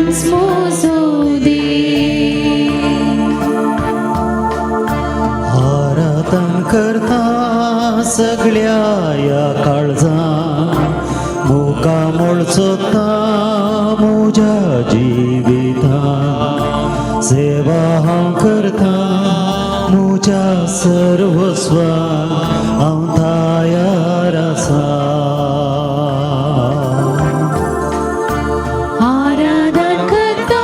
तूंच म्हजो देव. आराधन करता सगळ्या ह्या काळजान, मुखामळ सोदता म्हज्या जिवितान. सेवा हांव करता म्हज्या सर्वस्वा, हांव तयार आसा. आराधन करता,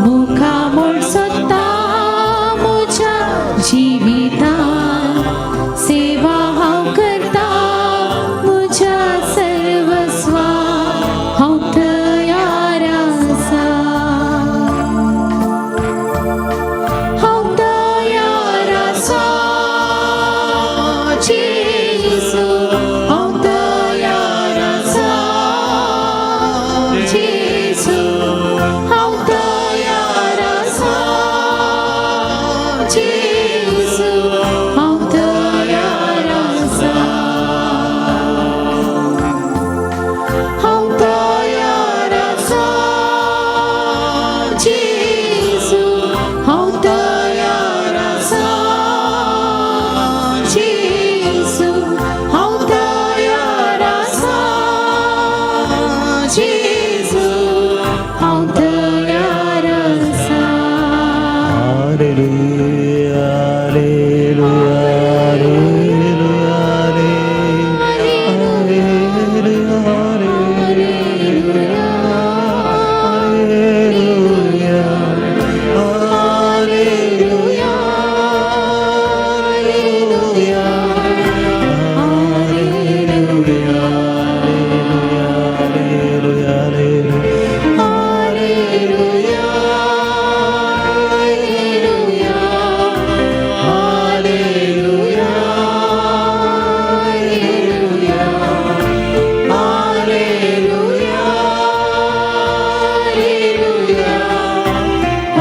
मुखामळ सोदता म्हज्या जिवितान, सेवा हांव करता म्हज्या सर्वस्वा, हांव तयार आसा. हांव तयार आसा जेजू, हांव तयार आसा जेजू, हांव तयार आसा जेजू, हांव तयार आसा. हांव तयार आसा जेजू, हांव तयार आसा जेजू, हांव तयार आसा जेजू, हांव तयार आसा. Hallelujah, hallelujah, hallelujah, hallelujah, hallelujah, hallelujah, hallelujah, hallelujah, hallelujah, hallelujah, hallelujah, hallelujah, hallelujah, hallelujah, hallelujah, hallelujah, hallelujah, hallelujah, hallelujah,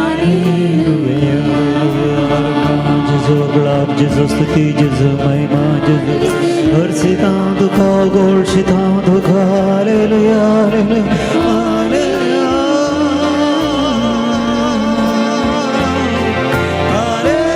hallelujah. Gesù glab, Gesù स्तुति, Gesù महिमा, Gesù हर्षिता दुखा गोळशिता दुखा. Hallelujah, hallelujah, hallelujah, hallelujah.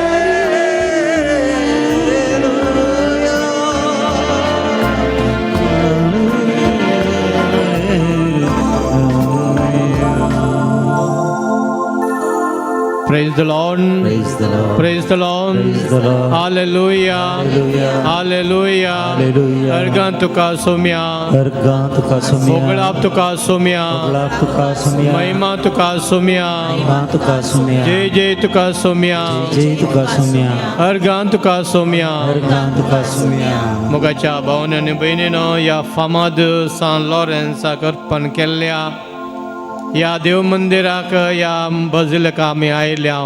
Praise the Lord. Praise the Lord. Praise the Lord. Praise the Lord. Hallelujah. Hallelujah. Hallelujah. Hallelujah. अर्गां तुका सोम्या. अर्गां तुका सोम्या. होगळाप तुका सोम्या. होगळाप तुका सोम्या. महिमा तुका सोम्या. महिमा तुका सोम्या. जय जय तुका सोम्या. जय तुका सोम्या. अर्गां तुका सोम्या. अर्गां तुका सोम्या. मोगाच्या भावांनी आनी भयणीनो, ह्या फामाद सान लॉरेन्साक अर्पण केल्ल्या ह्या देव मंदिराक, ह्या बजिलका आमी आयल्या.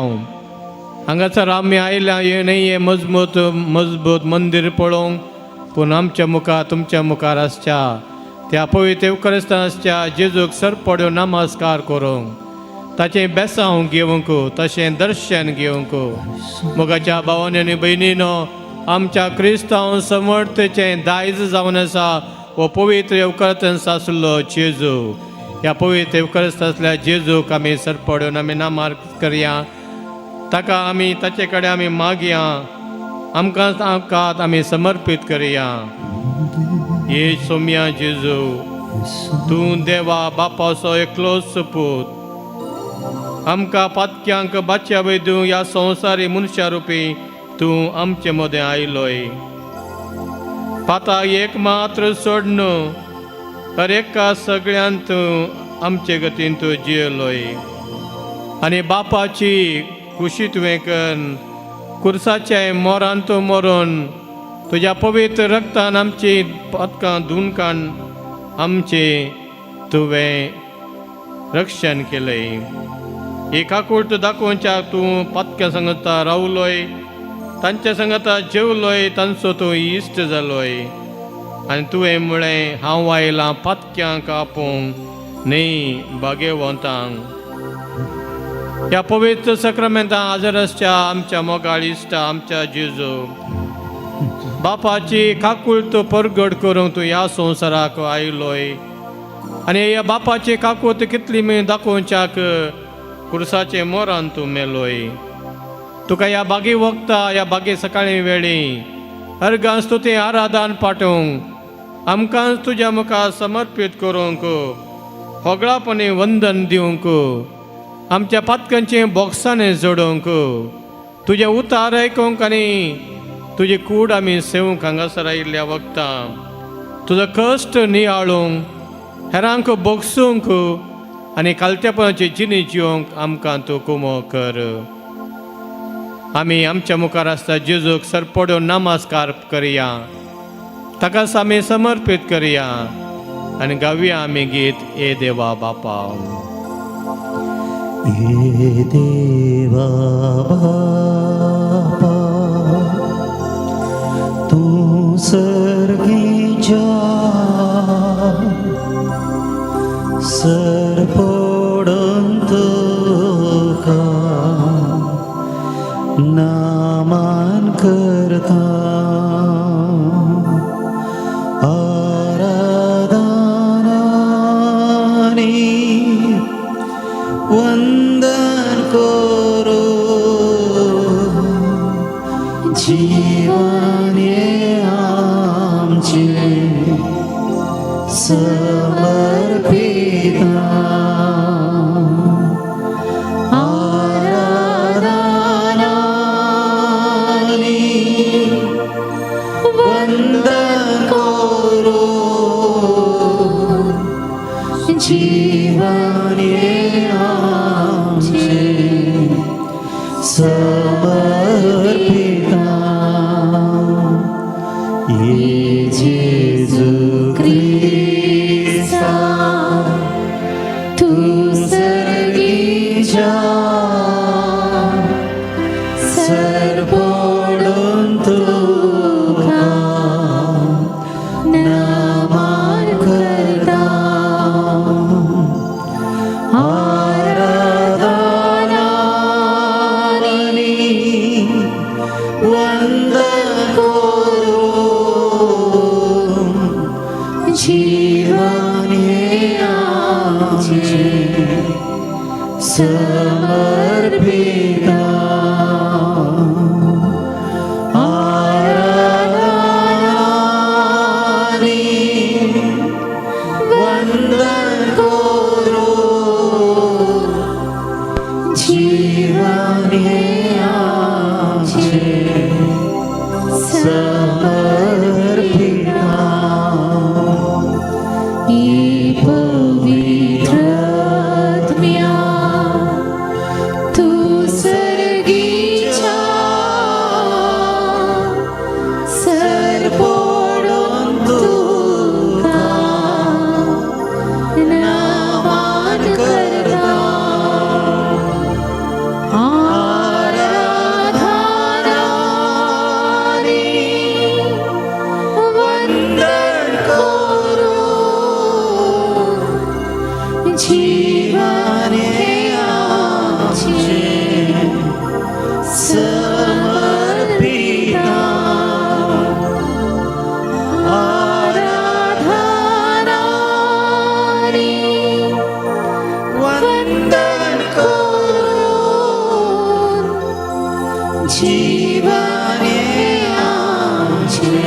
हांगासर आमी आयल्या हें न्हय हें मजबूत मजबूत मंदीर पळोवंक, पूण आमच्या मुखार, तुमच्या मुखार आसच्या त्या पवित्र येवक्रिस्तान आसच्या जेजूक सरपड्यो नमस्कार करूंक, ताचें बेसांव घेवंक, तशें दर्शन घेवंक. मोगाच्या भावांनी आनी भयणीनो, आमच्या क्रिस्तांव समर्थचें दायज जावन आसा हो पवित्र येवक्रिस्तान आसलो जेजू. ह्या पवित्र येवक्रिस्तान आसल्या जेजूक आमी सरपडून आमी नामार करया. ताका आमी, ताचे कडेन आमी मागया, आमकां आमकां आमी समर्पीत करया. ये सोम्या जेजू, तूं देवा बापाचो एकलोच पूत, आमकां पातक्यांक बाच्या वयदूं ह्या संवसारी मनशा रुपी तूं आमचे मदें आयलोय. पाताक एक मात्र सोडन हर एका सगळ्यांत तूं आमचे गतीन तूं जियेलोय आनी बापाची खुशी तुवें करून कुर्साच्या मोरान तूं मरून तुज्या पवित्र रक्तान आमची पातकां धुवन काड आमचें तुवें रक्षण केलंय. ही काकूट दाखोवच्याक तूं पातक्या सांगता रावलोय, तांच्या सांगता जेवलोय, तांचो तूं इश्ट जालोय आनी तुवें म्हळें, हांव आयलां पातक्यांक आपोवंक. न्ही भाग्यवंतांक. ह्या पवित्र सक्रामेंता हाजर आसच्या आमच्या मोगाळ इश्टा, आमच्या जेजू बापाची काकूळत परगट करूंक तूं ह्या संवसाराक आयलोय आनी ह्या बापाची काकूत कितली मी दाखोवच्याक कुर्साचे मोरान तूं मेलोय. तुका ह्या बागी वखता, ह्या बागी सकाळी वेळी अर्गां, स्तुती, आराधन पाठोवंक, आमकां तुज्या मुखार समर्पीत करूंक, होगळापणी वंदन दिवंक, आमच्या पातकांचे बॉक्सांनी जोडूंक, तुजें उतार आयकूंक आनी तुजी कूड आमी सेवूंक हांगासर आयिल्ल्या वखता तुजो कश्ट नियाळूंक, हेरांक बोगसूंक आनी कालतेपणाची जिणी जिवंक आमकां तूं कुमो कर. आमी आमच्या मुखार आसता जेजूक सरपडून नमस्कार करया, ताकाच आमी समर्पीत करया आनी गावया आमी गीत ए देवा बापा. ए देवा बापा, तूं सर्गीच्या, सरपडून तुका नामान करता, आराधनानी वंदन करो, जीवन आमचे समर्पिता, आराधनानी वंदन करो, जीवन आमचे समर्पिता. ये जेजू क्रिस्ता, तूं सर्गीच्या, सरपडून तुका नमन करता, आराधनानी वंदन करो, जीवन आमचे समर्पिता, आराधनानी वंदन करो, जीवन आमचे समर्पिता. पवित्र आत्म्या, तूं सर्गीच्या, सरपडून तुका नमन करता, आराधनानी वंदन करो, जीवन आमचे समर्पिता, आराधनानी वंदन करो, जीवन आमचे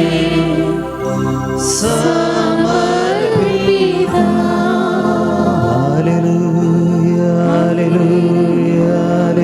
समर्पिता. Hallelujah, hallelujah.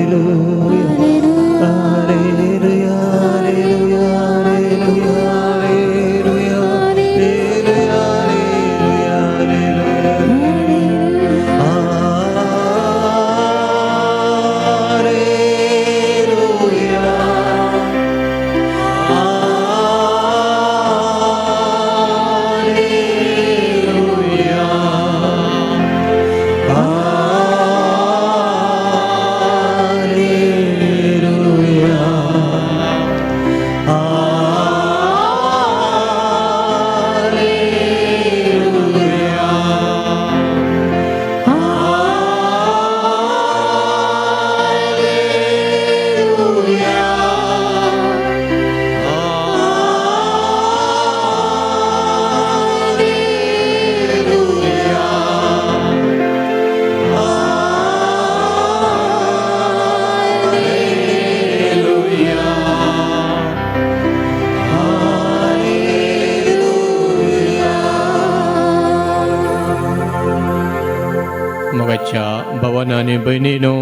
मोगाच्या भावान आनी भयणीनो,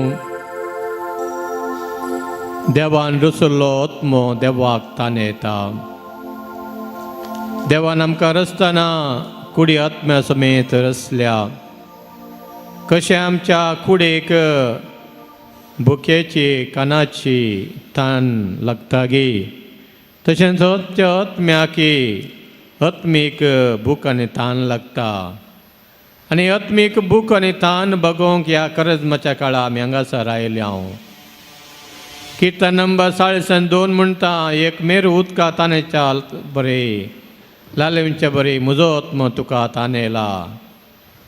देवान रचल्लो आत्मो देवाक ताणेता. देवान आमकां रचतना कुडी आत्म्या समेत रचल्या. कशें आमच्या कुडीक भुकेची कानाची तान लागता गी, तशेंच त्या आत्म्याकी आत्मीक भूक आनी तान लागता. आनी आत्मीक भूक आनी तान बगोवंक ह्या करजमाच्या काळा आमी हांगासर आयल्या हांव. किर्तन नंबर 42 म्हणटा, एक मेरू उदका तानेच्या बरे लालेंचे बरे म्हजो आत्मो तुका तानेला.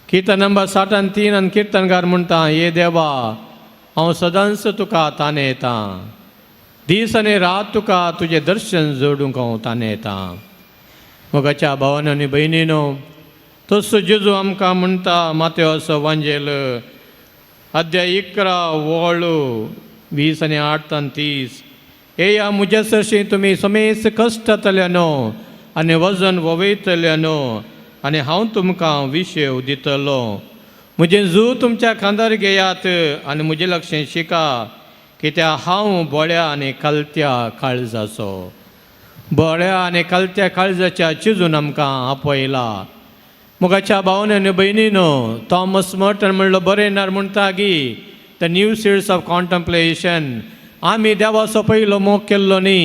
किर्तन नंबर 63 आनी किर्तनकार म्हणटा, ये देवा हांव सदांच तुका तानेता, दीस आनी रात तुका तुजें दर्शन जोडूंक हांव तानेता. मोगाच्या भावान आनी भयणीनो, तसो जेजू आमकां म्हणटा मातेवस वांजेल अध्याय 11 वळ 20 आनी 8 आनी 30, येया म्हज्या सरशी तुमी समेस कश्ट जातल्यानो आनी वजन ववयतल्यानो आनी हांव तुमकां विशेव दितलो. म्हजें जू तुमच्या खांदार घेयात आनी म्हजें लक्षें शिका, कित्याक हांव बोळ्या आनी कलत्या काळजाचो. बोळ्या आनी कलत्या काळजाच्या चिजून आमकां आपयला. मोगाच्या भावान आनी भयणीनो, थॉमस मर्टन म्हणलो बरयणार म्हणटा की the new seeds of contemplation, आमी देवाचो पयलो मोग केल्लो न्ही,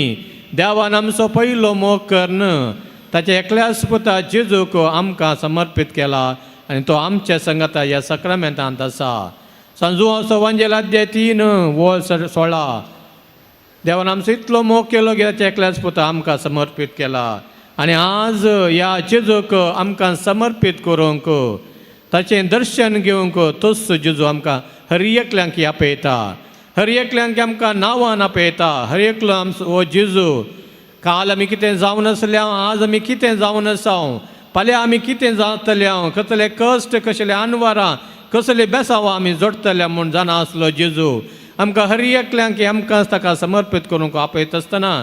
देवान आमचो पयलो मोग करून ताच्या एकल्याच पुता जेजूक आमकां समर्पीत केला आनी तो आमच्या संगता ह्या सक्रामेंतांत आसा. सांजुआचो वांजेल अध्याय 3 वळ 16, देवान आमचो इतलो मोग केलो की ताच्या एकल्याच पुता आमकां समर्पीत केला आनी आज ह्या जेजूक आमकां समर्पीत करूंक ताचें दर्शन घेवंक तोच जेजू आमकां हर एकल्यांक आपयता, हर एकल्यांक आमकां नांवान आपयता. हर एकलो आमचो हो जेजू काल आमी कितें जावन आसले, आज आमी कितें जावन आसा, फाल्यां आमी कितें जातले, कसले कश्ट कसले आनवारां कसले बेसांव आमी जोडटले म्हूण जाणा आसलो जेजू आमकां हर एकल्यांक आमकां ताका समर्पीत करूंक आपयता आसतना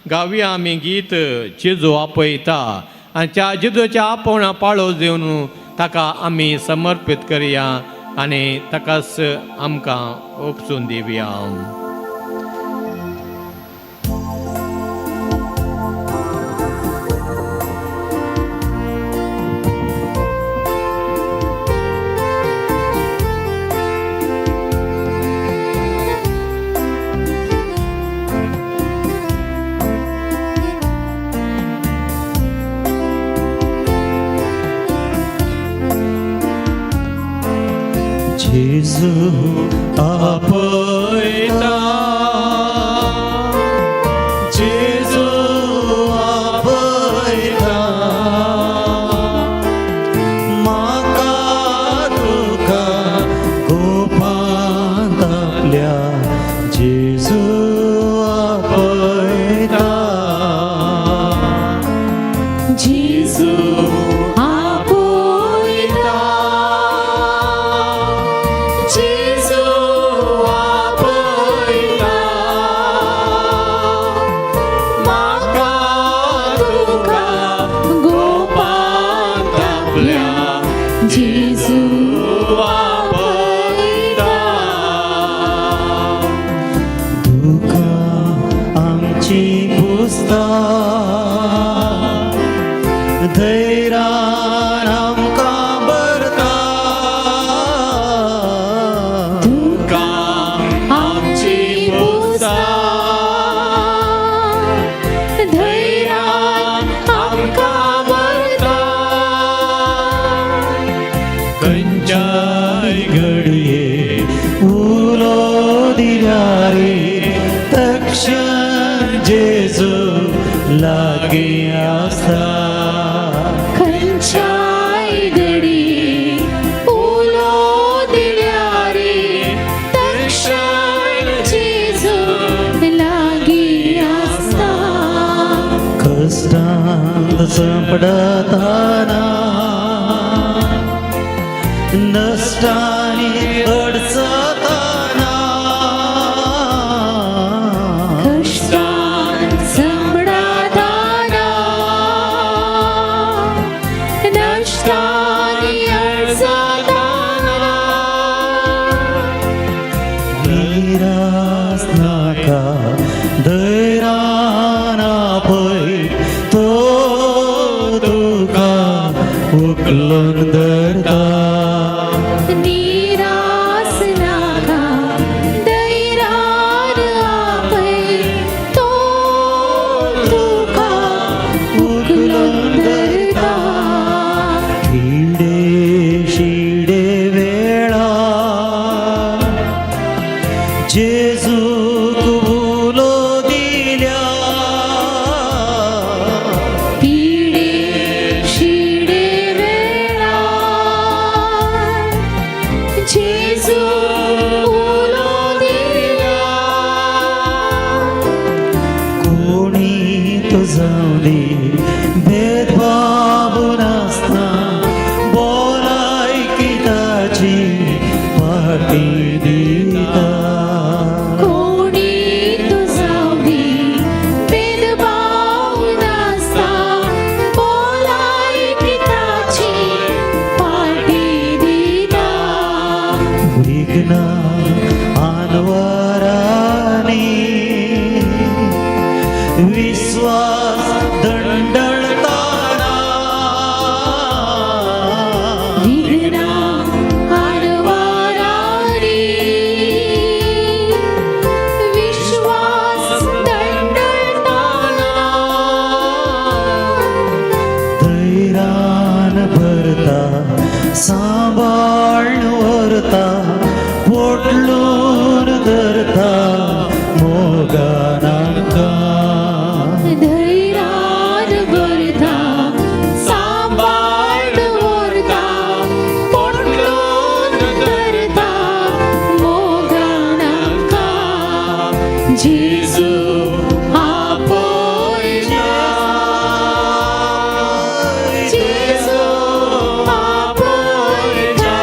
गावया आमी गीत जेजू आपयता आनी त्या जेजूच्या आपोवणा पाळो दिवन ताका आमी समर्पीत करया आनी ताकाच आमकां उपसून दिवया. जेजू आपयता, जेजू आपयता, म्हाका तुका गोपांत आपल्या जेजू आपयता. जेजू आपयता, जेजू आपयता, म्हाका तुका गोपांत आपल्या जेजू आपयता. दुकां आमची पुसता, धैर्यान आमकां भरता. दुकां आमची पुसता, धैर्यान आमकां भरता. खंयच्याय घडये उलो दिल्यार तक्षण जेजू लागीं आसता. खंयच्याय घडये उलो दिल्यार तक्षण जेजू लागीं आसता. कश्टांत सांपडताना, नश्टांनी अडचताना, कश्टांत सांपडताना, नश्टांनी अडचताना, निरास नाका धैरान आपय तो तुका उखलून धरता. निरास नाका दैरान आपय तो तुका उखलून धरता. पिडे शिडे वेळा जेजूक उलो दिल्या. पिडे शिडे वेळा जेजू उलो दिल्या. कोणी तो जावं दी भेदभाव नासता भलायकी ताची पाटी दिता. कोणी तूं जावं दी भेदभाव नासता भलायकी ताची पाटी दिता. विघ्न आनवरानी विश्वास दंडळताना. विघ्न आडवारानी विश्वास दंडळताना. धैरान भरता सांबाळून व्हरता पोटलून धरता मोगान आमकां. धैरान भरता सांबाळ व्हरता पोटलून धरता मोगान आमकां. जेजू आपयता जेजू आपयता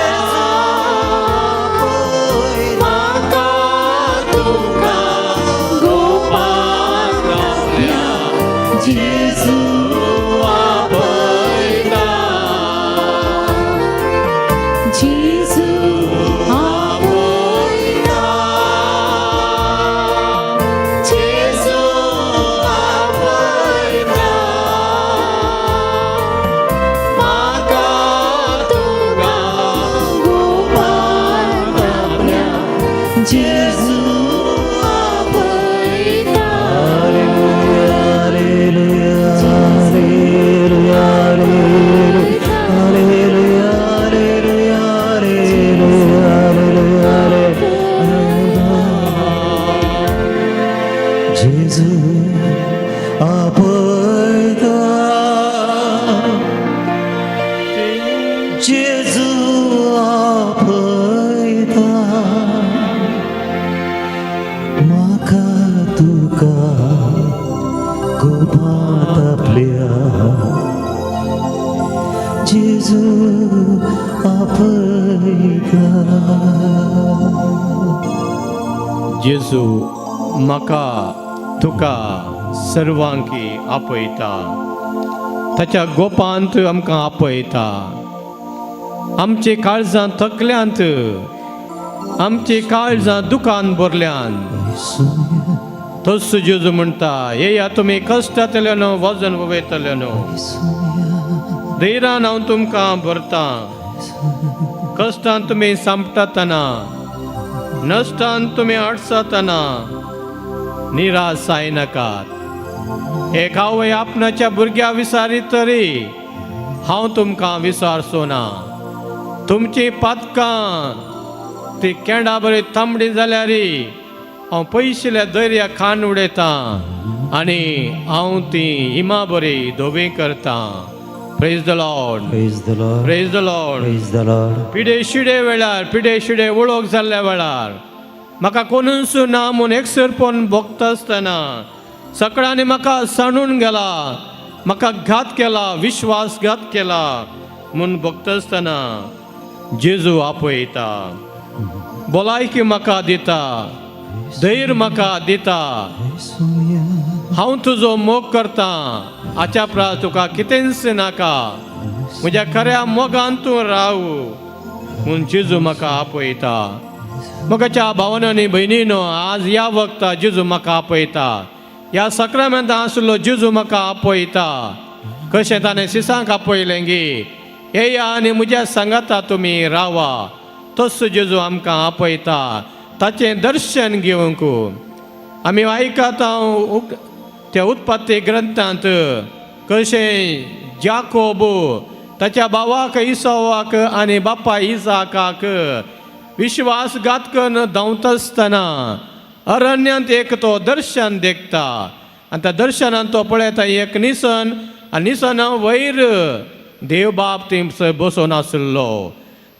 म्हाका तुका गोपांत आपल्या जेजू आपयता जेजू आपयता जेजू आपयता म्हाका तुका गोपांत आपल्या जेजू आपयता. Hallelujah, hallelujah, hallelujah, hallelujah, hallelujah, hallelujah. जेजू आपयता जेजू आपयता म्हाका तुका गोपांत आपल्या जेजू आपयता. जेजू म्हाका तुका सर्वांकी आपयता. ताच्या गोपांत आमकां आपयता. आमची काळजां थकल्यांत, आमची काळजां दुकान भरल्यान. तस जेजू म्हणटा, येया तुमी कश्टांतले न्हू, वजन वयतले न्हू, धैरान हांव तुमकां भरतां. कश्टान तुमी सांपटातना, नश्टान तुमी अडसतना निराश जायनाकात. एक आवय आपणाच्या भुरग्या विसारीत तरी हांव तुमकां विसारचो ना. तुमची पातकां ती केंडा बरी तांबडी जाल्यार हांव पयशिल्या दर्या खाण उडयतां आनी हांव ती हिमा बरी धवी करतां. Praise the Lord. Praise the Lord. Praise the Lord. Praise the Lord. पिडे शिडे वेळार, पिडे शिडे वळख जाल्ल्या वेळार, म्हाका कोणूच ना म्हूण एकसरपण भोगता आसतना, सगळ्यांनी म्हाका सांडून गेला, म्हाका घात केला, विश्वासघात केला म्हूण भोगता आसतना जेजू आपयता, भलायकी म्हाका दिता, धैर्य म्हाका दिता. हांव तुजो मोग करतां, हाच्या प्रास तुका कितेंच नाका, म्हज्या खऱ्या मोगान तूं राव म्हूण जेजू म्हाका आपयता. मोगाच्या भावांनी आनी भयणीनो, आज ह्या वखता जेजू म्हाका आपयता. ह्या सक्रामेंता आसलो जेजू म्हाका आपयता. कशें ताणें शिसांक आपयलें गी, येया आनी म्हज्या सांगाता तुमी रावा, तसो जेजू आमकां आपयता ताचें दर्शन घेवंक. आमी आयकता त्या उत्पत्ती ग्रंथांत कशें जाकोब ताच्या भावाक इसवाक आनी बापाय इजाकाक विश्वासघात करून धांवता आसतना अरण्यांत एक तो दर्शन देखता आनी त्या दर्शनान तो पळयता एक निसन आनी निसना वयर देव बाप थंयसर बसोन आशिल्लो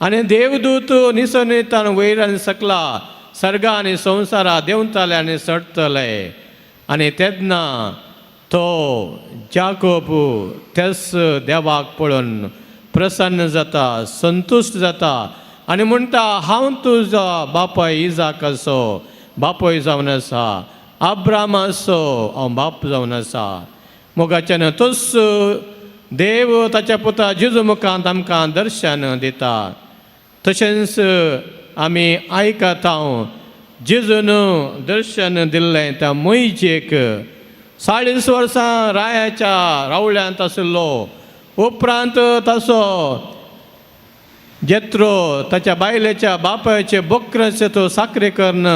आनी देवदूत निसनीतान वयर आनी सकला सर्गा आनी संवसारा देंवताले आनी चडटले. आनी तेन्ना तो जाकोब त्याच देवाक पळोवन प्रसन्न जाता, संतुश्ट जाता आनी म्हणटा, हांव तुजो बापाय इजाकाचो बापूय जावन आसा, आब्रामाचो हांव बाप जावन आसा. मोगाच्यान तोच देव ताच्या पुता जेजू मुखांत आमकां दर्शन दिता. तशेंच आमी आयकता जेजून दर्शन दिल्लें त्या मोयजेक. 40 वर्सां रायाच्या रावळ्यांत आशिल्लो. उपरांत ताचो जेत्रो ताच्या बायलेच्या बापायचे बोकराचे तो साकरे करून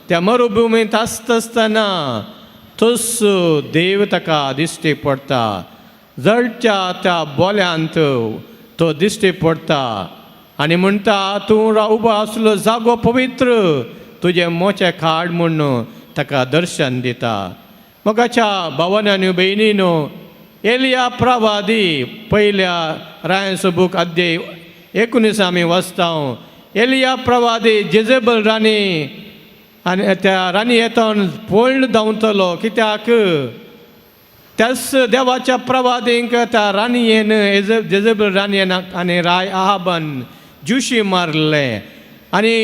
त्या मरुभुमींत आसता आसतना तोच देव ताका दिश्टी पडटा. जळच्या त्या बोल्यांत तो दिश्टी पडटा आनी म्हणटा, तूं उबो आसलो जागो पवित्र, तुजें मोचे काड म्हूण ताका दर्शन दिता. मोगाच्या भावांनी आनी भयणीनो, एलिया प्रवादी, पयल्या रायांचो बूक अध्याय 19 आमी वाचता. एलिया प्रवादी जेजेबल राणी आनी त्या राणी येतान पळून धांवतलो. कित्याक त्याच देवाच्या प्रवादींक त्या राणयेन, जेजेबल राणयेन आनी राय आहाबान ज्युशी मारले आनी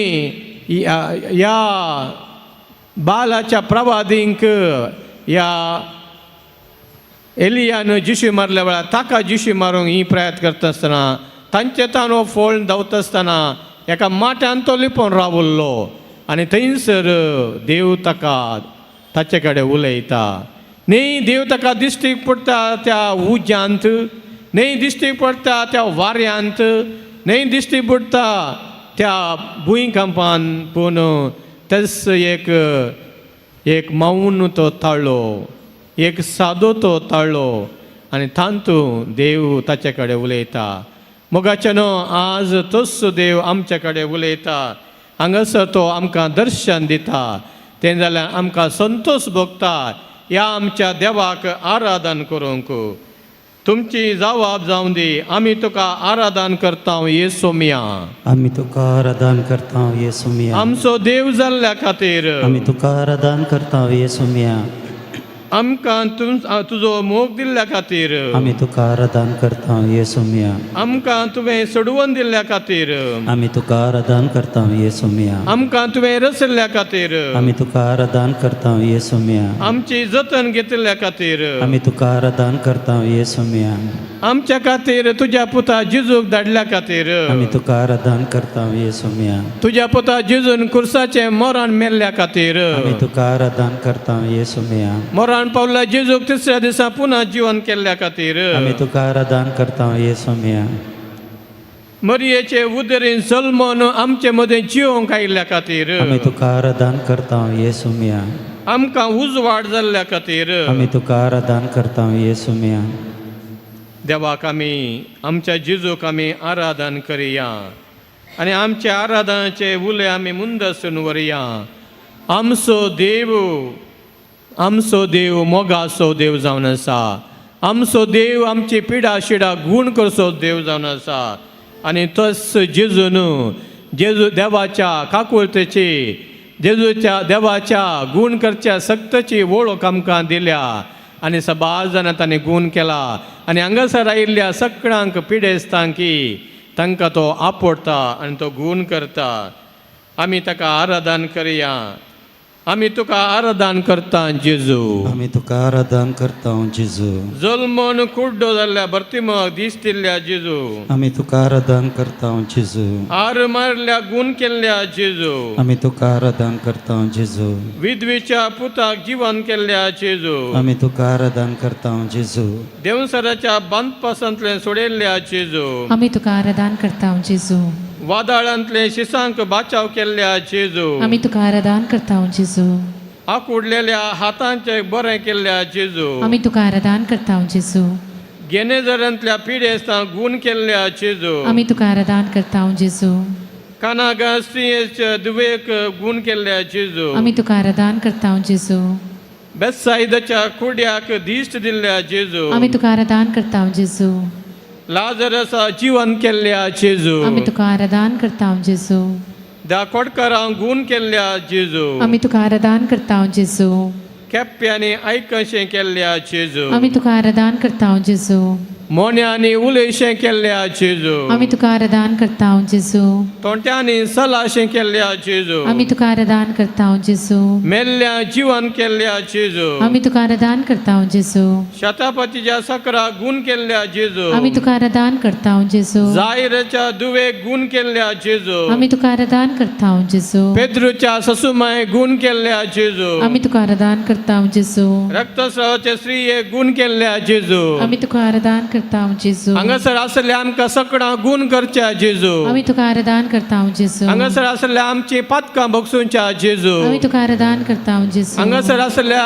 ह्या बालाच्या प्रवादींक ह्या एलियान जिशी मारल्या वेळार ताका जिशी मारूंक ही प्रयत्न करता आसतना तांचे तान हो फोळून धांवता आसतना एका माट्यान तो लिपोवन रावल्लो आनी थंयसर देव ताका ताचे कडेन उलयता. न्ही, देव ताका दिश्टीक पडटा त्या उज्यांत, न्ही दिश्टीक पडटा त्या वाऱ्यांत, न्ही दिश्टी पडटा त्या भुंयकांपान, पूण तेच एक एक मौन तो ताळो, एक सादो तो ताळो आनी तांतू देव ताचे कडेन उलयता. मोगाच्यानो, आज तोच देव आमचे कडेन उलयता. हांगासर तो आमकां दर्शन दिता. तें जाल्यार आमकां संतोश भोगता ह्या आमच्या देवाक आराधन करूंक. तुमची जवाब जावं दी, आमी तुका आराधन करता येसो मिया. आमी तुका आराधन करता येसू मिया. आमचो देव जाल्ल्या खातीर. आमी तुका आराधन करता येसू मिया. आमकां तुजो मोग दिल्ल्या खातीर. आमी तुका आराधन करता येसू मिया. आमकां तुवें सोडवून दिल्ल्या खातीर. आमी तुका आराधन करता येसू मिया. आमकां तुवें रचल्ल्या खातीर. आमी तुका आराधन करता येसू मिया. आमची जतन घेतिल्ल्या खातीर. आमी तुका आराधन करता येसू मिया. आमच्या खातीर तुज्या पुता जिजूक धाडल्या खातीर. आमी तुका आराधन करता येसू मिया. तुज्या पुता जिजून कुर्साचें मरण मेल्ल्या खातीर. आमी तुका आराधन करता येसू मिया. मरण पावल्या जेजूक तिसऱ्या दिसा पुन्हा जिवन केल्ल्या खातीर. आमी तुका आराधन करता येसू मिया. मरियेचे उदरीन जल्मून आमचे मदें जिवंक आयिल्ल्या खातीर. आमी तुका आराधन करता येसू मिया. आमकां उजवाड जाल्ल्या खातीर. आमी तुका आराधन करता येसू मिया. देवाक आमी, आमच्या जेजूक आमी आराधन करया आनी आमच्या आराधनाचे उले आमी मुंदसून व्हरया. आमचो देव, आमचो देव मोगाचो देव जावन आसा. आमचो देव आमची पिडा शिडा गूण करचो देव जावन आसा. आनी तस जेजून, जेजू देवाच्या काकुळतेची, जेजूच्या देवाच्या गूण करच्या सक्तची वळख आमकां दिल्या आनी सबार जाणां तांणी गूण केला आनी हांगासर आयिल्ल्या सगळ्यांक पिडेस्तांकी तांकां तो आपडटा आनी तो गूण करता. आमी ताका आराधन करया. आमी तुका आराधन करता जेजू. आमी तुका आराधन करता जेजू. जल्मून कुड्डो जाल्ल्या भरतिमक दीस दिल्ल्या जेजू. आमी तुका आराधन करता जेजू. आर मारल्या गुण केल्ल्या जेजू. आमी तुका आराधन करता जेजू. विधवेच्या पुताक जिवन केल्ल्या जेजू. आमी तुका आराधन करता जेजू. देवसराच्या बांदपासांतलें सोडयल्ल्या जेजू. आमी तुका आराधन करता जेजू. वादळांतले शिसांक बाचाव केल्ल्या जेजू. आमी तुका आराधन करता जेजू. आकुडलेल्या हातांचे बरें केल्ल्या जेजू. आमी तुका आराधन करता जेजू. गेनेजरांतल्या पिडेस्तांक गुण केल्ल्या जेजू. आमी तुका आराधन करता जेजू. कानागा स्त्रियेच्या दुवेक गुण केल्ल्या जेजू. आमी तुका आराधन करता जेजू. बेसायदाच्या कुड्याक दिश्ट दिल्ल्या जेजू. आमी तुका आराधन करता जेजू. लाजरसा जिवन केल्ल्या जेजू. आमी तुका आराधन करता जेजू. दा कोटकारांक गुण केल्ल्या जेजू. आमी तुका आराधन करता जेजू. केप्प्यांनी आयकशें केल्ल्या जेजू. आमी तुका आराधन करता जेजू. मोन्यांनी उलयशें केल्ल्या जेजू. आमी तुका आराधन करता जेजू. तोंट्यांनी सलाशें केल्ल्या जेजू. आमी तुका आराधन करता जेजू. मेल्ल्या जिवन केल्ल्या जेजू. आमी तुका आराधन करता जेजू. शतापतीच्या सकरा गुण केल्ल्या जेजू. आमी तुका आराधन करता जेजू. जायराच्या दुवेक गुण केल्ल्या जेजू. आमी तुका आराधन करता जेजू. पेद्रूच्या ससुमाय गुण केल्ल्या जेजू. आमी तुका आराधन करता जेजू. रक्तस्रावाचे स्त्रिये गुण केल्ल्या जेजू. आमी तुका आराधन करता जेजू. हांगासर आसले आमकां सगळां गुण करच्या जेजू. आमी तुका आराधन करता जेजू. हांगासर आसल्या आमची पातकां बगसूनच्या जेजू. आमी तुका आराधन करता जेजू. हांगासर आसल्या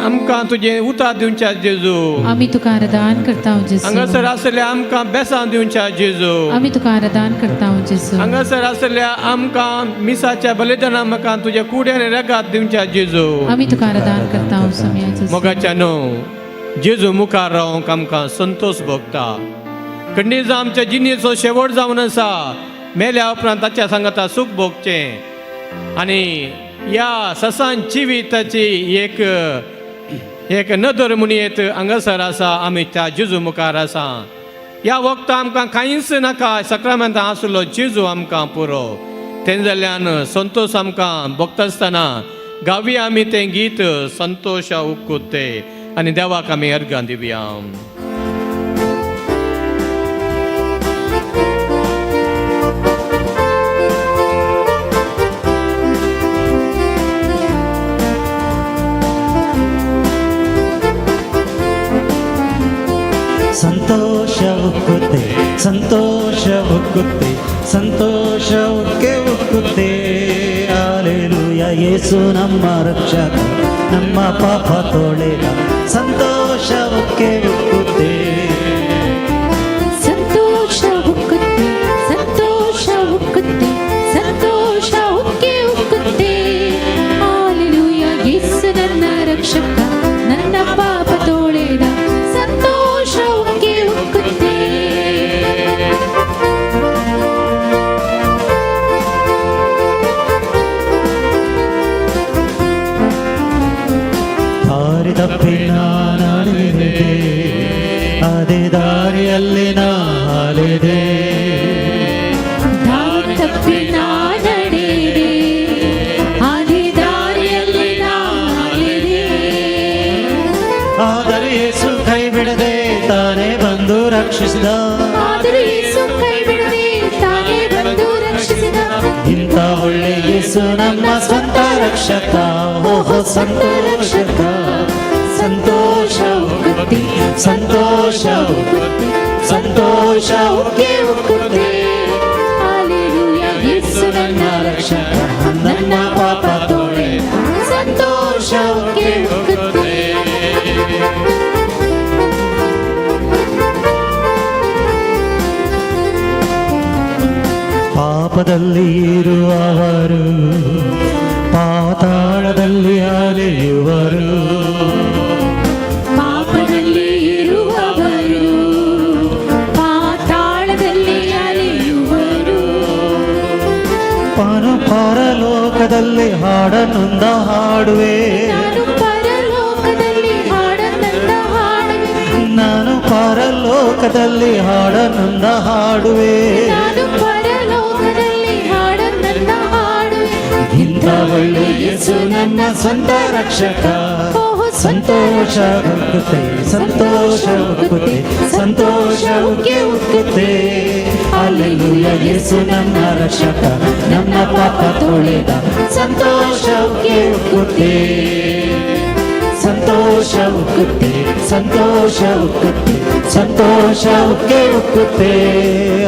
आमकां तुजें उतार दिवच्या जेजू. आमी तुका आराधन करता जेजू. हांगासर आसल्या आमकां बेसां दिवच्या जेजू. आमी तुका आराधन करता जेजू. हांगासर आसल्या आमकां मिसाच्या बलिदाना म्हाका तुज्या कुड्यान रेगात दिवच्या जेजू. आमी तुका आराधन करता स्वामी जेजू. मोगाच्या न्हू जेजू मुखार रावंक आमकां संतोष भोगता. खंडीजा आमच्या जिणेचो शेवट जावन आसा. मेल्या उपरांत ताच्या सांगाता सूख भोगचें आनी ह्या ससान जिविताची एक एक नदर म्हूण येत हांगासर आसा. आमी त्या जेजू मुखार आसा. ह्या वखदां आमकां कांयच नाका. सक्रामेंतां आसलो जेजू आमकां पुरो. तें जाल्यान संतोष आमकां भोगता आसतना गावया आमी तें गीत संतोशा उक्कुते आनी देवाक आमी अर्गां दिवया. ಸಂತೋಷ ಉಕ್ಕುತ್ತೆ, ಸಂತೋಷ ಉಕ್ಕುತ್ತೆ, ಸಂತೋಷ ಉಕ್ಕೆ ಉಕ್ಕುತ್ತೆ. ಆಲೆಲೂಯ, ಯೇಸು ನಮ್ಮ ರಕ್ಷಕ, ನಮ್ಮ ಪಾಪ ತೊಳೆದ. ಸಂತೋಷ ಉಕ್ಕೆ ಉಕ್ಕುತ್ತೆ. ಸಂತೋಷ ಉಕ್ಕುತ್ತೆ, ಸಂತೋಷ ಉಕ್ಕುತ್ತೆ, ಸಂತೋಷ ಉಕ್ಕೆ ಉಕ್ಕುತ್ತೆ. ಹಾಲೆಲೂಯಾ, ಯೇಸು ನನ್ನ ರಕ್ಷಕ, ನನ್ನ ಪಾಪ ತೊಳೆದ. ಸಂತೋಷ ಉಕ್ಕೆ ಉಕ್ಕುತ್ತೆ. ದಾರಿ ತಪ್ಪಿ ನಾನಡೆದೆ, ಅದೇ ದಾರಿಯಲ್ಲಿ ನಾಲೆದೆ. ದಾರಿ ತಪ್ಪಿ ನಾನಡೆದೆ, ಅದೇ ದಾರಿಯಲ್ಲಿ ನಾಲೆದೆ. ಆದರೆ ಯೇಸು ಕೈ ಬಿಡದೆ ತಾನೇ ಬಂದು ರಕ್ಷಿಸಿದ. ಆದರೆ ಯೇಸು ಕೈ ಬಿಡದೆ ತಾನೇ ಬಂದು ರಕ್ಷಿಸಿದ. ಇಂಥ ಒಳ್ಳೆ ಯೇಸು ನಮ್ಮ ಸ್ವಂತ ರಕ್ಷಕ. ಓಹೋ ಸಂತೋಷಕ, ಸಂತೋಷ ಉಕ್ಕುತ್ತೆ, ಸಂತೋಷ ಉಕ್ಕುತ್ತೆ, ಸಂತೋಷ ಉಕ್ಕೆ ಉಕ್ಕುತ್ತೆ. ಹಾಲೆಲೂಯಾ, ಯೇಸು ನನ್ನ ರಕ್ಷಕ, ನನ್ನ ಪಾಪ ತೊಳೆದ. ಸಂತೋಷ ಉಕ್ಕೆ ಉಕ್ಕುತ್ತೆ. ಪಾಪದಲ್ಲಿ ಇರುವವರು ಪಾತಾಳದಲ್ಲಿ ಅಲೆಯುವರು. ಪಾಪದಲ್ಲಿ ಇರುವವರು ಪಾತಾಳದಲ್ಲಿ ಅಲೆಯುವರು. ಪಾನು ಪರಲೋಕದಲ್ಲಿ ಹಾಡನ್ನೊಂದ ಹಾಡುವೆ. ನಾನು ಪರಲೋಕದಲ್ಲಿ ಹಾಡನ್ನೊಂದ ಹಾಡುವೆ. ನಾನು ಪರಲೋಕದಲ್ಲಿ ಹಾಡನ್ನೊಂದ ಹಾಡುವೆ. ನಾನು ಪರಲೋಕದಲ್ಲಿ ಹಾಡನ್ನೊಂದ ಹಾಡುವೆ. ಇಂಥ ಒಳ್ಳೆ ಯೇಸು ಯೇಸು ನನ್ನ ಸ್ವಂತ ರಕ್ಷಕ. ಓಹೋ. ಸಂತೋಷ ಉಕ್ಕುತ್ತೆ, ಸಂತೋಷ ಉಕ್ಕುತ್ತೆ, ಸಂತೋಷ ಉಕ್ಕೆ ಉಕ್ಕುತ್ತೆ. ಅಲ್ಲೆಲೂಯ, ಯೇಸು ನನ್ನ ರಕ್ಷಕ, ನಮ್ಮ ಪಾಪ ತೊಳೆದ. ಸಂತೋಷ ಉಕ್ಕೆ ಉಕ್ಕುತ್ತೆ, ಸಂತೋಷ ಉಕ್ಕುತ್ತೆ, ಸಂತೋಷ ಉಕ್ಕುತ್ತೆ, ಸಂತೋಷ ಉಕ್ಕೆ ಉಕ್ಕುತ್ತೆ.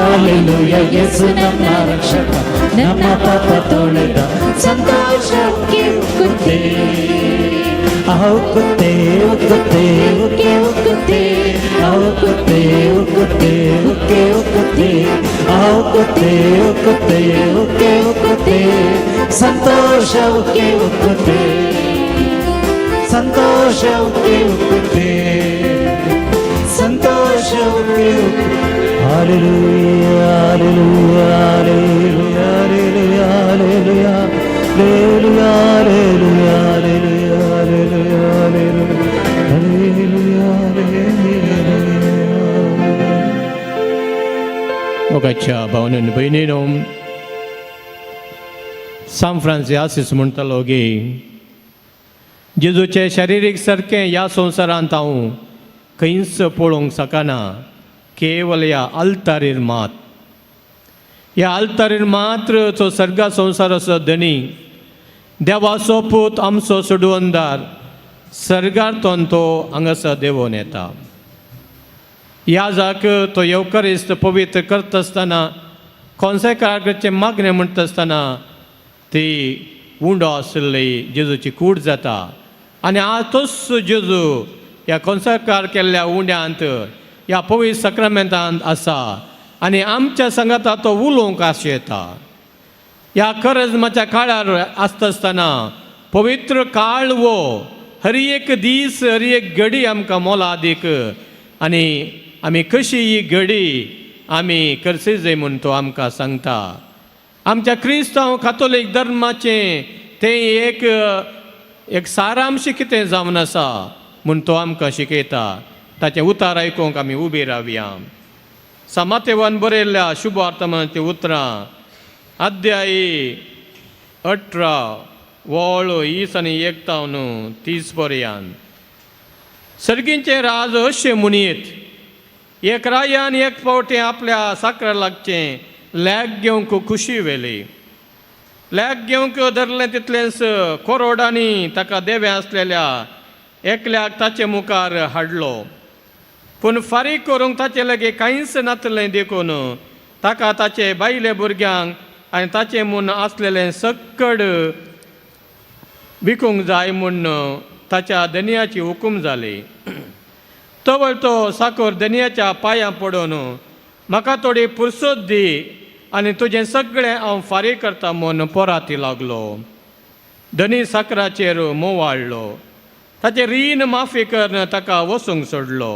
ಅಲ್ಲೆಲೂಯ, ಯೇಸು ನಮ್ಮ ರಕ್ಷಕ, ನಮ್ಮ ಪಾಪ ತೊಳೆದ. ಸಂತೋಷ ಉಕ್ಕೆ ಉಕ್ಕುತ್ತೆ, ಆ ಉಕ್ಕುತ್ತೆ, ಉಕ್ಕುತ್ತೆ, ಉಕ್ಕೆ ಉಕ್ಕುತ್ತೆ. ಆ ಉಕ್ಕುತ್ತೆ, ಉಕ್ಕುತ್ತೆ, ಉಕ್ಕೆ ಉಕ್ಕುತ್ತೆ. ಆ ಉಕ್ಕುತ್ತೆ, ಉಕ್ಕುತ್ತೆ, ಉಕ್ಕೆ ಉಕ್ಕುತ್ತೆ. ಸಂತೋಷ ಉಕ್ಕೆ ಉಕ್ಕುತ್ತೆ, ಸಂತೋಷ ಉಕ್ಕೆ ಉಕ್ಕುತ್ತೆ, ಸಂತೋಷ ಉಕ್ಕೆ ಉಕ್ಕುತ್ತೆ. Hallelujah, hallelujah, hallelujah, hallelujah, hallelujah, hallelujah, hallelujah, hallelujah, hallelujah, hallelujah. मोगाच्या भावनान भयणीनो, सांत फ्रांसीस आसीस म्हणटालो गे, जेजूचें शारिरीक सारकें ह्या संवसारांत हांव खंयच पळोवंक शकना, केवल ह्या आल्तारीर मात. ह्या आल्तारीर मात्र तो सर्गा संवसाराचो धनी, देवाचो पूत, आमचो सोडवणदार सर्गांतून तो हांगासर देंवोन येता. याजाक तो येवकारिस्त पवित्र करता आसतना, कोन्सेकार करचें मागणें म्हणटा आसतना, ती उंडो आशिल्ली जेजूची कूड जाता आनी आज तोच जेजू ह्या कोन्सेकार केल्ल्या उंड्यांत, ह्या पवित्र सक्रामेंतांत आसा आनी आमच्या सांगाता तो उलोवंक आशेता. ह्या करजमाच्या काळार आसता आसतना पवित्र काळ वो हर एक दीस, हर एक घडी आमकां मोलादीक आनी आमी कशी ही घडी आमी करसी जाय म्हूण तो आमकां सांगता. आमच्या क्रिस्तांव कातोलीक धर्माचें तें एक एक सारांश कितें जावन आसा म्हूण तो आमकां शिकयता. ताचें उतार आयकूंक आमी उबी रावया. समातेवान बरयल्ल्या शुभ वर्तमानाचीं उतरां, अध्यायी 18, वळ 20 आनी 1 तावन 30 पर्यंत. सर्गींचें राज अशें म्हणयेत, एक रायान एक फावटी आपल्या साकरा लागचें लॅग घेवंक खुशी व्हेली. लॅग घेवंक धरलें तितलेंच कोरोडांनी ताका देवें आसलेल्या एकल्याक ताचे मुखार हाडलो. पूण फारीक करूंक ताचे लागीं कांयच नातलें, देखून ताका ताचे बायले भुरग्यांक आनी ताचें म्हूण आसलेलें सक्कड विकूंक जाय म्हूण ताच्या धनयाची हुकूम जाली. तवळ तो साकोर धनयाच्या पांयां पडून, म्हाका थोडी पुरसत दी आनी तुजें सगळें हांव फारीक करता म्हूण पोराती लागलो. धनी साकराचेर मोवाळ्ळो, ताचें रीण माफी करून ताका वचूंक सोडलो.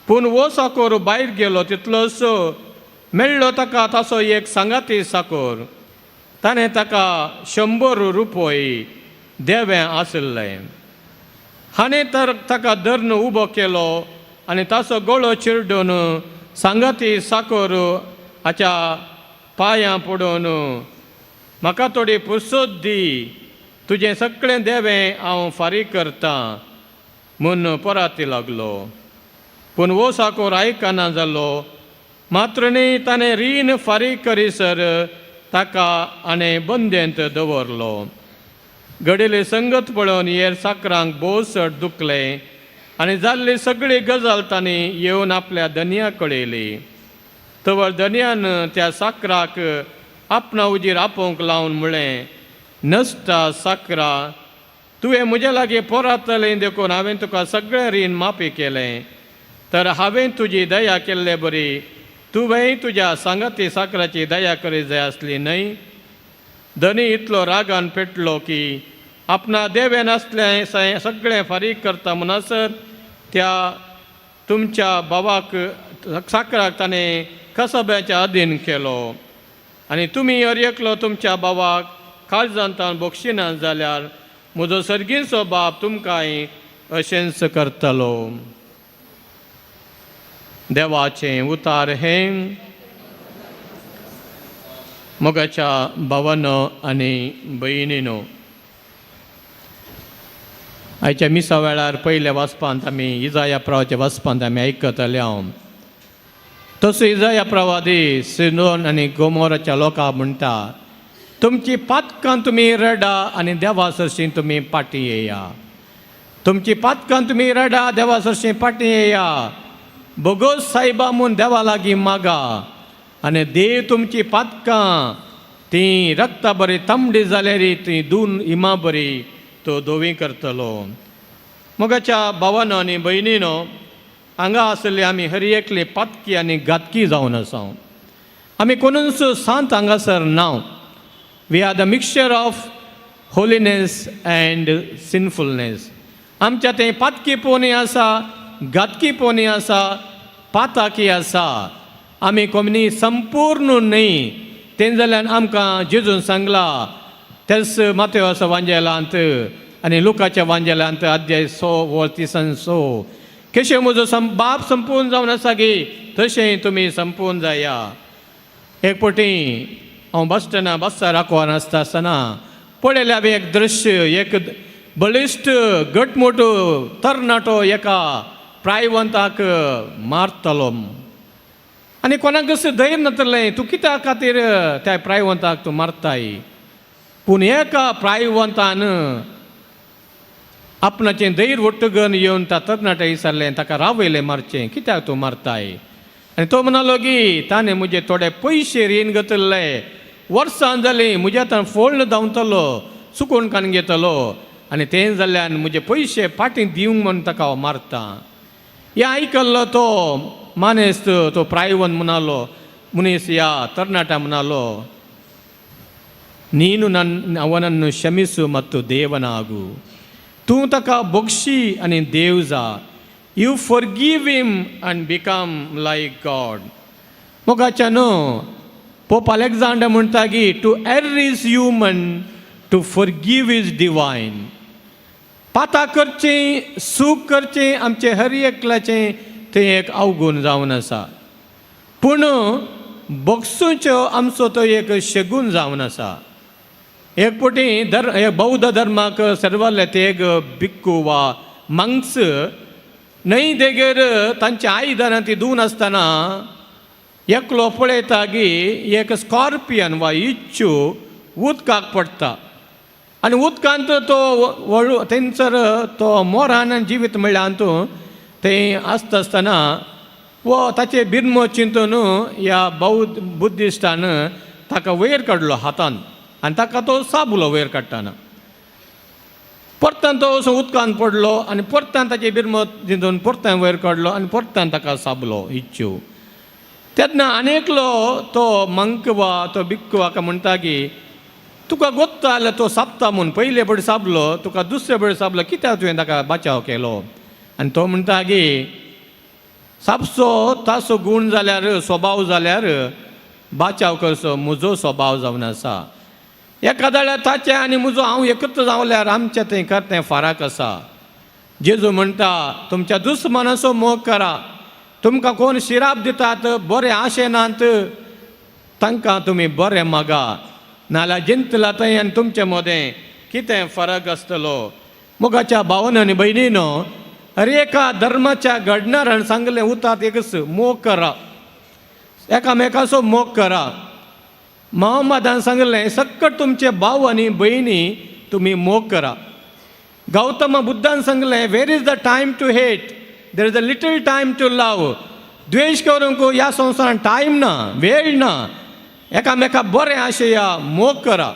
पूण हो साकोर भायर गेलो तितलोच मेळ्ळो ताका ताचो एक सांगाती साकोर. ताणें ताका 100 रुपय देवें आशिल्लें. हाणें तर ताका धरून उबो केलो आनी ताचो गळो चिरडून, सांगाती साकोर हाच्या पांयां पडून, म्हाका थोडी पुरसत दी, तुजें सगळें देवें हांव फारीक करतां म्हूण पराती लागलो. पूण हो साकोर आयकना जालो. मात्र न्ही, ताणें रीण फारीक करीसर ताका आनी बंदेंत दवरलो. घडिल्ली संगत पळोवन हेर साकरांक भोव चड दुखलें आनी जाल्ली सगळी गजाल तांणी येवन आपल्या धनया कळयली. तवळ धनयान त्या साकराक आपणा उजीर आपोवंक लावन म्हळें, नश्टा साकरा, तुवें म्हज्या लागीं पोरातलें देखून हांवें तुका सगळें रीण माफी केलें. तर हांवें तुजी दया केल्ले बरी तुवेंय तुज्या सांगाती साकराची दया करी जाय आसली न्हय? धनी इतलो रागान पेटलो की आपणा देवें नासलें सगळें फारीक करता म्हणसर त्या तुमच्या भावाक साकराक ताणें कसब्याच्या अधीन केलो. आनी तुमी हर एकलो तुमच्या भावाक काळजांतान बक्षिना जाल्यार म्हजो सर्गीचो बाप तुमकांय अशेंच करतलो. देवाचें उतार हें. मोगाच्या भावानो आनी भयणीनो. आयच्या मिसा वेळार पयल्या वाचपांत आमी इजाया प्रवाच्या वाचपांत आमी आयकतले हांव. तसो इजाया प्रवादी सिनोन आनी गोमोराच्या लोकांक म्हणटा, तुमची पातकां तुमी रडा आनी देवा सरशीं तुमी फाटीं येया. तुमची पातकां तुमी रडा, देवा सरशीं फाटीं येया. बोगोस सायबा म्हूण देवा लागीं मागा आनी देव तुमची पातकां ती रक्ता बरी तांबडी जाल्यार ती दोन इमा बरी तो धवी करतलो. मोगाच्या भावानो आनी भयणीनो, हांगा आसले आमी हर एकले पातकी आनी घातकी जावन आसा. आमी कोणूच सांत हांगासर ना. We are the mixture of holiness and sinfulness. आमच्या तें पातकीपोनी आसा, घातकीपोनी आसा, पाताकी आसा. आमी कोमनी संपूर्ण न्हय. तें जाल्यार आमकां जेजून सांगला तेच मातेवासा वांजेलांत आनी लुकाच्या वांजेलांत अध्याय 6 वळ तिसान 6, केशे म्हजो सं बाप संपूर्ण जावन आसा की तशें तुमी संपूर्ण जाया. एक पटी हांव बस स्टँडा बस्सार राकोन आसता आसतना पळयलें हांवें एक दृश्य. एक बळिश्ट घटमूट तरणाटो एका प्रायवंताक मारतलो आनी कोणाकच धैर्य नातलें, तूं कित्या खातीर त्या प्रायवंताक तूं मारताय? पूण एका प्रायवंतान आपणाचें धैर्य वट्ट घेवन येवन त्या तरणाट्या विचारलें, ताका रावयलें मारचें, कित्याक तूं मारताय? आनी तो म्हणालो की ताणें म्हजे थोडे पयशे रीण घेतिल्ले, वर्सां जालीं म्हज्या आतां फोळ्ळ धांवतलो, चुकून कान घेतलो आनी तें जाल्ल्यान म्हजे पयशे फाटीं दिवंक म्हूण ताका हांव मारता. हें आयकल्लो तो मानेस्त, तो प्रायवन म्हणालो, मनीस ह्या तरणाट्या म्हणालो, ನೀನು ನನ್ನ ಅವನನ್ನು ಕ್ಷಮಿಸು ಮತ್ತು ದೇವನಾಗು. तूं ताका बक्षी आनी देव जा. You forgive him and become like God. मोगाच्या न्हू, पोप अलेक्झांडर म्हणटा की to err is human, to forgive is divine. पाता करचें, सूख करचें आमचें हर एकल्याचें तें एक अवगूण जावन आसा, पूण बक्षूचो आमचो तो एक शेगून जावन आसा. एक पटी धर एक बौद्ध धर्माक सर्वाले ते एक भिक्खू वा मंक्स न्हंय देगेर तांची आयदनां ती धुवन आसतना एकलो पळयता की एक स्कॉर्पियन वा इच्छू उदकाक पडटा आनी उदकांत तो वळू थंयसर तो मोरान जिवीत म्हणल्यार हातूंत थंय आसता आसतना वो ताचे बिरमो चिंतून ह्या बौद्ध बुद्धिस्टान ताका वयर काडलो हातान आनी ताका तो साबुलो. वयर काडटाना परतान तो असो उदकांत पडलो आनी परतान ताचे बिरमो चिंतून परतान वयर काडलो आनी परतान ताका साबलो इच्छू. तेन्ना आनी एकलो तो मंक वा तो भिक्खू हाका म्हणटा की तुका गोत्ता जाल्यार तो सापता म्हूण, पयले पडे साबलो तुका, दुसरे पडे साबलो, कित्याक तुवें ताका बाचाव केलो? आनी तो म्हणटा की सापसो तासो गूण जाल्यार, स्वभाव जाल्यार बाचाव करचो म्हजो स्वभाव जावन आसा. एका जाल्यार ताचें आनी म्हजो हांव एकत्र जावल्यार आमचें थंय करतें फाराक आसा. जेजू म्हणटा, तुमच्या दुस्मानाचो मोग करा. तुमकां कोण शिराप दितात, बरें आशेनात, तांकां तुमी बरें मागा, नाल्यार जिंतला थंय आनी तुमचे मदें कितें फरक आसतलो? मोगाच्या भावान आनी भयणीनो, अरे एका धर्माच्या घडणारान सांगलें उतात एकच, मोग करा, एकामेकाचो मोग करा. मोहम्मदान सांगलें, सक्कट तुमचे भाव आनी भयणी तुमी मोग करा. गौतम बुद्धान सांगलें, where is the time to hate, there is a little time to love. द्वेश करूंक ह्या संवसारांत टायम ना, वेळ ना. एकामेका बरें आशया, मोग करा.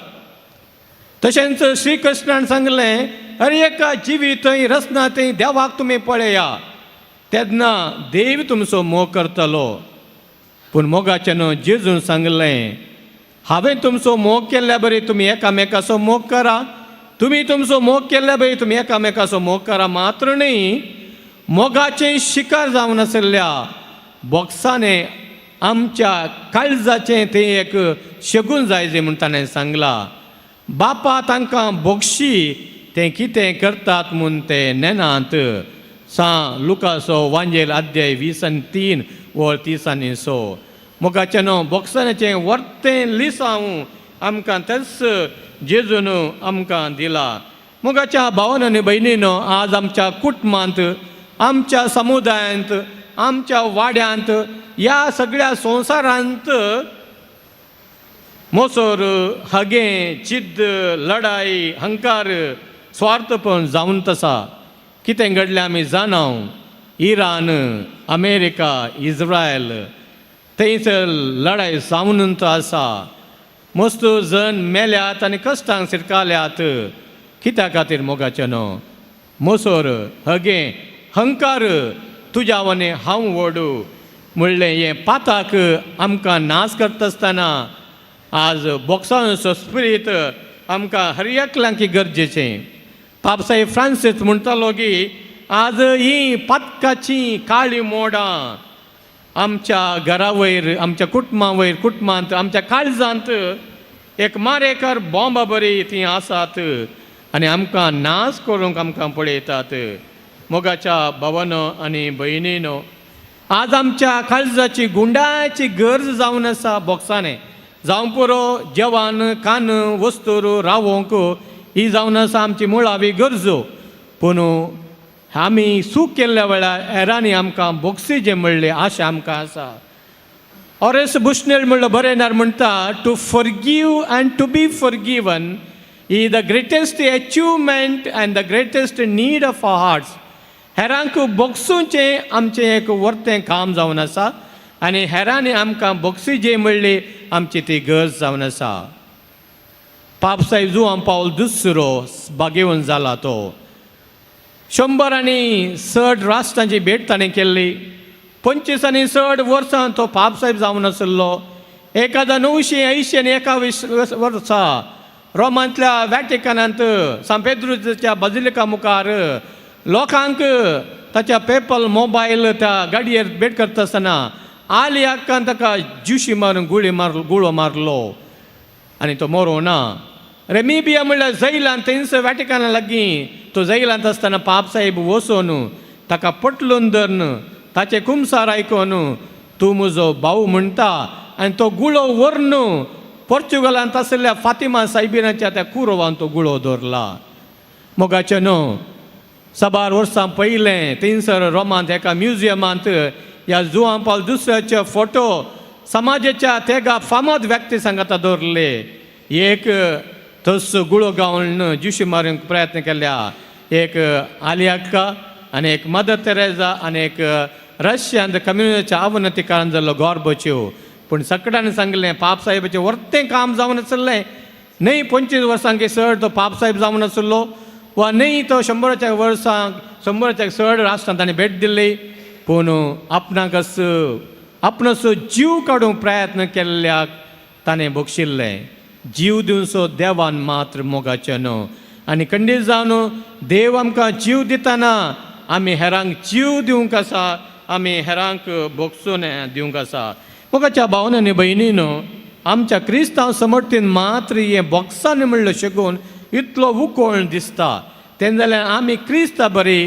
तशेंच श्रीकृष्णान सांगलें, अरे एका जिवीत थंय रचना थंय देवाक तुमी पळया, तेन्ना देव तुमचो मोग करतलो. पूण मोगाचें न्हू, जेजून सांगलें, हांवें तुमचो मोग केल्ल्या बरी तुमी एकामेकाचो मोग करा. तुमी तुमचो मोग केल्ल्या बरी तुमी एकामेकाचो मोग करा. मात्र न्ही, मोगाचें शिकार जावन आशिल्ल्या बॉक्साने आमच्या काळजाचें तें एक शेगून जाय जें म्हूण ताणें सांगलां. बापा तांकां बोगशी, ते कितें करतात म्हूण ते नेनात. सां लुकासो वांजेल अध्याय 23 वळ 36. मोगाचें न्हू, बोगसाण्याचें वर्तें लिसांव आमकां तेच जेजून आमकां दिला. मोगाच्या भावान आनी भयणीनो, आज आमच्या कुटुंबांत, आमच्या समुदायांत, आमच्या वाड्यांत, ह्या सगळ्या संवसारांत मोसोर, हगें, जिद्द, लढाई, हंकार, स्वार्थपण जावन आसा. कितें घडलें आमी जाणाव. इराण, अमेरिका, इस्रायल थंयसर लढाई जावन आसा. मस्त जण मेल्यात आनी कश्टांक शिरकाल्यात. कित्या खातीर मोगाचें न्हू? मोसोर, हगें, हंकार, तुज्या वने हांव व्हड म्हणलें हें पाताक आमकां नाश करता आसतना आज बोक्साचो स्पिरीत आमकां हर एकल्यांक गरजेचें. पापसाहेब फ्रांसीस म्हणटालो की आज ही पातकाची काळी मोडां आमच्या घरा वयर, आमच्या कुटुंबा वयर, कुटुंबांत, आमच्या काळजांत एक मारेकर बॉम्बा बरी ती आसात आनी आमकां नाश करूंक आमकां पळयतात. मोगाच्या भावानो आनी भयणीनो, आज आमच्या काळजाची गुंडाची गरज जावन आसा बोक्साने. जावं पुरो जेवण, कान, वस्तूर, रावोंक, ही जावन आसा आमची मुळावी गरजो. पूण आमी चूक केल्ल्या वेळार हेरांनी आमकां बोक्सीचें म्हणलें आशा आमकां आसा. ऑरेस बुशनेल म्हणलो बरयणार म्हणटा, "To forgive and to be forgiven is the greatest achievement and the greatest need of our hearts." हेरांक बोगसूचें आमचें एक वर्तें काम जावन आसा आनी हेरांनी आमकां बोगसीजे म्हणली आमची ती गरज जावन आसा. पापसाहेब जुवान पावल दुसरो बागेवन जाला तो. 100 आनी चड राष्ट्रांची भेट ताणें केल्ली. 25 आनी चड वर्सां तो पापसाहेब जावन आशिल्लो. 1981 वर्सा रोमांतल्या वॅटिकनांत सांत पेद्रुच्या बाजिलिका मुखार लोकांक ताच्या पेपल मोबायल त्या गाडयेर भेट करता आसतना आली हक्कान ताका ज्युशी मारून गुळी मार गुळो मारलो आनी तो मरो ना. रेमिबिया म्हणल्यार जैलान, थंयसर वॅटिकना लागीं तो जैलांत आसतना पापसाहेब वचून ताका पटलून धरून ताचे कुमसार आयकून तूं म्हजो भाऊ म्हणटा आनी तो गुळो व्हरून पोर्चुगलांत आशिल्ल्या फातिमा सायबिनाच्या त्या कुरोवान तो गुळो दवरला. मोगाचें न्हू, साबार वर्सां पयलें थंयसर रोमांत एका म्युझियमांत ह्या जुवान पावल दुसऱ्याचे फोटो समाजाच्या तेगा फामाद व्यक्ती सांगाता दवरले. एक तस गुळो गावन ज्युशी मारूंक प्रयत्न केल्या एक आलियाक्का आनी एक मदर तेरेजा आनी एक रशियन कम्युनिटीच्या अवनती कारण जाल्लो गॉर्बोच्यो. पूण सगळ्यांनी सांगलें, पापसाहेबाचें वर्तें काम जावन आसलें न्हय. 25 वर्सांक चड तो पापसाहेब जावन आसलो वा न्हय तो 100च्या वर्सांक 100च्या चड राष्ट्रांत ताणें भेट दिल्ली. पूण आपणाकच आपणाचो जीव काडूंक प्रयत्न केल्ल्याक ताणें बक्षिल्लें. जीव दिवचो देवान मात्र मोगाचें न्हू. आनी खंडीत जावन देव आमकां जीव दितना आमी हेरांक जीव दिवंक आसा, आमी हेरांक भोगसून दिवंक आसा. मोगाच्या भावना आनी भयणीनो, आमच्या क्रिस्तांव समर्थीन मात्र हें बोक्सांनी म्हणलें शकून इतलो उकोळ दिसता. तेन्ना जाल्यार आमी क्रिस्ता बरी,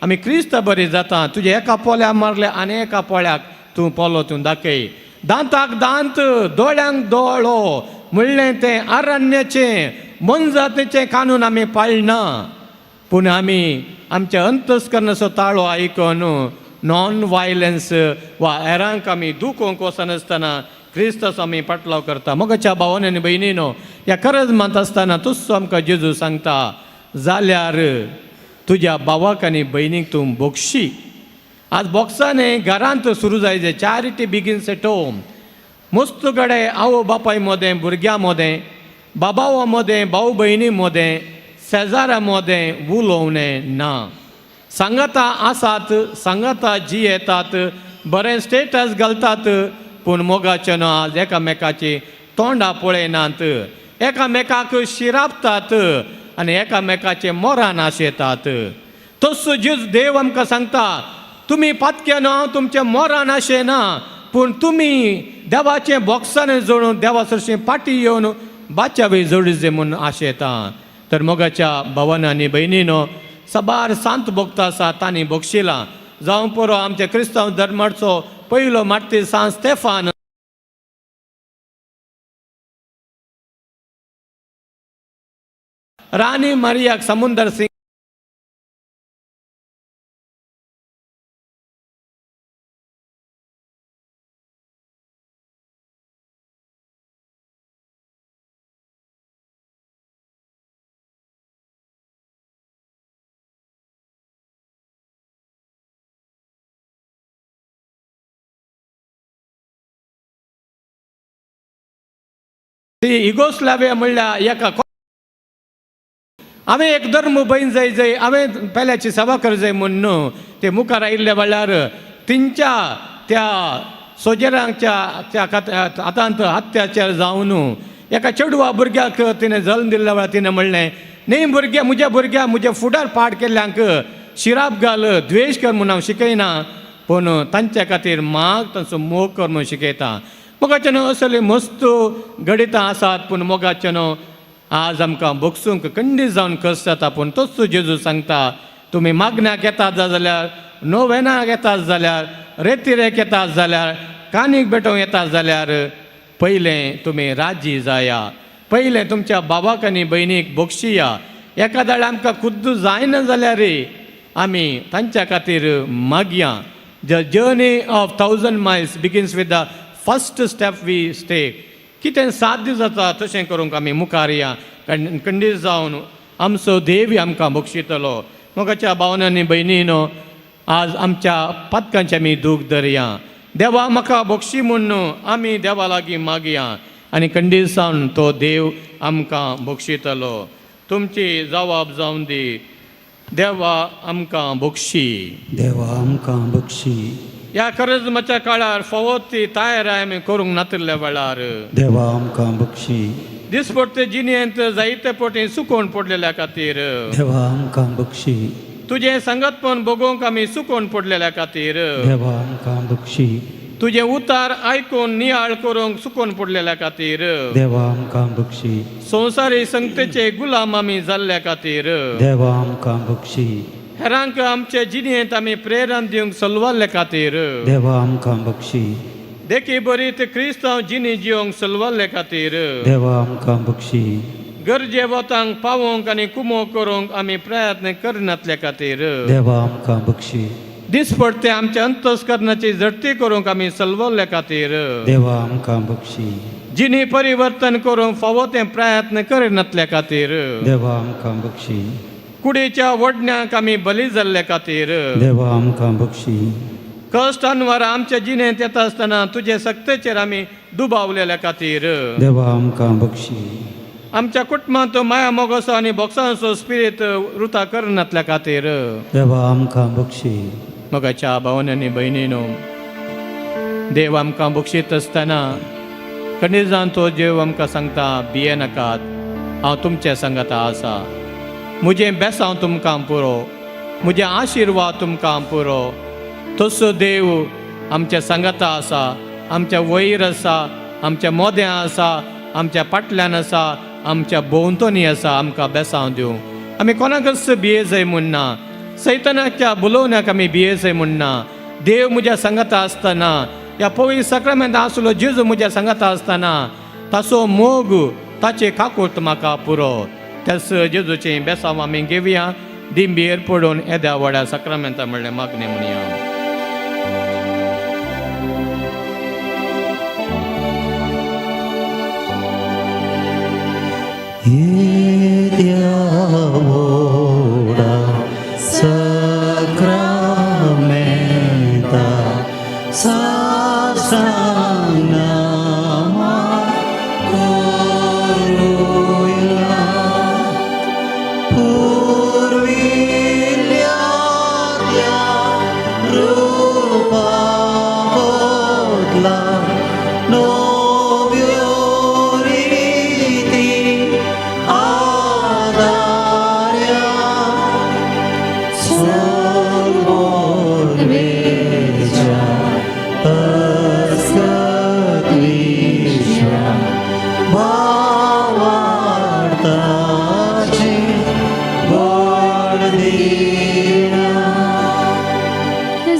आमी क्रिस्ता बरी जाता. तुज्या एका पोल्याक मारले आनी एका पोळ्याक तूं पोलो तूं दाखय, दांताक दांत, दोळ्यांक दोळो म्हणलें तें अरण्याचें मोनजातीचें कानून आमी पाळना. पूण आमी आमच्या अंतस्करणाचो ताळो आयकून नॉन वायलन्स वा हेरांक आमी दुखोवंक वचनासतना क्रिस्ताचो आमी पाटलाव करता. मोगाच्या भावान आनी भयणीनो, ह्या करज मात आसतना तसो आमकां जेजू सांगता, जाल्यार तुज्या भावाक आनी भयणीक तूं बोगशी. आज बोक्साने घरांत सुरू जायचे. Charity begins at home. मस्त कडेन आवय बापाय मदें, भुरग्यां मदें, बाबावा मदें, भाव भयणी मदें, शेजाऱ्या मदें उलोवणें ना. सांगाता आसात, सांगाता जियेतात, बरें स्टेटस घालतात, पूण मोगाचें न्हू, आज एकामेकाची तोंडां पळयनात, एकामेकाक शिरापतात आनी एकामेकाचे मोरान आशेतात. तसो जेजू देव आमकां सांगता, तुमी पातक्या न्हू, हांव तुमच्या मोरान आशेना, पूण तुमी देवाचें बोक्साने जोडून देवा सरशीं पाटी येवन बाच्यावी जोडी म्हूण आशेता. तर मोगाच्या भावान आनी भयणीनो, साबार सांत भोगता आसा, तांणी भोगशिलां. जावं पुरो आमच्या क्रिस्तांव धर्माचो पयलो मार्तीर सांत स्तेफान. राणी मारियाक समुंदर सिंग ती युगोस्लाविया म्हणल्यार एका हांवें एक धर्म बयन जाय जाय, हांवें पेल्याची सेवा कर जाय म्हूण न्हू. ते मुखार आयिल्ल्या वेळार तेंच्या त्या सोजेरांच्या त्या हातांत अत्याचार जावन एका चेडवा भुरग्याक तिणें जल्म दिल्ल्या वेळार तिणें म्हणलें, न्ही भुरग्या, म्हज्या भुरग्या म्हज्या फुडार पाड केल्ल्यांक शिराप घाल, द्वेश कर म्हूण हांव शिकयना, पूण तांच्या खातीर माग, तांचो मोग कर म्हूण शिकयता. मोगाचें न्हू असले मस्त घडितां आसात, पूण मोगाचें न्हू आज आमकां भोगसूंक खंडीत जावन कश्ट जाता. पूण तोच जेजू सांगता, तुमी मागण्याक येतात जाल्यार, नोवेनाक येतात जाल्यार, रेतिरेक येतात जाल्यार, कानीक भेटोवंक येतात जाल्यार, पयलें तुमी राजी जाया, पयलें तुमच्या बाबाक आनी भयणीक भोगशिया. एकाद्या आमकां खुद्द जायना जाल्यार आमी तांच्या खातीर मागया. The journey of 1000 miles begins with the first step we take. कितें साध्य जाता तशें करूंक आमी मुखार या, खंडीत जावन आमचो देव आमकां बक्षितलो. मोगाच्या भावनांनी भयणीनो, आज आमच्या पातकांचे आमी दूख धरया. देवा म्हाका बक्षी म्हूण न्हू आमी देवा लागीं मागया आनी खंडीत जावन तो देव आमकां बक्षितलो. तुमची जवाब जावन दी, देवा आमकां बक्षी. देवा आमकां बक्षी. ह्या करजमाच्या काळार फावो ती तयार आमी करूंक नातिल्ल्या वेळार, देवा आमकां बक्षी. दिसपट्टे जिणेंत जायते पटी सुकोवन पडलेल्या खातीर, देवा आमकां बक्षी. तुजें संगतपण भोगोवंक आमी सुकोवन पडलेल्या खातीर, देवा आमकां बक्षी. तुजें उतार आयकून नियाळ करूंक सुकोवन पडलेल्या खातीर, देवा आमकां बक्षी. संवसारी संगतेचे गुलाम आमी जाल्ल्या खातीर, देवा आमकां बक्षी. हेरांक आमचे जिणेंत आमी प्रेरण दिवंक सलवाल्ले खातीर, देवा आमकां बक्षी. देखी बरी ते क्रिस्तांव जिणी जिवंक सलवाल्ले खातीर, देवा आमकां बक्षी. गरजे वतांक पावोवंक आनी कुमो करूंक आमी प्रयत्न करनातले खातीर, देवा आमकां बक्षी. दिसपडते आमच्या अंतस्करणाची झडती करूंक आमी सलवल्ले खातीर, देवा आमकां बक्षी. जिणी परिवर्तन करूंक फावो ते प्रयत्न करिनातले खातीर, देवा आमकां बक्षी. कुडीच्या वडण्याक आमी बली जाल्ले खातीर, देवा आमकां बक्षी. कश्ट अनवर आमच्या जिणेंत येता आसतना तुजे सक्तेचेर आमी दुबावलेल्या खातीर, देवा आमकां बक्षी. आमच्या कुटुंबांत माया मोगाचो आनी बोक्सांचो स्पिरीत रुता करनातल्या खातीर, देवा आमकां बक्षी. मोगाच्या भावनांनी भयणीनो, देव आमकां बक्षीत आसतना खंडीजान तो देव आमकां सांगता, भिये नाकात, हांव तुमचे सांगता आसा. म्हजें बेसांव तुमकां पुरो, म्हजें आशिर्वाद तुमकां पुरो. तसो देव आमच्या सांगाता आसा, आमच्या वयर आसा, आमच्या मोद्यां आसा, आमच्या पाटल्यान आसा, आमच्या भोंवतणी आसा. आमकां बेसांव दिवं. आमी कोणाकच भिये जाय म्हूण ना, सैतनाच्या बोलोवण्याक आमी भिये जाय म्हूण ना. देव म्हज्या सांगाता आसतना, ह्या पवित्र सक्रमेंत आसलो जेजू म्हज्या सांगाता आसतना, ताचो मोग, ताचे काकूट म्हाका पुरो. त्याच जेजूचें बेसांव आमी घेवया. दिंबेर पडून येद्या व्हड्या सक्रमेंता म्हणलें मागणें म्हणया. येद्या व्हडा सक्रामेंता साष्टांग नमन करुया. पुर्विल्ल्या त्या रुपा बदला नव्यो रिती आदार्या. सोलवोर्वेच्या अस्कत विश्वा भावार्थाचे बळ दिना.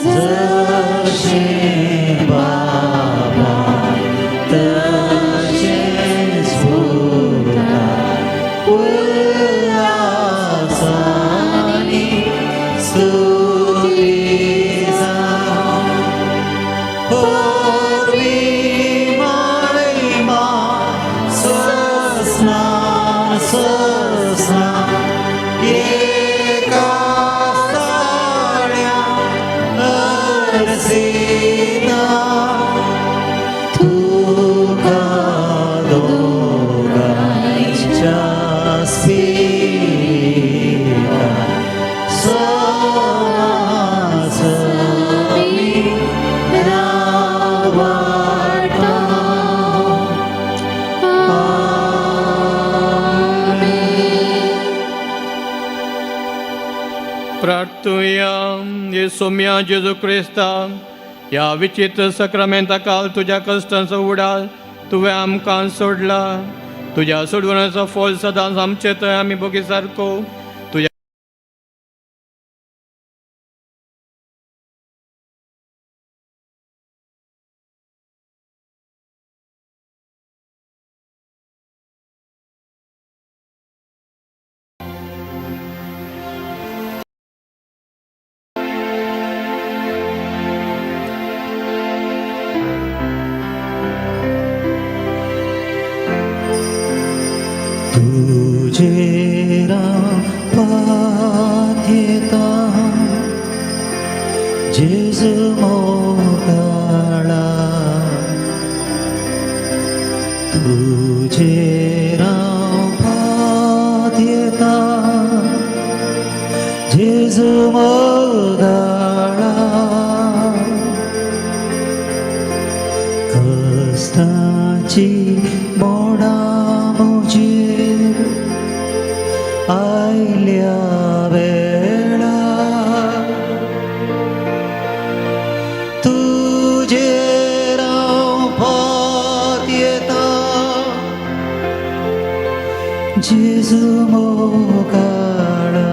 जशें बाबा तशेंच पुता उल्लासान. प्रार्थुया. येसोम्या जेजू क्रिस्ता, ह्या विचित्र सक्रामेंता काल तुज्या कश्टांचो उडास तुवें आमकां सोडला. तुज्या सोडवण्याचो फोल सदांच आमचे थंय आमी भोगी सारको तुज्या तुजेरा पात्यता जेजू मोगाळा, तुजेरा पात्यता जेजू मोगाळा, कष्टाची मोडा म्हजेर आयल्या वेळा, तुजेर हांव पातयेता जेजू मोगाळा.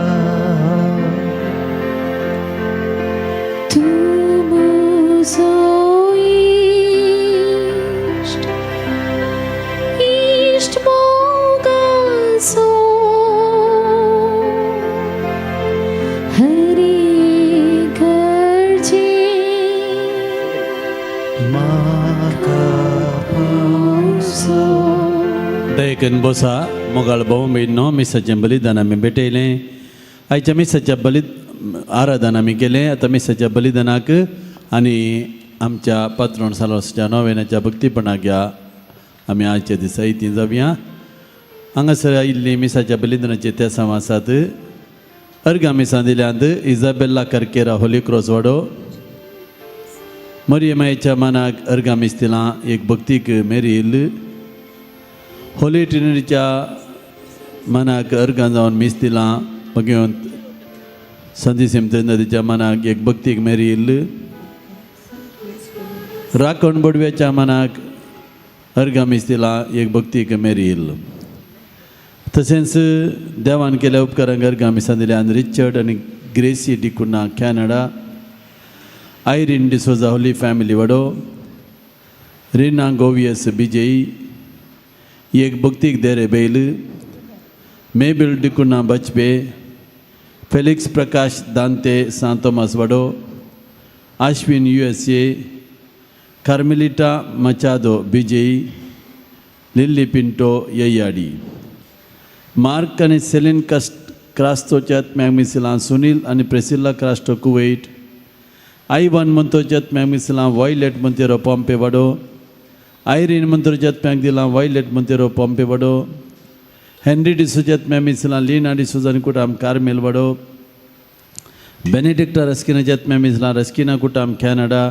तूं म्हजो इश्ट, इश्ट मोगाचो, हर गरजेक म्हाका पावसो. दयकन बोसा. मोगाळ भोव भयणो, मिसाचें बलिदान आमी भेटयलें. आयच्या मिसाच्या बलि आराधन आमी केलें. आतां मिसाच्या बलिदानाक आनी आमच्या पात्रोण सालोसच्या नोवेनाच्या भक्तीपणाक ह्या आमी आयच्या दिसा इती जावया. हांगासर आयिल्लीं मिसाच्या बलिदानाचे ते आसात. अर्घा मिसां दिल्यांत इजाबेल्ला करकेरा, होली क्रॉस वाडो. मरियमायच्या मानाक अर्घा मीस दिलां एक भक्तीक मेरील. होली ट्रिनिटीच्या मनाक अर्गां जावन मीस दिलां भगवंत संदी नदीच्या मनाक एक भक्तीक मेरील. राखण बोडव्याच्या मनाक अर्गां मीस दिलां एक भक्तीक मेरील. तशेंच देवान केल्या उपकारांक अर्गां मिसां दिल्या रिचर्ड आनी Gracie D'Cunha, Canada. Irene D'Souza, holy family वडो. रिना गोवियस, बिजयी. एक भक्तीक देरे बैल. मेबील डिकुना, बचपे. फेलिक्स प्रकाश दांते, सांत तोमास वडो. Ashwin, USA. Carmelita Machado, Bejai. Lily Pinto, Yeyyadi. Mark आनी सेलीन कस्ट क्रास्तोच्या आत्म्याक सुनील आनी प्रेसिल्ला क्रास्टो, कुवेट. आयवन मंतोच्या आत्म्याक मिसलां वायलेट मंतेरो, पोम्पे वाडो. आयरीन मंत्रोच्या आत्म्याक दिलां वायलेट मंतेरो, पोम्पे वाडो. हेनरी डिसोच्या आत्म्याक मिसलां लिना डिसोजा आनी कुटाम, कार्मेल वाडो. बेनेडिक्टा रस्किनाच्या आत्म्याक मिसलां रस्किना कुटाम, कॅनडा.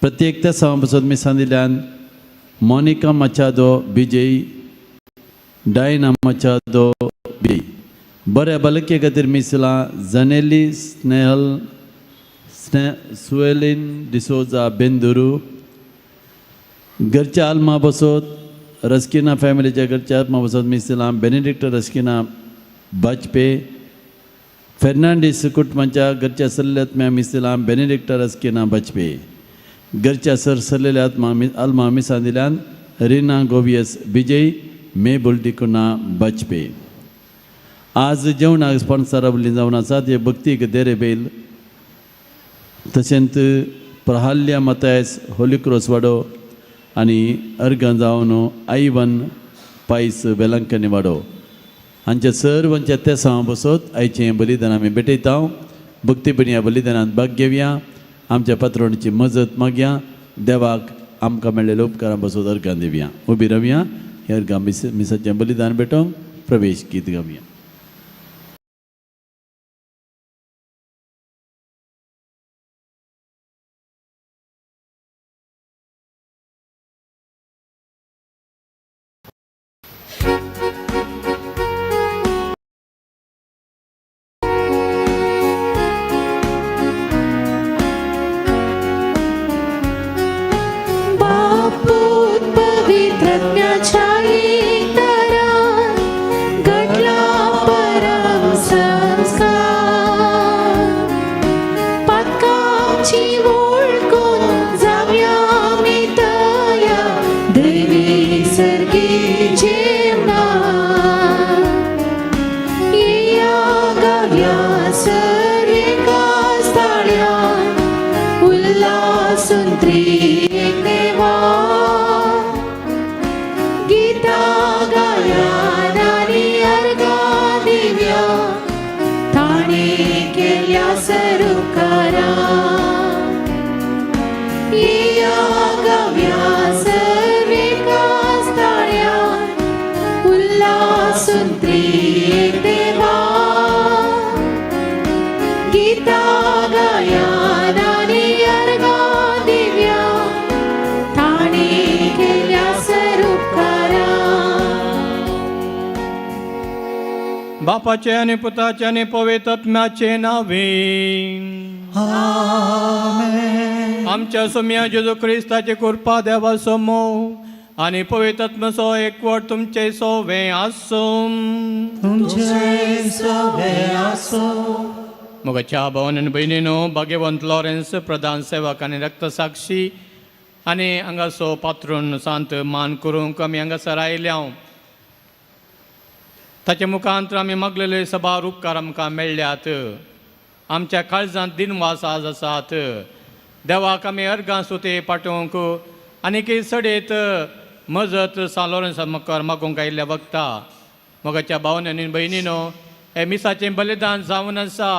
प्रत्येक त्या सभासद मिसां दिल्यान मोनिका मचादो, बिजयी. डायना मचादो, बी. बऱ्या बालके खातीर मिसलां जनेली स्नेहल स्ने सुएलिन डिसोजा, बेंदुरू. घरच्या आल्मा बसत रस्किना फॅमिलीच्या घरच्या आल्मा बसत मिसलां बेनेडिक्ट रस्किना, बाजपे. फेर्नांडीस कुटुंबाच्या घरच्या सरलेल्या आत्म्या मिसलां बेनेडिक्ट रस्किना, बाजपे. घरच्या सर सरलेल्या आत्मा आल्मा मिसां दिल्यान रिना गोवियस, विजय. मेबुल डिकुना, बाजपे. आज जेवणाक स्पॉन्सर जावन आसा ते भक्तीक देरे बेल. तशेंच प्रहाल्या मतायस, होली क्रॉस वाडो आनी अर्गां जावन आयवन पायस, वेलंकनी वाडो. हांच्या सर्वांच्या तेसांव बसत आयचें बलिदान आमी भेटयता. भक्तीपणी ह्या बलिदानांत भाग घेवया. आमच्या पात्रोणची मजत मागया. देवाक आमकां मेळ्ळेल्या उपकारां बसत अर्गां दिवया. उबी रावया. ह्या अर्गां मिसाचें बलिदान भेटोवंक. प्रवेश गीत गावया. बापूत पवित्रज्ञाच्या एकतारान घडला परम संस्कार. पातकाची वळखून जावया आमी तयार दैवी सर्गी जेवणाक. येया गावया सर एका ताळ्यान उल्हासून त्रिएक देवा. गीता गायान आनी अर्घां दिव्या ताणें केल्या सरुकारा. येया गावया सर एका ताळ्यान उल्हासून त्रिएक देवा. गीता गायान आनी अर्घां दिव्या ताणें केल्या सरुकारा. बापाचे आनी पुताचे आनी पवित्र आत्म्याचे नावे. आमच्या सोम्या जेजू क्रिस्ताची कृपा देवाचो मोग आनी पवित्र आत्म्याचो एकवट तुमचे सोवे आसूं. तुमचे सवे आसो. मोगाच्या भावन आनी भयणीनो, भाग्यवंत लॉरेन्स प्रधान सेवक आनी रक्तसाक्षी आनी हांगासो पात्रून सांत मान करूंक आमी हांगासर आयल्या. ताच्या मुखांत आमी मागलेले सभार उपकार आमकां मेळ्ळ्यात. आमच्या काळजांत दिनवास आज आसात. देवाक आमी अर्गां सुते पाठोवंक आनीक सडेत मजत सान लॉरेन्सा मुखार मागूंक आयिल्ल्या वखता. मोगाच्या भावन आनी भयणीनो, हे मिसाचें बलिदान जावन आसा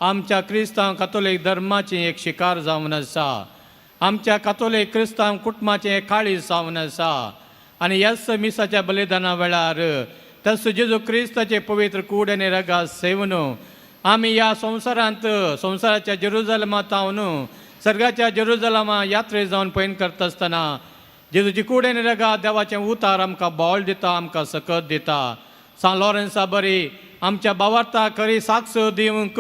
आमच्या क्रिस्तांव कातोलीक धर्माचें एक शिकार जावन आसा, आमच्या कातोलीक क्रिस्तांव कुटुंबाचें एक काळीज जावन आसा. आनी ह्याच मिसाच्या बलिदाना वेळार तस जेजू क्रिस्ताचे पवित्र कूड आनी रगा सेवन आमी ह्या संवसारांत संवसाराच्या जेरुजलमांत जावन सर्गाच्या जेरुजलमा यात्रे जावन पयण करता आसतना जेजूची कूड आनी रगा देवाचें उतार आमकां बोळ दिता, आमकां सकत दिता. सान लॉरेन्सा बरी आमच्या बावार्थाक खरी साक्ष दिवंक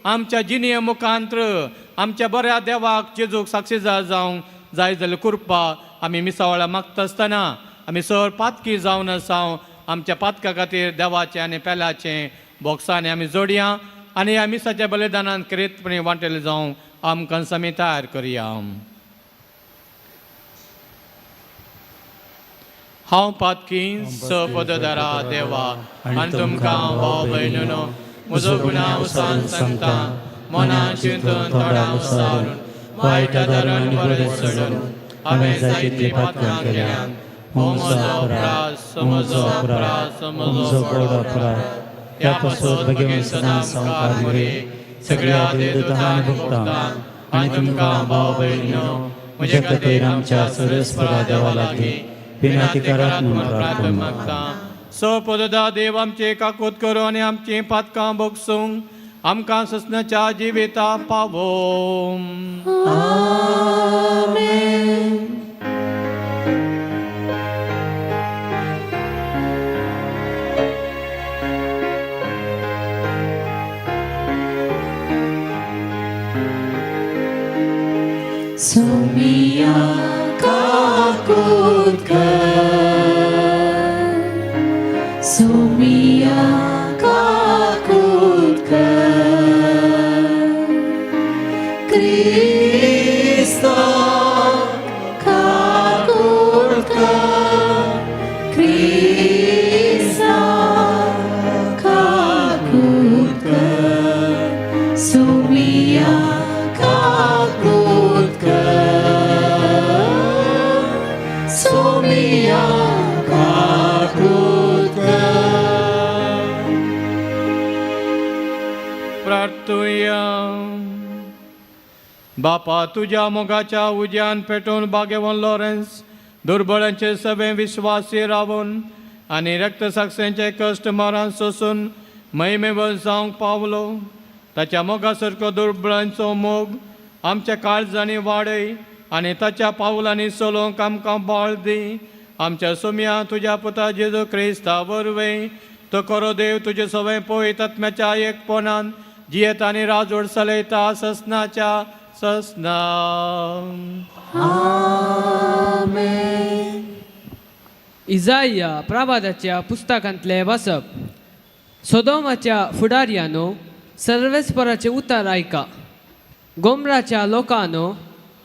आमच्या जिणये मुखांत्र आमच्या बऱ्या देवाक जेजूक साक्षीदार जावंक जाय जाल्यार कृपा आमी मिसावळा मागता आसतना आमी सर पातकी जावन आसा. आमच्या पातका खातीर देवाचें आनी पेल्याचें बोक्सांनी आमी जोडया आनी ह्या मिसाच्या बलिदानान क्रेतपणी वांटेले जावंक आमकां आमी तयार करया. हांव पातकी स पदधरा देवा आनी तुमकां भाव भयणीनो म्हजो गुन्यांव सांग सांगता. मनान चिंतून तोंडान उसारून वायट धरून बरें सोडून हांवें जायतीं पातकां केल्यात. हो म्हजो अपराध, म्हजो अपराध, म्हजो म्हजो व्हड अपराध. ह्या पासत भगवंत सदां सामकार मुरे सगळ्या देवदूतां आनी भक्तां आनी तुमकां भाव भयणीनो म्हज्या खातीर आमच्या सर्वेस्परा देवा लागीं विनंती करात म्हूण प्रार्थना मागता. स पददा देव आमचे काकूत करूं आनी आमचीं पातकां भोगसूंक आमकां ससनाच्या जिविता पावो. आमेन. सोमिया काकूत कर, सोमिया काकूत कर, क्रिस्ता काकूत कर, क्रिस्ता काकूत कर, सोमिया काकूत कर, सोमिया काकूत कर. प्रार्थुया. बापा, तुज्या मोगाच्या उज्यान पेटोवन भाग्यवन लॉरेन्स दुर्बळांचे सगळे विश्वासी रावन आनी रक्तसाक्षेंचे कश्ट मरण सोसून महिमेवर जावंक पावलो. ताच्या मोगा सारको दुर्बळांचो मोग आमच्या काळजांनी वाडय आनी ताच्या पावलांनी चलोवंक आमकां बळ दी. आमच्या सोम्या तुज्या पुता जेजू क्रिस्ता वरवीं, तो खरो देव तुजे सवय पळयत आत्म्याच्या एकपणान जियेत आनी राजवट चलयता ससनाच्या ससना. इजाया प्रवादाच्या पुस्तकांतले वाचप. सोदोमाच्या फुडारयानो, सर्वेस्पराचे उतर आयका. गोमराच्या लोकांनो,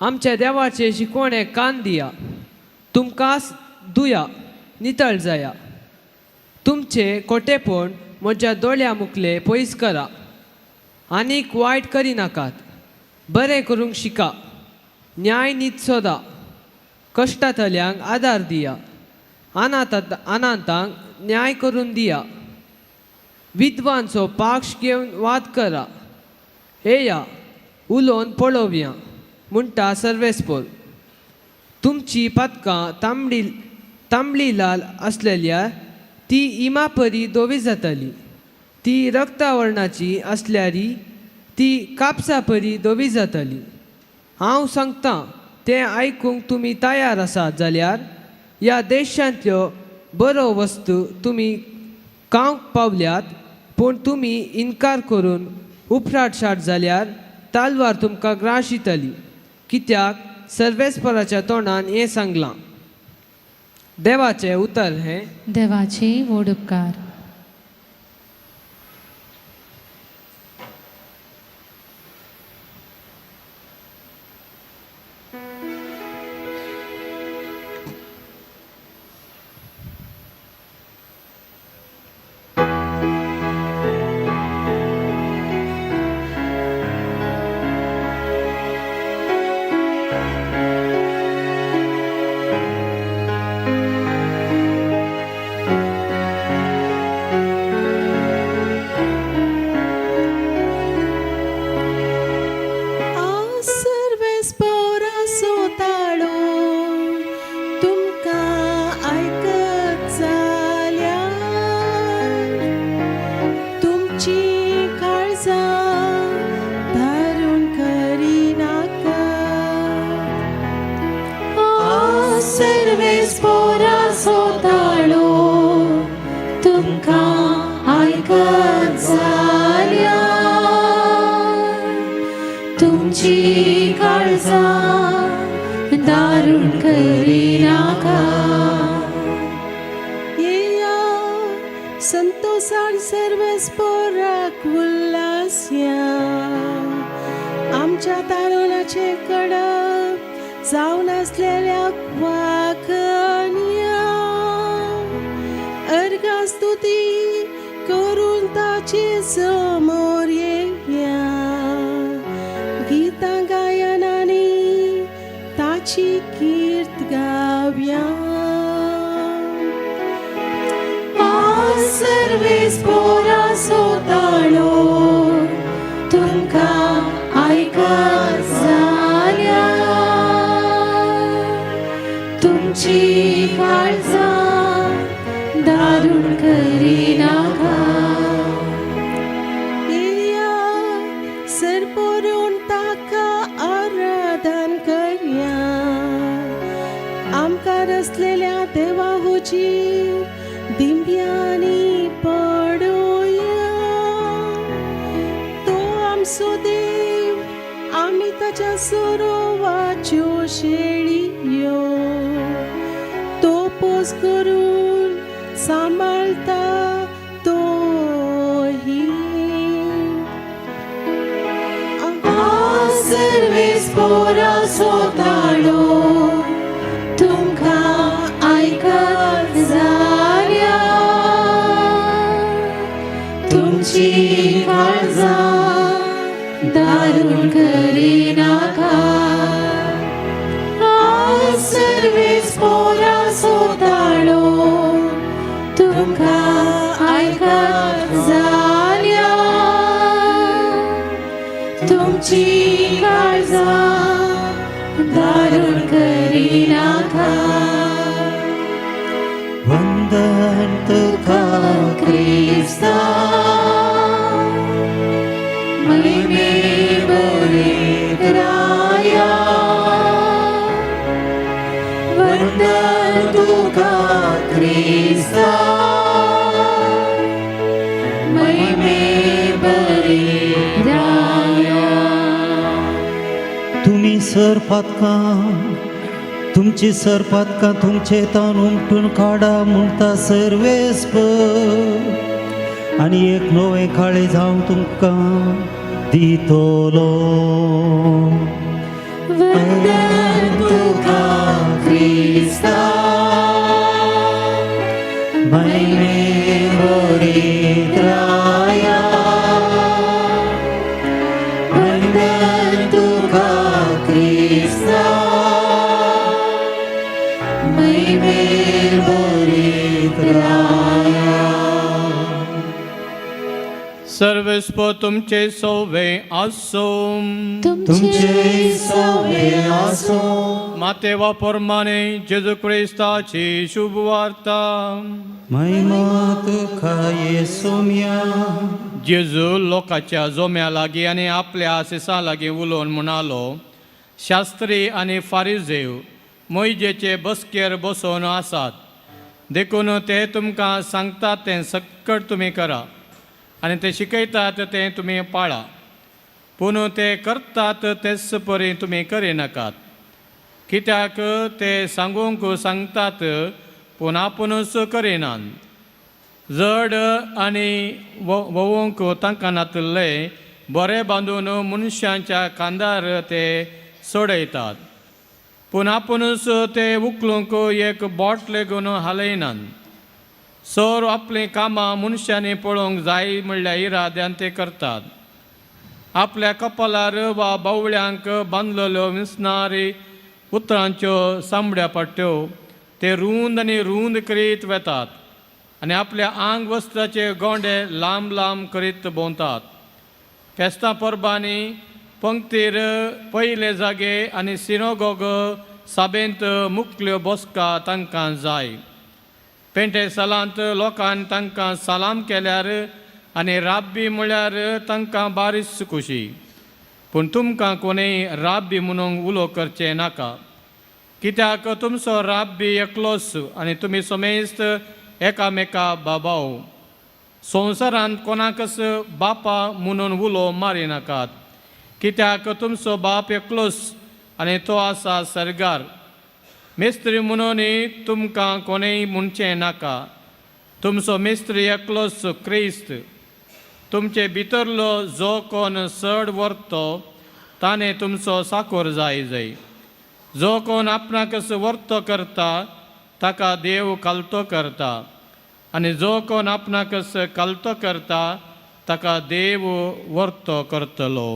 आमच्या देवाचे शिकवणे कान दिया. तुमकां दुया नितळ जाया. तुमचे कोटेपण म्हज्या दोळ्या मुखले पयस करा. आनीक वायट करिनाकात, बरें करूंक शिका. न्याय नीत सोदा. कश्टांतल्यांक आदार दिया. अनाथांक न्याय करून दिया. विद्वांचो पाक्ष घेवन वाद करा. येया, उलोवन पळोवया, म्हणटा सर्वेस्पोर. तुमची पातकां तांबडी तांबडी लाल आसलेल्या ती इमापरी धवी जातली. ती रक्तावर्णाची आसल्यारी ती कापसा परी धवी जातली. हांव सांगतां तें आयकूंक तुमी तयार आसात जाल्यार ह्या देशांतल्यो बरो वस्तू तुमी खावंक पावल्यात. पूण तुमी इनकार करून उपराटशाट जाल्यार तालवार तुमकां ग्रास दितली, कित्याक सर्वेस्पराच्या तोंडान हें सांगलां. देवाचें उतर हें. देवाचे व्हड उपकार. सर्वेस्पोराचो ताळो तुमकां आयकत जाल्यार, तुमची काळजां धारून करिनाका. सर्वेस्पोराचो ताळो तुमकां आयकत जाल्यार, तुमची काळजां दारूण करिनाका. येया, संतोषान सर्वेस्पोराक उल्हासया. आमच्या तारुणाचे कडप जावन आसलेल्या वाखणया. अर्घा स्तुती करून ताचे समोर येया. गीतां गायनांनी ताची कीर्त गावया. सर्वेस्पोराचो ताळो तुमकां आयकत जाल्यार, तुमची काळजां दारूण करिनाका. येया, सरपरून ताका आराधन करया. आमकां रचलेल्या देवा हुजी दिंब्यांनी पडोया. तो आमचो देव, आमी ताच्या सरोवाच्यो शेळयो. तो पोस करून सांबाळता तोही. सर्वेस्पोराचो ताळो तुमकां आयकत जाल्यार, तुमची काळजां दारूण करिनाका. सर्वेस्पोराचो ताळो तुमकां आयकत जाल्यार, तुमची काळजां दारूण करिनाका. वंदन महिमे बरीत राया, वंदन तुका क्रिस्ता, महिमे बरीत राया. तुमी सर पातकां तुमची सर पातकां तुमचे तावन उमटून काडा म्हणटा सर्वेस्पर, आनी एक नवें काळें जावं तुमकां दितलो. वंदन तुका क्रिस्ता, महिमे बरीत राया, वंदन तुका क्रिस्ता, महिमे बरीत राया. सर्वेस्पर तुमचे सोवे आसूं. तुमचे सवे आसो. मातेवा प्रमाणे जेजू क्रिस्ताची शुभ वार्ता. महिमा तुका येसुम्या. जेजू लोकांच्या जोम्या लागीं आनी आपल्या आसिसां लागीं उलोवन म्हणालो, शास्त्री आनी फारिजेव मोयजेचे बसकेर बसोवन आसात, देखून ते तुमकां सांगतात तें सक्कट तुमी करा आनी ते शिकयतात तें तुमी पाळा, पूण ते करतात तेच परी तुमी करिनाकात, कित्याक ते सांगूंक सांगतात पूण आपुणूच करिनात. जड आनी वोवूंक तांकां नातिल्ले बरें बांदून मनशांच्या खांदार ते सोडयतात, पूण आपुणूच ते उखलूंक एक बोट लेगून हालयनात. सोर आपलीं कामां मनशांनी पळोवंक जाय म्हणल्या इराद्यान ते करतात. आपल्या कपालार वा बावळ्यांक बांदलेल्यो विसनारी उतरांच्यो सांबड्या पट्ट्यो ते रूंद आनी रूंद करीत वेतात आनी आपल्या आंग वस्त्राचे गोंडे लांब लांब करीत भोंवतात. फेस्तां परबांनी पंक्तीर पयले जागे आनी सिनोगोग साबेंत मुकल्यो बसका तांकां जाय. पेंटे सालांत लोकान तांकां सलाम केल्यार आनी राब्बी म्हळ्यार तांकां बारीच खुशी. पूण तुमकां कोणूय राब्बी म्हणूंक उलो करचें नाका, कित्याक तुमचो राब्बी एकलोच आनी तुमी समेस्त एकामेका बाबाव. संवसारांत कोणाकच बापा म्हणून उलो मारिनाकात, कित्याक तुमचो बाप एकलोच आनी तो आसा सर्गार. मिस्त्री म्हणून तुमकां कोणूय म्हणचें नाका, तुमचो मिस्त्री एकलोच, क्रिस्त. तुमचे भितरलो जो कोण चड व्हरतो ताणें तुमचो साकोर जाय जाय. जो कोण आपणाकच वर्तो करता ताका देव कालतो करता, आनी जो कोण आपणाकच कालतो करता ताका देव वर्तो करतलो.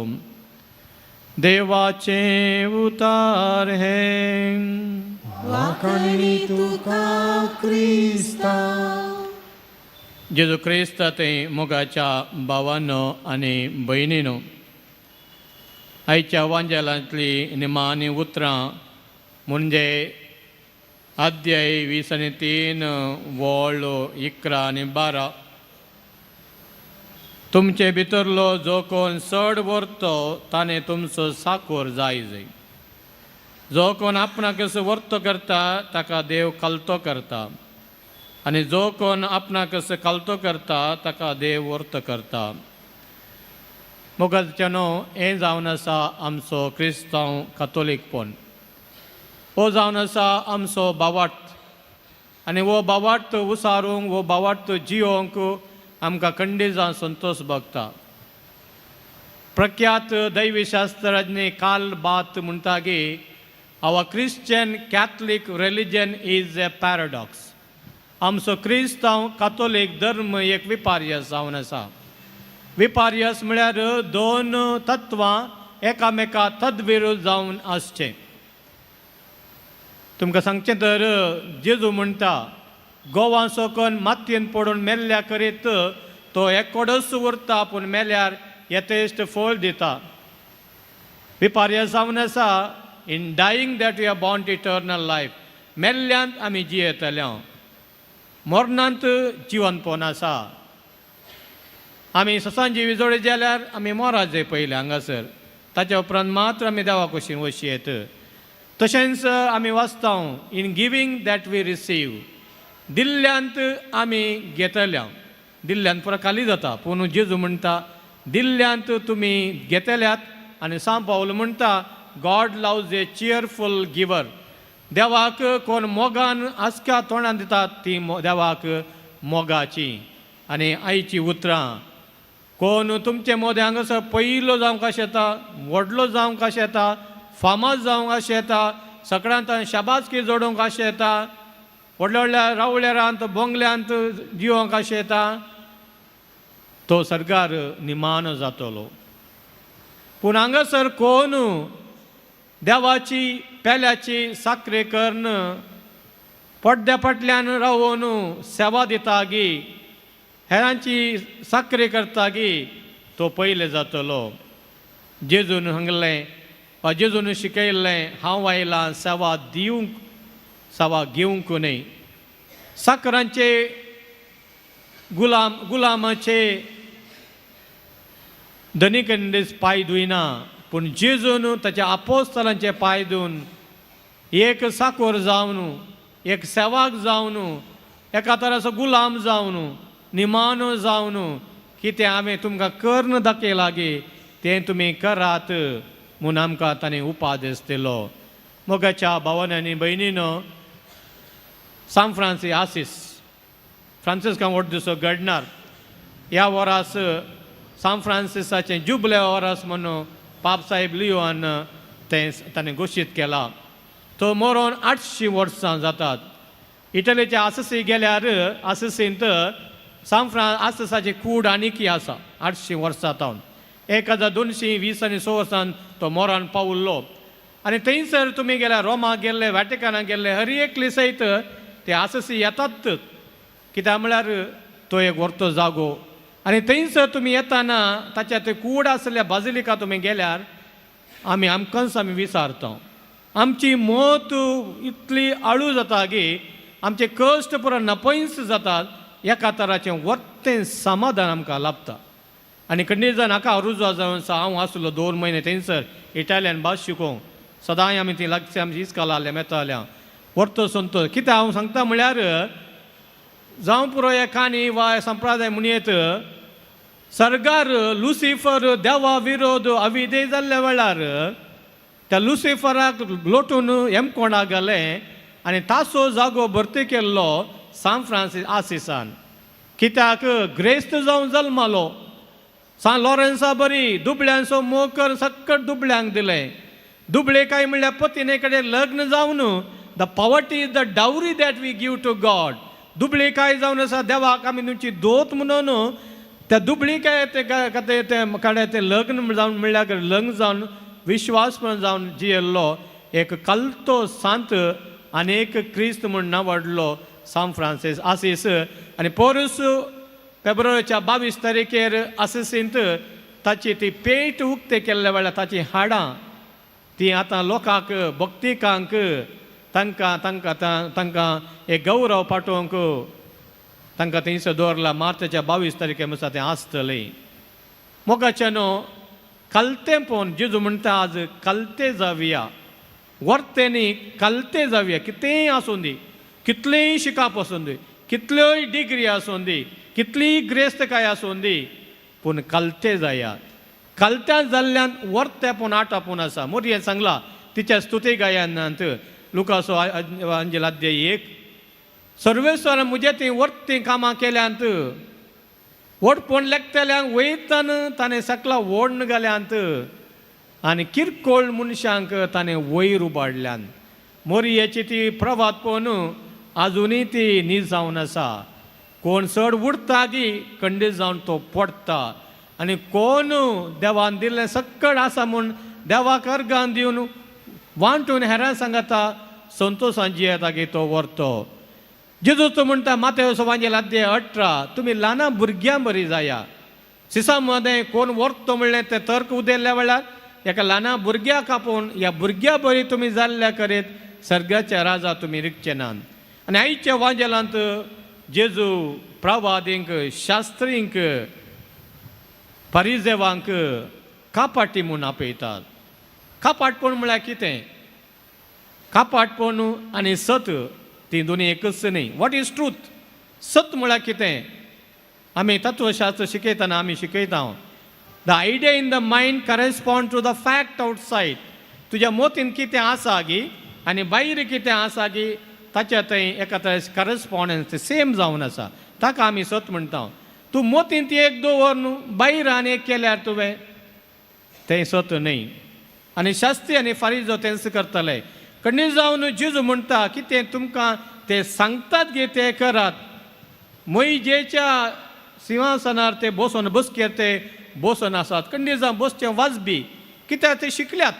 देवाचें उतार हें. वाखाणणी तुका क्रिस्ता. जेजू क्रिस्त ते मोगाच्या भावानो आनी भयणीनो, आयच्या वांजेलांतली निमाणी उतरां म्हणजे अध्याय 23 वळ 11 आनी 12. तुमचे भितरलो जो कोण चड व्हरतो ताणें तुमचो साकोर जाय जाय. जो कोण आपणाकच वर्तो करता ताका देव कालतो करता, आनी जो कोण आपणाकच कालतो करता ताका देव वर्तो करता. मोगाच्यानो, हें जावन आसा आमचो क्रिस्तांव कातोलीकपण. हो जावन आसा आमचो बावाट, आनी हो बावाट उसारूंक, हो बावाट जियोंक आमकां खंडीत जावन संतोश भोगता. प्रख्यात दैवशास्त्रज्ञ कार्ल बार्थ म्हणटा की our Christian Catholic religion is a paradox. आमचो क्रिस्तांव कातोलीक धर्म एक विपार्यस जावन आसा. विपार्यस म्हळ्यार दोन तत्वां एकामेका तद्विरुद्ध जावन आसचें. तुमकां सांगचें तर जेजू म्हणटा, गोवा सोकन मातयेन पडून मेल्ल्या करीत तो एकोडोच उरता, पूण मेल्यार यथेश्ट फळ दिता. विपार्यस जावन आसा in dying that you are born eternal life. मेल्ल्यांत आमी जियेतले, मरणांत जिवनपण आसा. आमी ससांजी जोडे जाल्यार आमी मोरात जाय पयलें हांगासर, ताच्या उपरांत मात्र आमी देवा कुशीन वशी येत. तशेंच आमी वाचता, in giving that we receive, दिल्ल्यांत आमी घेतल्या. दिल्ल्यान पुरो खाली जाता, पूण जेजू म्हणटा दिल्ल्यांत तुमी घेतल्यात. आनी सांव पावल म्हणटा, God loves a cheerful giver. देवाक कोण मोगान आसक्या तोंडान दितात ती देवाक मोगाची. आनी आईची उतरां, कोण तुमचे मोदें हांगासर पयलो जावंक आशेता, व्हडलो जावंक आशेता, फामाद जावंक आशेता, सगळ्यांत शाबासकी जोडूंक आशेता, व्हडल्या व्हडल्या रावळेरांत बोंगल्यांत जिवोंक आशेता, तो सरकार निमानो जातलो. पूण हांगासर कोण देवाची पेल्याची साकरे करून पड्ड्या फाटल्यान रावून सेवा दिता गी, हेरांची साकरी करता गी, तो पयले जातलो. जेजून सांगलें वा जेजून शिकयल्लें, हांव आयलां सेवा दिवंक, सेवा घेवंक न्हय. साकरांचे गुलाम गुलामाचे धनी केन्नाच पांय धुयना, पूण जेजून ताच्या आपोस्तलांचे पांय धुवन एक साकोर जावन, एक सेवाक जावन, एका तराचो गुलाम जावन, निमानो जावन, कितें हांवें तुमकां कर्ण दाखयलां गे तें तुमी करात म्हूण आमकां ताणें उपादेश दिलो. मोगाच्या भावांनी आनी भयणीनो, सांत फ्रांसीस आसीस, फ्रांसिस्कां व्हड दिसो घडणार ह्या वरास सांत फ्रांसिसाचें जुबले वरास म्हणून पाप साहेब लियोन तें ताणें घोशीत केलां. तो मरोन 800 वर्सां जातात. इटलीच्या आससी गेल्यार आससींत सांत आससाची कूड आनिकी आसा. 800 वर्सां तावन 1220 आनी स वर्सान तो मोरान पावुल्लो. आनी थंयसर तुमी गेल्यार, रोमाक गेल्ले, वॅटिकनाक गेल्ले, हर एकली सयत ते आससी येतात. कित्याक म्हळ्यार तो एक व्हरतो जागो. आनी थंयसर तुमी येताना ताच्या ते कूड आसल्या बाजिलिका तुमी गेल्यार आमी आमकांच आमी विचारता, आमची मत इतली आळू जाता की आमचे कश्ट पुरो नपयंस जातात. एका तराचें वर्तें समाधान आमकां लाभता. आनी खंडीत जावन हाका रुजवा जावन आसा. हांव आसलो 2 म्हयने थंयसर इटालियन भास शिकोवंक. सदांय आमी ती लागचे आमची इस्कोला मेताल्या वर्तो संतोश. कित्याक हांव सांगता म्हळ्यार, जावं पुरो हे काणी वा संप्रदाय म्हणयेत, सर्गार लुसिफर देवा विरोध अविधेय जाल्ल्या वेळार त्या लुसिफराक लोटून हेमकोणाक घालें आनी ताचो जागो भरती केल्लो सांत फ्रांसीस आसिसान. कित्याक ग्रेस्त जावन जल्मालो सांत लॉरेन्सा बरी दुबळ्यांचो मोग कर सक्कट दुबळ्यांक दिलें. दुबळे काय म्हणल्यार पतिने कडेन लग्न जावन, the poverty is the dowry that we give to God. दुबळी काय जावन आसा देवाक आमी तुमची दोत म्हणून त्या दुबळी काय ते ते कडेन ते लग्न जावन म्हणल्यार लग्न जावन विश्वास जावन जियेल्लो एक कलतो सांत आनी एक क्रिस्त म्हूण नांव सांत फ्रांसीस आसीस. आनी पोरूस फेब्रुवारीच्या 22 तारखेर आसिसींत ताची ती पेट उक्ते केल्ल्या वेळार ताची हाडां ती आतां लोकांक भक्तिकांक तांकां तांकां तांकां एक गौरव पाठोवंक तांकां थंयसर दवरला. मार्चाच्या 22 तारखे म्हणसा तें आसतलें. मोगाचे न्हू कलतें पळोवन जेजू म्हणटा, आज कलते जावया, वर्तेनी कलते जावया. कितेंय आसूं दी, कितलेंय शिकप आसूं दी, कितल्योय डिग्री आसूं दी, कितलीय ग्रेस्तकाय आसूं दी, पूण कलते जाया. कलत्या जाल्ल्यान वर्तेपण आटापून आसा. मोरयेन सांगला तिच्या स्तुती गायनांत, लुकासो अंजल अध्याय 1, सर्वेश्वरान म्हजे ती वर्ती कामां केल्यांत, व्हडपण लेखतल्यांक वयतान ताणें सकला ओडन घाल्यांत आनी किरकोळ मनशांक ताणें वयर उबाडल्यान. मोरयेची ती प्रभात पळोवन आजुनूय ती नीज जावन आसा. कोण चड उडता की खंडीत जावन तो पडटा, आनी कोण देवान दिल्लें सक्कड आसा म्हूण देवाक अर्गान दिवन वांटून हेरां सांगता संतोशान जियेता की तो व्हरतो. जेजू तो म्हणटा मातेव वांजेल अध्याय 18, तुमी ल्हाना भुरग्यां बरी जाया. सिसा मदें कोण व्हरतो म्हणलें तें तर्क उदेल्ल्या वेळार एका ल्हाना भुरग्याक आपोवन ह्या भुरग्या बरी तुमी जाल्ल्या करीत सर्गाच्या राजा तुमी रिगचे नात. आनी आयच्या वांजेलांत जेजू प्रवादींक शास्त्रींक परिजेवांक कापाटी म्हूण आपयतात. कापाटपण म्हळ्यार कितें? कापाटपण आनी सत ती दोनी एकच न्ही. What is truth? सत म्हळ्यार कितें? आमी तत्वशास्त्र शिकयतना आमी शिकयता, the idea in the mind correspond to the fact outside. तुज्या मोतीन कितें आसा गी आनी भायर कितें आसा गी, ताच्या थंय एका तरे करस्पॉन्डन्स सेम जावन आसा, ताका आमी सत म्हणटा. तूं मोतीन ती एक दवर न्हू, भायर आनी एक केल्यार तुवें तें सत न्हय. आनी शास्त्री आनी फारिजो तेंच करतले. कणी जावन जेजू म्हणटा, कितें तुमकां ते सांगतात गे ते करात. मोहिजेच्या सिंहासनार ते बसून, बसकेर ते बसून आसात. कंडी जावन बसचे वाजबी, कित्याक ते शिकल्यात,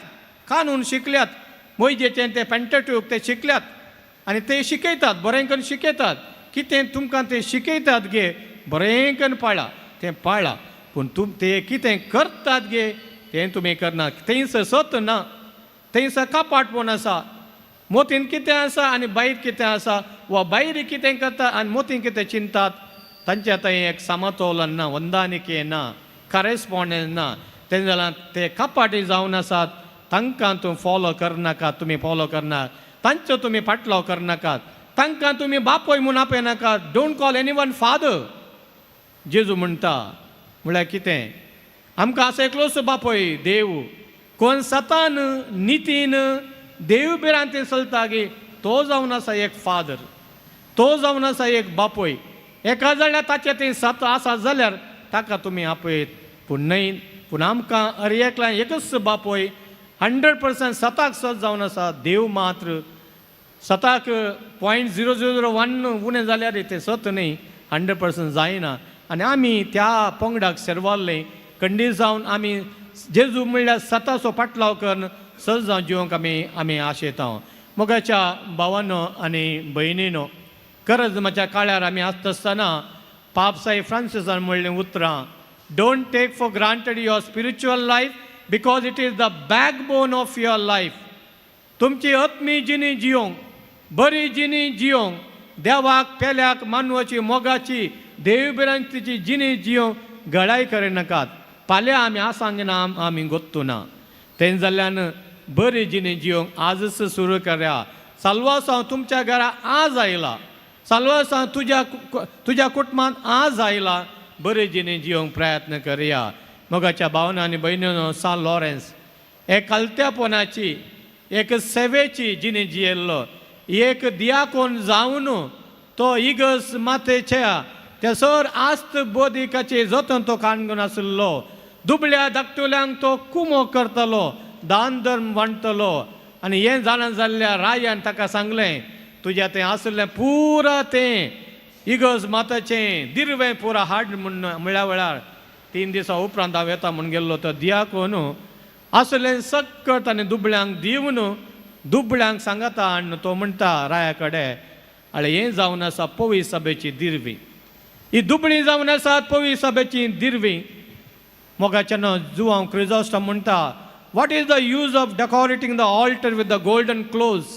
कानून शिकल्यात, मोहिजेचे ते पेंटट्यूक ते शिकल्यात आनी ते शिकयतात, बरें करून शिकयतात. कितें तुमकां ते शिकयतात गे, बरें करून पाळा, तें पाळा. पूण तुम ते कितें करतात गे तें तुमी करना. थंयसर सत ना, थंयसर कापाटपण आसा. मोतीन कितें आसा आनी भायर कितें आसा, वा भायर कितें करता आनी मोतीन कितें चिंतात, तांचे थंय एक समतोलन ना, वंदानिके ना, करस्पॉन्डन्स ना. तें जाल्यार ते कपाटी जावन आसात. तांकां तूं फॉलो करनाका, तुमी फॉलो करना, तांचो तुमी फाटलाव करनाकात, तांकां तुमी बापोय म्हूण आपयनाकात. Don't call anyone father, जेजू म्हणटा. म्हळ्यार कितें? आमकां आसा एकलोच बापोय, देव. कोण सतान, नितीन, देव भिरांतीन चलता गी, तो जावन आसा एक फादर, तो जावन आसा एक बापोय. एका जाल्यार ताचें तें सत आसा जाल्यार ताका तुमी आपयत, पूण न्हय. पूण आमकां हर एकल्या एकच बापोय, 100% सताक सत जावन आसा, देव मात्र. सताक 0.0001 उणें जाल्यार तें सत न्हय, 100% जायना. आनी आमी त्या पंगडाक शेरवाल्ले. कंडी जावन आमी जेजू म्हणल्यार सताचो पाटलाव करून सत जावन जिवंक आमी आशेता. मोगाच्या भावानो आनी भयणीनो, करजमाच्या काळार आमी आसता आसतना पाप साहेब फ्रांसिसान म्हणलें उतरां, "Don't take for granted your spiritual life because it is the backbone of your life." तुमची आत्मी जिणी जियोंक, बरी जिणी जियोंक, देवाक पेल्याक मानवाची मोगाची देवभिरांतीची जिणी जियोंक गळाय करिनाकात. फाल्यां आमी आसांगिना, आमी गोत्तू ना. तें जाल्ल्यान बरी जिणी जियोंक आजच सुरू करया. साल्वासांव तुमच्या घरा आज आयला, साल्वासांव तुज्या कुटुंबांत आज आयला. बरी जिणी जियोंक प्रयत्न करया. मोगाच्या भावना आनी भयणीनो, सान लॉरेन्स एक कलत्यापणाची, एक सेवेची जिणी जियेल्लो. एक दियाकोन जावन तो इगर्ज मातेच्या त्या सर आस्त बोधिकाचे जतन तो काणगून आशिल्लो. दुबळ्या धाकटुल्यांक तो कुमो करतलो, दान धर्म वांटतलो. आनी हें जाणा जाल्ल्या रायान ताका सांगलें, तुज्या तें आशिल्लें पुरा तें इगर्ज माताचें दिर्वें पुरा हाड म्हूण. म्हळ्या वेळार 3 दिसां उपरांत हांव येता म्हूण गेल्लो. तो दियाकोन आसलें सक्कट आनी दुबळ्यांक दिवन, दुबळ्यांक सांगता आनी तो म्हणटा राया कडेन, आळे, हें जावन आसा पवी सभेची दिर्वी, ही दुबळी जावन आसात पवी सभेची दिर्वी. मोगाच्यान, जुवांव क्रिजोस्टम म्हणटा, "What is the use of decorating the altar with the golden clothes,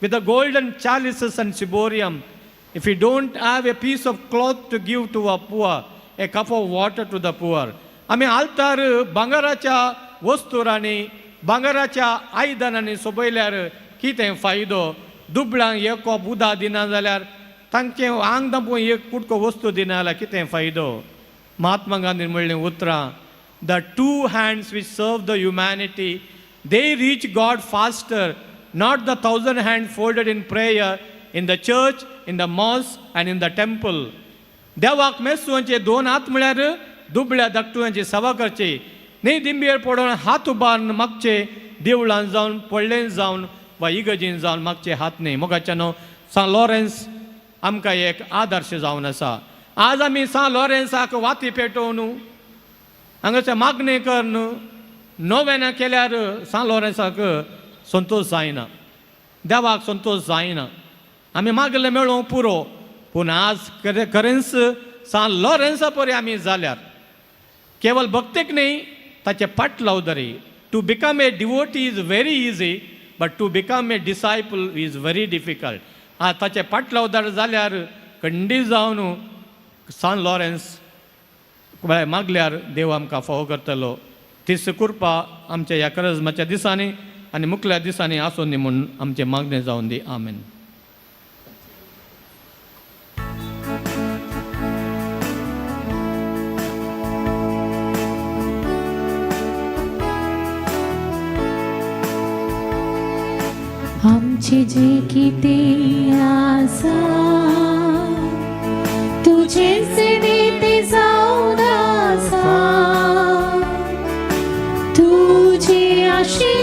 with the golden chalices and ciborium, if you don't have a piece of cloth to give to a poor, a cup of water to the poor?" आमी आल्तार भांगराच्या वस्तुरांनी, भांगराच्या आयदनांनी सोबयल्यार कितें फायदो, दुबळ्यांक एक कोप उदक दिना जाल्यार, तांचें आंग दांपून एक कुटको वस्तू दिना जाल्यार कितें फायदो? महात्मा गांधीन म्हणलें उतरां, "The two hands which serve the humanity, they reach God faster, not the thousand hand folded in prayer in the church, in the mosque and in the temple." देवाक मेसुवांचे दोन हात म्हळ्यार दुबळ्या धाकटुल्यांची सेवा करची न्ही, दिंबेर पडोवन हात उबारून मागचे, देवळान जावन, पडलेन जावन वा इगर्जीन जावन मागचे हात न्ही. मोगाच्यानो, सान लॉरेन्स आमकां एक आदर्श जावन आसा. आज आमी सान लॉरेन्साक वाती पेटोवन, हांगासर मागणें करून, नोवेना केल्यार सान लॉरेन्साक संतोश जायना, देवाक संतोश जायना. आमी मागलें मेळोवंक पुरो. पूण आज खरेंच सान लॉरेन्सा परी आमी जाल्यार, केवल भक्तीक न्ही, ताचे पाटलाव दरी. To become a devotee is very easy, but to become a disciple is very difficult. आ ताचे पाटलावदार जाल्यार खंडीत जावन सान लॉरेन्स म्हळ्यार मागल्यार देव आमकां फावो करतलो. तीच कृपा आमच्या ह्या करजमाच्या दिसांनी आनी मुखल्या दिसांनी आसूं दी म्हूण आमचें मागणें जावन दी. आमेन. आमची जी कितें आसा तुजेच ते जावन आसा, तुजे आशे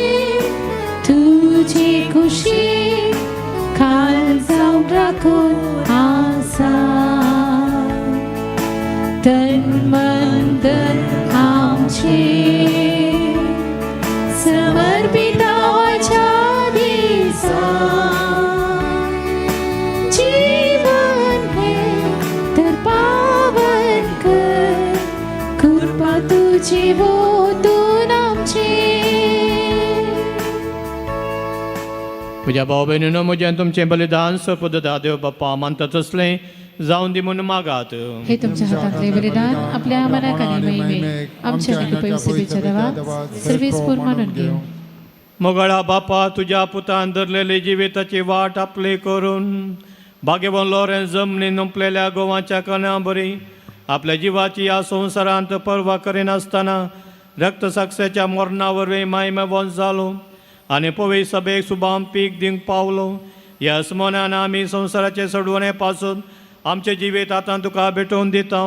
तुजे खुशी काल जावन राखून आसा. तन मन धन आमचे समर्पिताच्या दिसा, जीवन हे तर पावन कर, कृपा तुझी वोतून आमची. म्हज्या भाव भयणीनो, म्हजें आनी तुमचें बलिदान सपदता देव बाप्पा मानता तसलें जावन दी म्हूण मागात. हे तुमच्या हातांतले बलिदान आपल्या मनाक आनी महिमेक आमच्या आनी पवित्र देवा सर्वेस्पोर मानून घेवं. मोगळा बापा, तुज्या पुतान धरलेली जिविताची वाट आपली करून भाग्यवान लॉरेन्स जमनीन उंपलेल्या गोवाच्या कण्या बरी आपल्या जिवाची ह्या संवसारांत पर्वा करिनासतना रक्तसाक्षाच्या मरणा वरवीं मायमेवंत जालो आनी पवी सभेक सुबाम पीक दिवंक पावलो. ह्या स्मरणान आमी संवसाराचे सोडवणे पासून आमचें जिवीत आतां तुका भेटोवन दिता,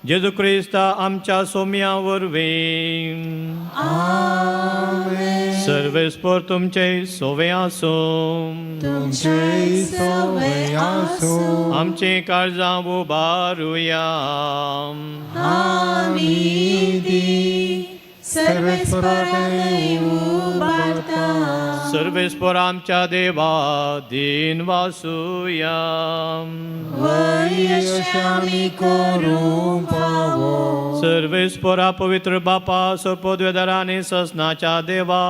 जेजू क्रिस्ता आमच्या सोम्या वरवीं. सर्वेस्पर तुमचे सोवे आसूं. तुमचे सवे आसूं. आमचीं काळजां उबारुया. आमी ती सर्वेस्पराक उबारता. सर्वेस्पर आमच्या देवा दीन वासुया. वय अशें आमी करूंक फावो. सर्वेस्परा पवित्र बापा, सोपदवेदार आनी ससनाच्या देवा,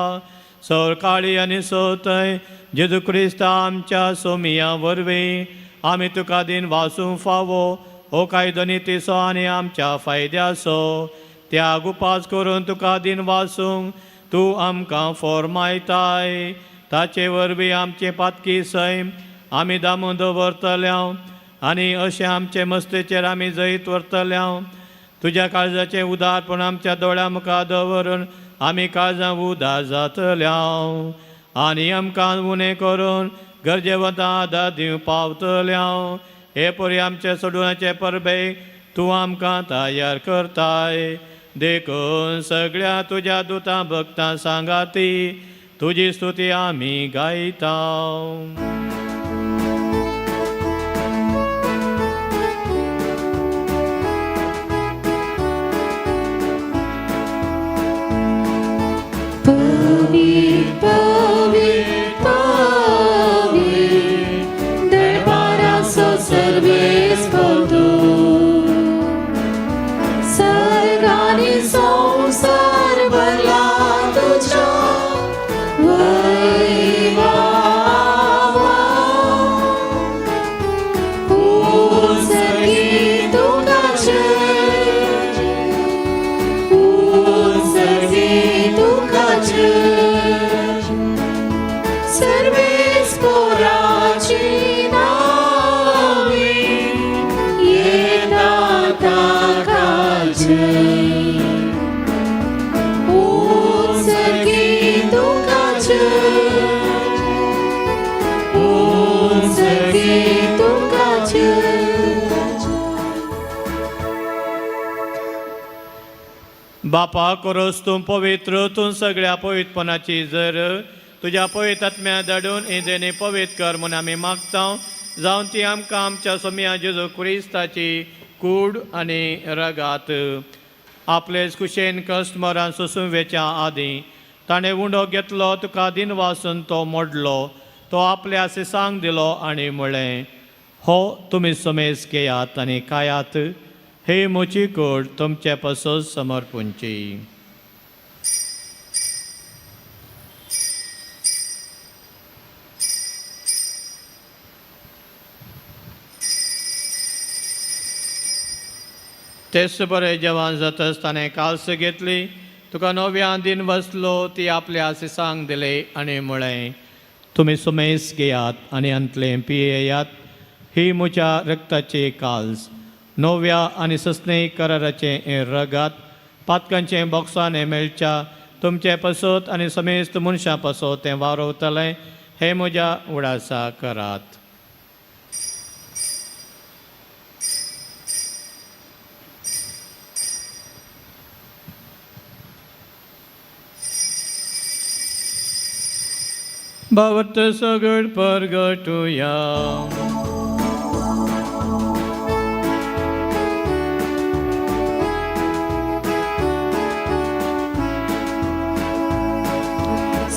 सौरकाळी आनी सोतय जेजू क्रिस्ता आमच्या सोमिया वरवीं आमी तुका दीन वासूंक फावो हो कायदो नितीचो आनी आमच्या फायद्याचो त्याग उपास करून तुका दीन वासूंक तूं आमकां फॉर्मायताय. ताचे वरवीं आमचे पातकी सैम आमी दामून दवरतल्या आनी अशें आमचे मस्तेचेर आमी जैत व्हरतल्या. तुज्या काळजाचें उदारपण आमच्या दोळ्या मुखार दवरून आमी काळजां उदार जातल्या आनी आमकां उणें करून गरजेवंत आदार दिवंक पावतल्या. हे परी आमचे सोडवण्याचे परबे तूं आमकां तयार करताय. देखून सगळ्या तुज्या दुतां भक्तां सांगाती तुजी स्तुती आमी गायता. पवी पवी पवी दरबाराचो सर्वेस्पर तूं, सर्गानी संवसार भरला तुज्या वैभावान. उत्सर्गी तुका जय, उत्सर्गी तुका जय, सर्वेस्पोराची नावे येता ताका जय. उत्सर्गी तुका जय, उत्सर्गी तुका जय. बापा कोरोस तूं पवित्र, तूं सगळ्या पवित्रपणाची जर तुज्या पवित्र आत्म्या धाडून ही देणी पवित्र कर म्हूण आमी मागता, जावन ती आमकां आमच्या सोम्या जेजू क्रिस्ताची कूड आनी रगात. आपलेच कुशेन कश्ट मरण सोसूं वेच्या आदीं ताणें उंडो घेतलो, तुका दिनवासून तो मोडलो, तो आपल्या सिसांक दिलो आनी म्हळें, हो तुमी समेज घेयात आनी खायात, हे म्हजी कूड तुमचे पासून समर्पूंची. तेच बरें जेवण जातच ताणें काल्स घेतली, तुका नव्या दिन बसलो, ती आपल्या सिसांक दिले आनी म्हळें, तुमी सुमेस घेयात आनी अंतलें पियेयात. ही म्हज्या रक्ताची काल्स, नव्या आनी सस्ने कराराचें हें रगात. पातकांचें बॉक्सान हें मेळच्या तुमचें पसत आनी समेस्त मनशां पसत तें वावरतलें. हें म्हज्या उडासा करात. भावार्थ सगळ परगटुया.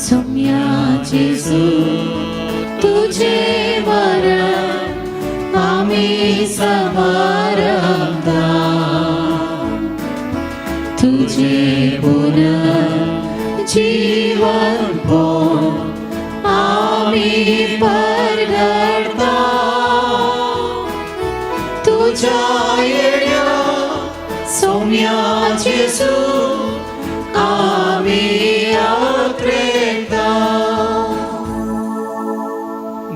सोम्या जेजू, तुझे मरण आम्ही समारंभता, तुझे पुनः जीवन आम्ही परगडता. तुझ्या येण्या सोम्या जेजू आम्ही आत्रेता.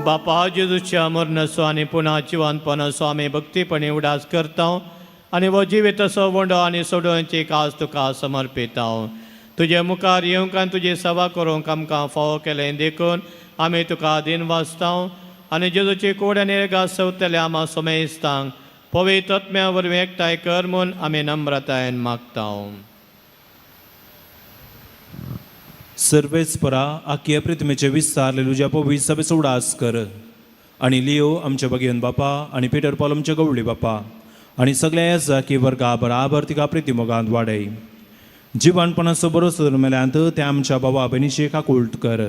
बापा जेजूच्या मरणाचो आनी पुन्हा जिवनपणाचो आमी भक्तीपणी उडास करता आनी हो जिवीत असो वंडो आनी सोडोवची काज तुका समर्पिता. तुजे मुखार येवंक आनी तुजी सेवा करूंक आमकां फावो केलें देखून आमी तुका दिन वाचता आनी जेजूची कोड आनी रेगास सवतल्या आमा समेस्तांक पवित्र आत्म्या वरवीं एकठांय कर म्हूण आमी नम्रतायेन मागता. सर्वेस्परा आखिया प्रिथमेचे विस्तार तुज्या पवित्र सभेचो उडास कर आनी लियो आमच्या भगेवन बापा आनी पिटर पॉल आमच्या गवळी बापा आनी सगल्या याजाकी वर्गा बराबर तिका प्रिती मोगांत वाडय. जिवानपणाचो बरो मेल्यांत त्या आमच्या बाबा भयणीची काकुळट कर.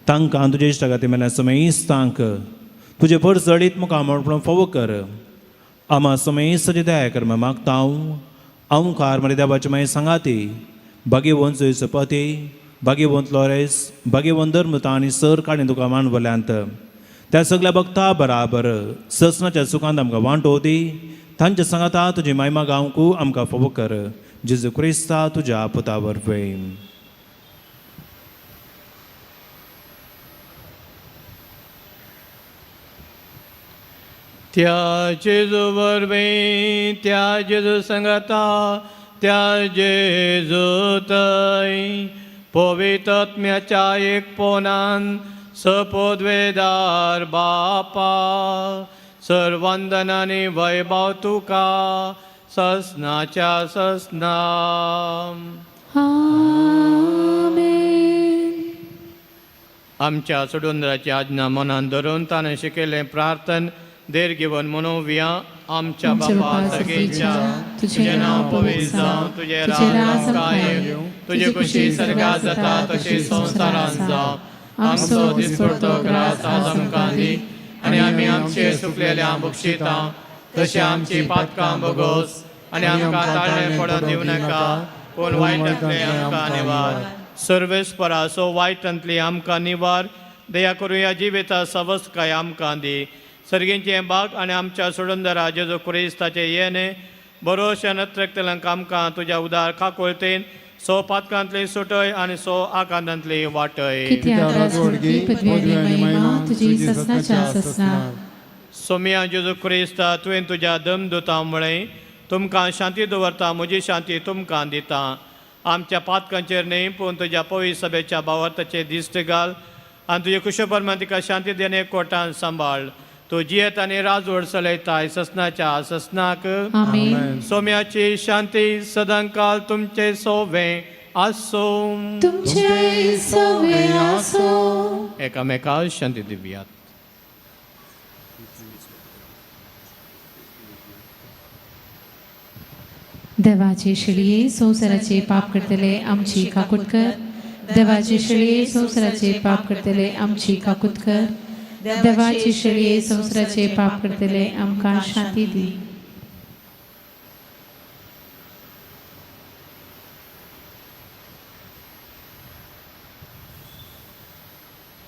तांकां तुजे इश्टागती मेल्या समेस्तांक तुजे भर जळीत मुखार म्हणून फावो कर. आमा समेस्ताची दया कर म्हण मागता हांव. ओंकार मरे देवाचे मागीर सांगाती भाग्यवंत जोयसपती, भाग्यवंत लॉरेस, भाग्यवंत धर्मता आनी सर काणी तुका मानवल्यांत त्या सगल्या भक्ता बराबर ससनाच्या सुखांत आमकां वांटो दी. तांच्या सांगाता तुजी मायमा गावंकू आमकां फावो कर, जेजू क्रिस्ता तुज्या पुता वरवीं. त्या जेजू वरवीं, त्या जेजू संगता, त्या जेजू थंय पवित्र आत्म्याच्या एकपणान सपोद्वेदार बापा, सर्वंदन आनी वैभव तुका ससनाच्या ससना. आमेन. आमच्या सोडुंद्राची आज्ञा मनान धरून ताणें शिकयलें प्रार्थन देर घेवन म्हणोवया. आमच्या बापा सर्गेच्या, तुजें नांव पवित्र जावं, तुजें राज आमकां येवं, तुजी खुशी सर्गात जाता तशी संवसारांत जावं. आमचो दिसपडतो ग्रास आज आमकां दी आनी आमी आमचे सुकलेल्या बक्षिता तशें आमची पातकां बगोस आनी आमकां ताळें पडत दिवं नाका, पूण वायटांतलें आमकां निवार. सर्वेस्परासो वायटांतली आमकां निवार. दया करुया जिविता सवस्काय आमकां दी. सर्गींचें बाग आनी आमच्या सोडंदरा जेजू क्रिस्ताचें येणे बरोशा नत्रकतल्यांक आमकां तुज्या उदार खाकोळतेन सो पातकांतली सुटय आनी सो आकांतांतली वाटय. कित्याक राजवडगी पदवी आनी महिमा तुजी ससनाच्या ससना. सोमिया जेजू क्रिस्ता, तुवें तुज्या दमदुता म्हळें, तुमकां शांती दवरता, म्हजी शांती तुमकां दिता. आमच्या पातकांचेर न्हय पूण तुज्या पवित्र सभेच्या भावार्थाचेर दिश्ट घाल आनी तुजे कुशप्रमाण तिका शांती देणे कोटान सांबाळ. तूं जियेत आनी राजवड चलयताय ससनाच्या ससनाक. आमेन. सोम्याची शांती सदांकाल तुमचे सोवे आसूं. तुमचे सवे आसो. एकामेका शांती दिवयात. देवाचे शिळये, संवसाराचे पाप करतले आमची काकूट कर. देवाचे शिळये, संवसाराचे पाप करतले आमची काकूत कर. देवाचे शिळये, संवसाराचे पाप करतले आमकां शांती दी.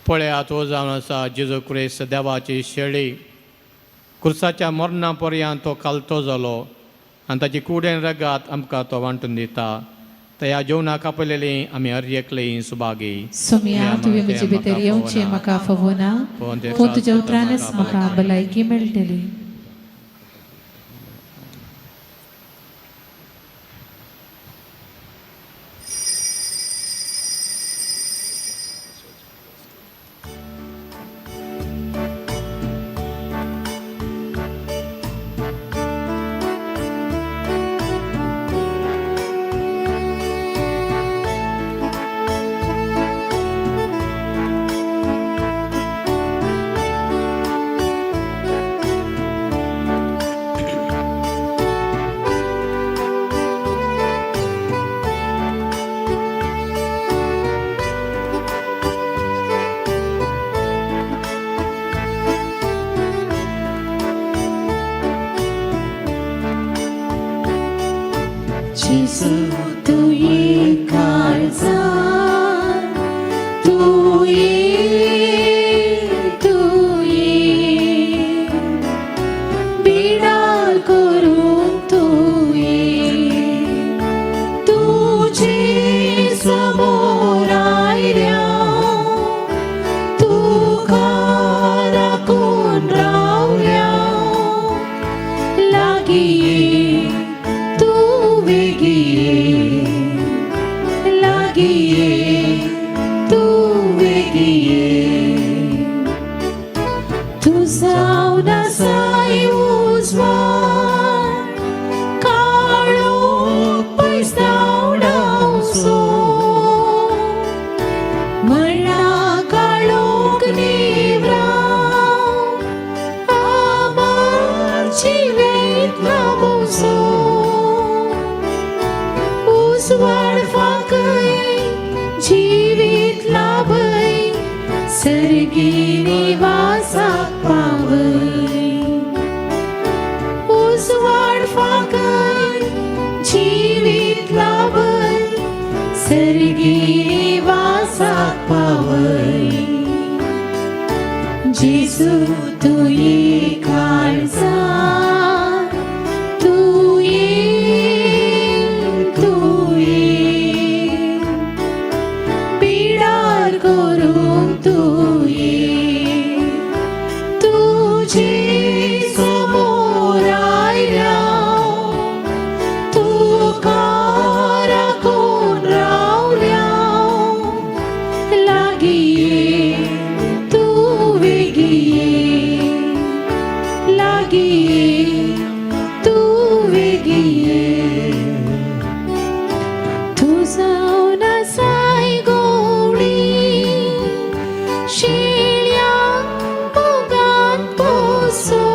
पळयात, हो जावन आसा जेजू क्रिस्त देवाची शेळी. क्रुसाच्या मरणा पर्यंत तो कालतो जालो. आनी ताची कूड आनी रगात आमकां तो वांटून दिता. तया जेवणाक आपयलेली आमी हर एकले सुभागी. सोमया, तुवें म्हजे भितर येवचें म्हाका फावना, पूण तुज्या उतरानच म्हाका भलायकी मेळटली. जेजू तूं ये काळजांत, तूं ये, तूं ये, बिडार करून तूं ये, तुजे समोर आयल्या, तुका राखून रावल्या, लागीं ये, तूं वेगीं ये, लागीं ये, तूं वेगीं ये. तूं जावन आसाय उजवाड, काळोख पयस धांवडावचो, मरणा काळोख निवराव, आमर जिवीत लाभोवचो. उजवाड फांकय, जिवीत लाभय, सर्गी निवासाक पावय. उजवाड फांकय, जिवीत लाभय, सर्गी निवासाक पावय. जेजू तूं ये काळजांत, तूं ये, तूं ये, बिडार करूंक तूं ये, तुजे समोर आयल्या, तुका राखून रावल्या, लागीं ये, तूं वेगीं ये, लागीं ये, तूं वेगीं ये. तूं जावन आसाय गोवळी, शेळयांक मोगान पोसो,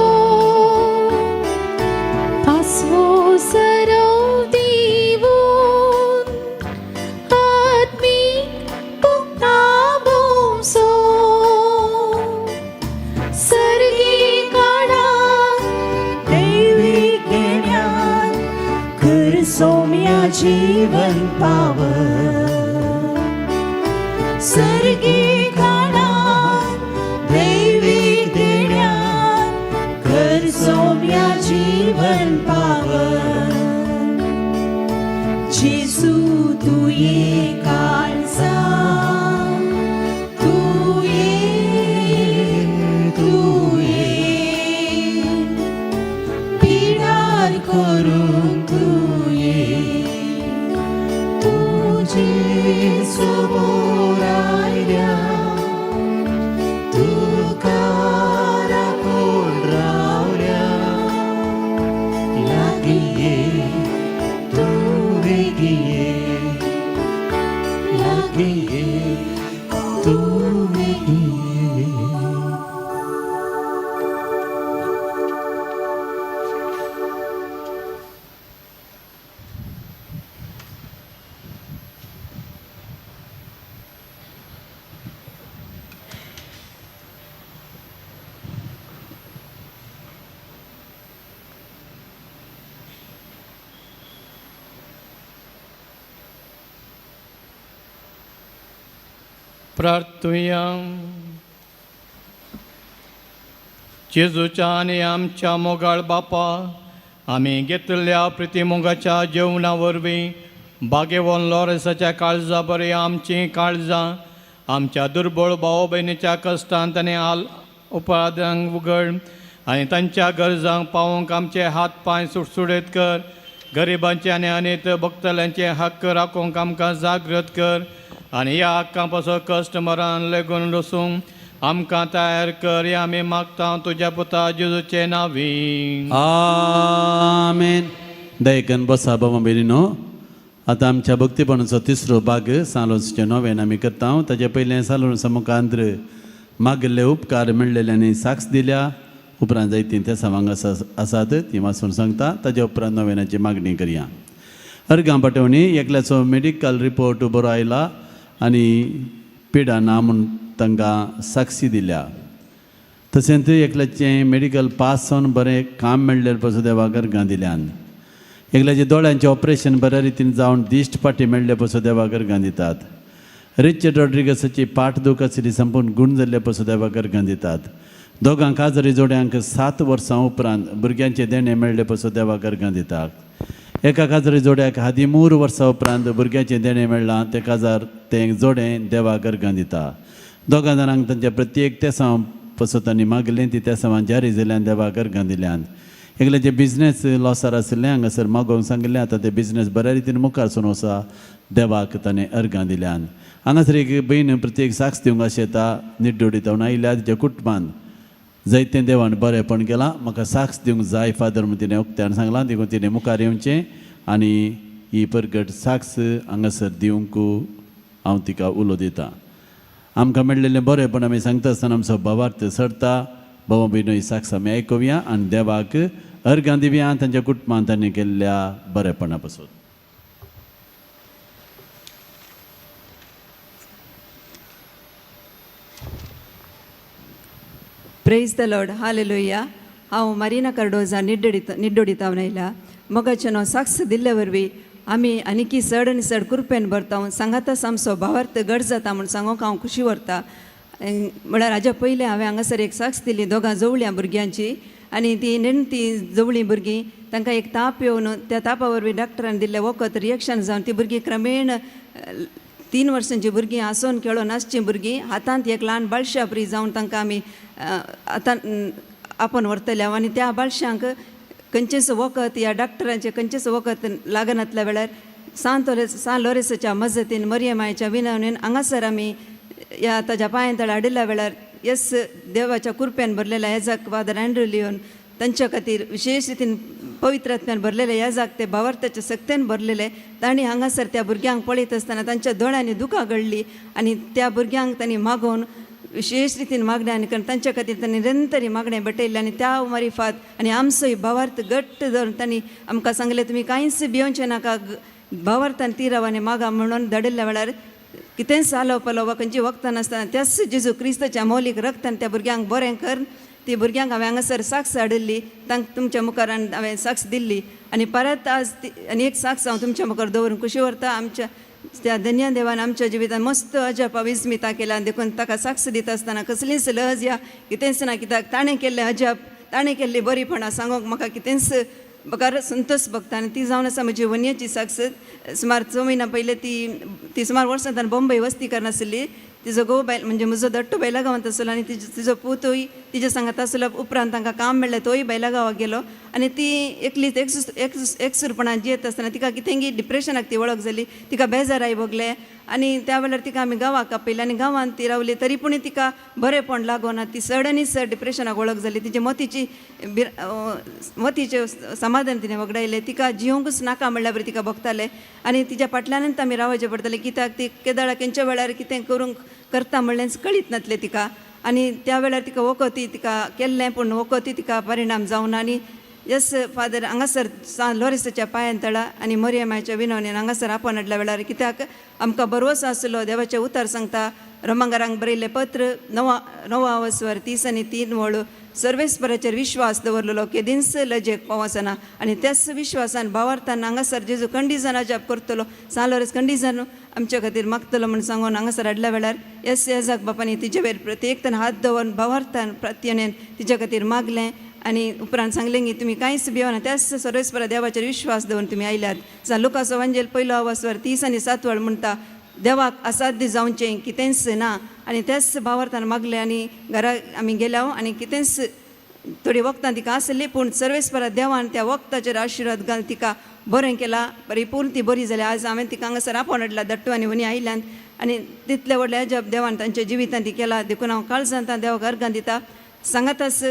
पासवो सरव दिवून, आत्मीक पुक्ता भोंवचो. सर्गी काळान दैवी देण्यान कर सौम्या जीवन पाव, सर्गी काळान दैवी देण्यान कर सौम्या जीवन पाव. जेजू तूं ये काळजांत, तूं ये, तूं ये, बिडार करूंक तूं ये, तुजे समोर आयल्या, तुका राखून रावल्या, लागीं ये, तूं वेगीं ये, लागीं ये, तूं वेगीं ये. प्रार्थुया. जेजूच्या आनी आमच्या मोगाळ बापा, आमी घेतिल्ल्या प्रितीमोगाच्या जेवणा वरवीं बागेवन लॉरेन्साच्या काळजा बरी आमचीं काळजां आमच्या दुर्बळ भाव भयणीच्या कश्टांत आनी आल उपराधांक उगड आनी तांच्या गरजांक पावोवंक आमचे हात पांय सुटसुडीत कर. गरिबांचे आनी अनेत भोगतल्यांचे हक्क राखूंक आमकां जागृत कर आनी ह्या हक्कां पासून कश्ट मरण लेगून रसूंक आमकां तयार कर. हे आमी मागता तुज्या पुता जेजूचे नांवी. आमेन. दयकन बसा बाबा भयणीनो. आतां आमच्या भक्तीपणाचो तिसरो भाग सालोन्सचें नोवेन आमी करता. ताचे पयलें सालोन्सा मुखांत्र मागिल्ले उपकार मेळ्ळेल्यांनी साक्ष दिल्या उपरांत जायतीं त्या वांगडा आसात ती वाचून सांगता. ताच्या उपरांत नोवेनाची मागणी करया. अर्गां पाटवणी एकल्याचो मेडिकल रिपोर्ट बरो आयला आनी पिडा ना म्हूण तांकां साक्षी दिल्या. तशेंच एकल्याचें मेडिकल पास जावन बरें काम मेळ्ळें पसून देवाक अर्गां दिल्यान. एकल्याच्या दोळ्यांचें ऑपरेशन बऱ्या रितीन जावन दिश्ट पाटी मेळ्ळे पसून देवाक अर्गां दितात. रिचर्ड रॉड्रिगसाची पाठ दूख आशिल्ली संपूर्ण गूण जाल्ले पसून देवाक अर्गां दितात. दोगां काजरी जोड्यांक 7 वर्सां उपरांत भुरग्यांचें देणें मेळ्ळें पसून देवाक अर्गां दितात. एका काजरी जोड्याक 13 वर्सां उपरांत भुरग्याचें देणें मेळ्ळां तें काजार तें जोडें देवाक अर्गां दिता. दोगां जाणांक तांच्या प्रत्येक तेसांव पसून तांणी मागलें ती तेसांवां जारी जाल्यान देवाक अर्गां दिल्यान. एकल्याचे बिजनेस लॉसार आशिल्लें हांगासर मागोवंक सांगिल्लें आतां ते बिजनेस बऱ्या रितीन मुखार सरून वसा देवाक ताणें अर्गां दिल्यान. हांगासर एक भयण प्रत्येक साक्ष दिवंक अशें येता निड्डोडी तावन आयल्या तिच्या कुटुंबान जायतें देवान बरेंपण केलां म्हाका साक्ष दिवंक जाय फादर म्हूण तिणें उक्त्यान सांगलां. देखून तिणें मुखार येवचें आनी ही परगट साक्ष हांगासर दिवंक हांव तिका उलो दितां. आमकां मेळ्ळेलें बरेंपण आमी सांगता आसतना आमचो भावार्थ सरता. बाबा भयणो ही साक्ष आमी आयकुया आनी देवाक अर्गां दिवया तांच्या कुटुंबान तांणी केल्ल्या बरेपणा पासून. प्रेज the Lord, hallelujah. हांव मारिना कार्डोजा निड्डोडितावन आयला. मोगाचें नांव साक्ष दिल्ले वरवीं आमी आनीकी चड आनी चड कृपेन भरता सांगाताच आमचो भावार्थ गड जाता म्हूण सांगूंक हांव खुशी व्हरता. म्हळ्यार हाज्या पयलें हांवें हांगासर एक साक्ष दिली दोगां जवळयां भुरग्यांची आनी ती नेणटी जवळीं भुरगीं तांकां एक ताप येवन त्या तापा वरवीं डॉक्टरान दिल्लें वखद रिएक्शन जावन ती भुरगीं क्रमेण 3 वर्सांची भुरगीं हांसोन खेळोन आसचीं भुरगीं हातांत एक ल्हान बाळशा बरी जावन तांकां आमी आतां आपोवन व्हरतले हांव. आनी त्या बाळशांक खंयचेंच वखद ह्या डॉक्टरांचें खंयचेंच वखद लागनातल्या वेळार सान लोरेसाच्या मजतीन मरियमायच्या विनवणीन हांगासर आमी ह्या ताज्या पांयां तळा हाडिल्ल्या वेळार येस देवाच्या कुरप्यान भरलेल्या हेजाक फादर अँड्रू लियोन तांच्या खातीर विशेश रितीन पवित्र आत्म्यान भरलेले ह्या ते भावार्थाच्या सक्तेन भरलेले तांणी हांगासर त्या भुरग्यांक पळयत आसतना तांच्या दोळ्यांनी दुकां गळ्ळी आनी त्या भुरग्यांक तांणी मागोवन विशेश रितीन मागणें आनी कारण तांच्या खातीर तांणी निरंतरी मागणें भेटयल्लें. आनी त्या मारिफात आनी आमचोय भावार्थ घट्ट धरून तांणी आमकां सांगलें तुमी कांयच भियोवचें नाका भावार्थान ती राव आनी मागा म्हणून धाडिल्ल्या वेळार कितेंच आलो पालो वा खंयची वखदां नासतना त्याच जेजू क्रिस्ताच्या मौलीक रक्तान त्या भुरग्यांक बरें कर ती भुरग्यांक हांवें हांगासर साक्ष हाडिल्ली तांकां तुमच्या मुखार हांवें साक्ष दिल्ली. आनी परत आज ती आनी एक साक्ष हांव तुमच्या मुखार दवरून खुशी व्हरता. आमच्या त्या धन्या देवान आमच्या जिवितान मस्त अजापा विस्मिता केल्या देखून ताका साक्ष दिता आसतना कसलीच लज या कितेंच ना कित्याक ताणें केल्लें अजाप ताणें केल्ली बरीपणां सांगूंक म्हाका कितेंच बगर संतोश भोगता. आनी ती जावन आसा म्हजी वन्याची साक्ष. सुमार 6 म्हयन्या पयलीं ती ती सुमार वर्सां ताणें बॉम्बे वस्ती करनासली. तिजो घोव बायल म्हणजे म्हजो दट्टो बैला गांवांत आसलो आनी तिजो पूतूय तिज्या सांगात आसलो. उपरांत तांकां काम मेळ्ळें तोय बैला गांवाक गेलो आनी ती एकलीच एकसुरपणान जियेत आसतना तिका कितेंगी डिप्रेशनाक ती वळख जाली. तिका बेजार I भोगले आनी त्या वेळार तिका आमी गांवाक आपयली आनी गांवांत ती रावली तरी पूण तिका बरेंपण लागोना. ती चड आनी चड डिप्रेशनाक वळख जाली. तिचे मतीची मतीचें समाधान तिणें वगडायलें. तिका जिवंकूच नाका म्हणल्यार बरें तिका भोगतालें आनी तिच्या फाटल्यानूच आमी रावचें पडटालें कित्याक ती केदळा खंयच्या वेळार कितें करूंक करता म्हणलेंच कळीत नासलें तिका. आनी त्या वेळार तिका वखदी तिका केल्लें पूण वखदी तिका परिणाम जावना. आनी यस फादर हांगासर सान लोरेसाच्या पांयान तळा आनी मरियमाच्या विनवणीन हांगासर आपोवन हाडल्या वेळार कित्याक आमकां भरवंसो आसलो देवाचें उतर सांगता रोमांगारांक बरयल्लें पत्र 9 वसवर 33 वळ सर्वेस्पराचेर विश्वास दवरलेलो केदींच लजेक पावसना आनी त्याच विश्वासान भावार्थान हांगासर जेजू कंडिजन अजाप करतलो सान लोरेस कंडिजन आमच्या खातीर मागतलो म्हूण सांगून हांगासर हाडल्या वेळार येस येजाक बापांनी तिजे वयर प्रत्येक हात दवरून भावार्थान प्रात्यनेन तिच्या खातीर मागलें. आनी उपरांत सांगलें की तुमी कांयच भिवना, त्याच सर्वेस्परा देवाचेर विश्वास दवरून तुमी आयल्यात. सान लुकासो वांजेल पयलो आवासवर 37 वळ म्हणटा, देवाक असाध्य जावचें कितेंच ना. आनी त्याच भावार्थान मागलें आनी घरा आमी गेल्या आनी कितेंच थोडी वखदां तिका आसली, पूण सर्वेस्परा देवान त्या वखदाचेर आशिर्वाद घाल तिका बरें केला, परिपूर्ण ती बरी जाली. आज हांवें तिका हांगासर आपोवन हाडला, दट्टू आनी हुनी आयल्यान आनी तितले व्हडले अजाप देवान तांच्या जिवितांत ती केला. देखून हांव काळजांत देवाक अर्गां दिता. सांगाताच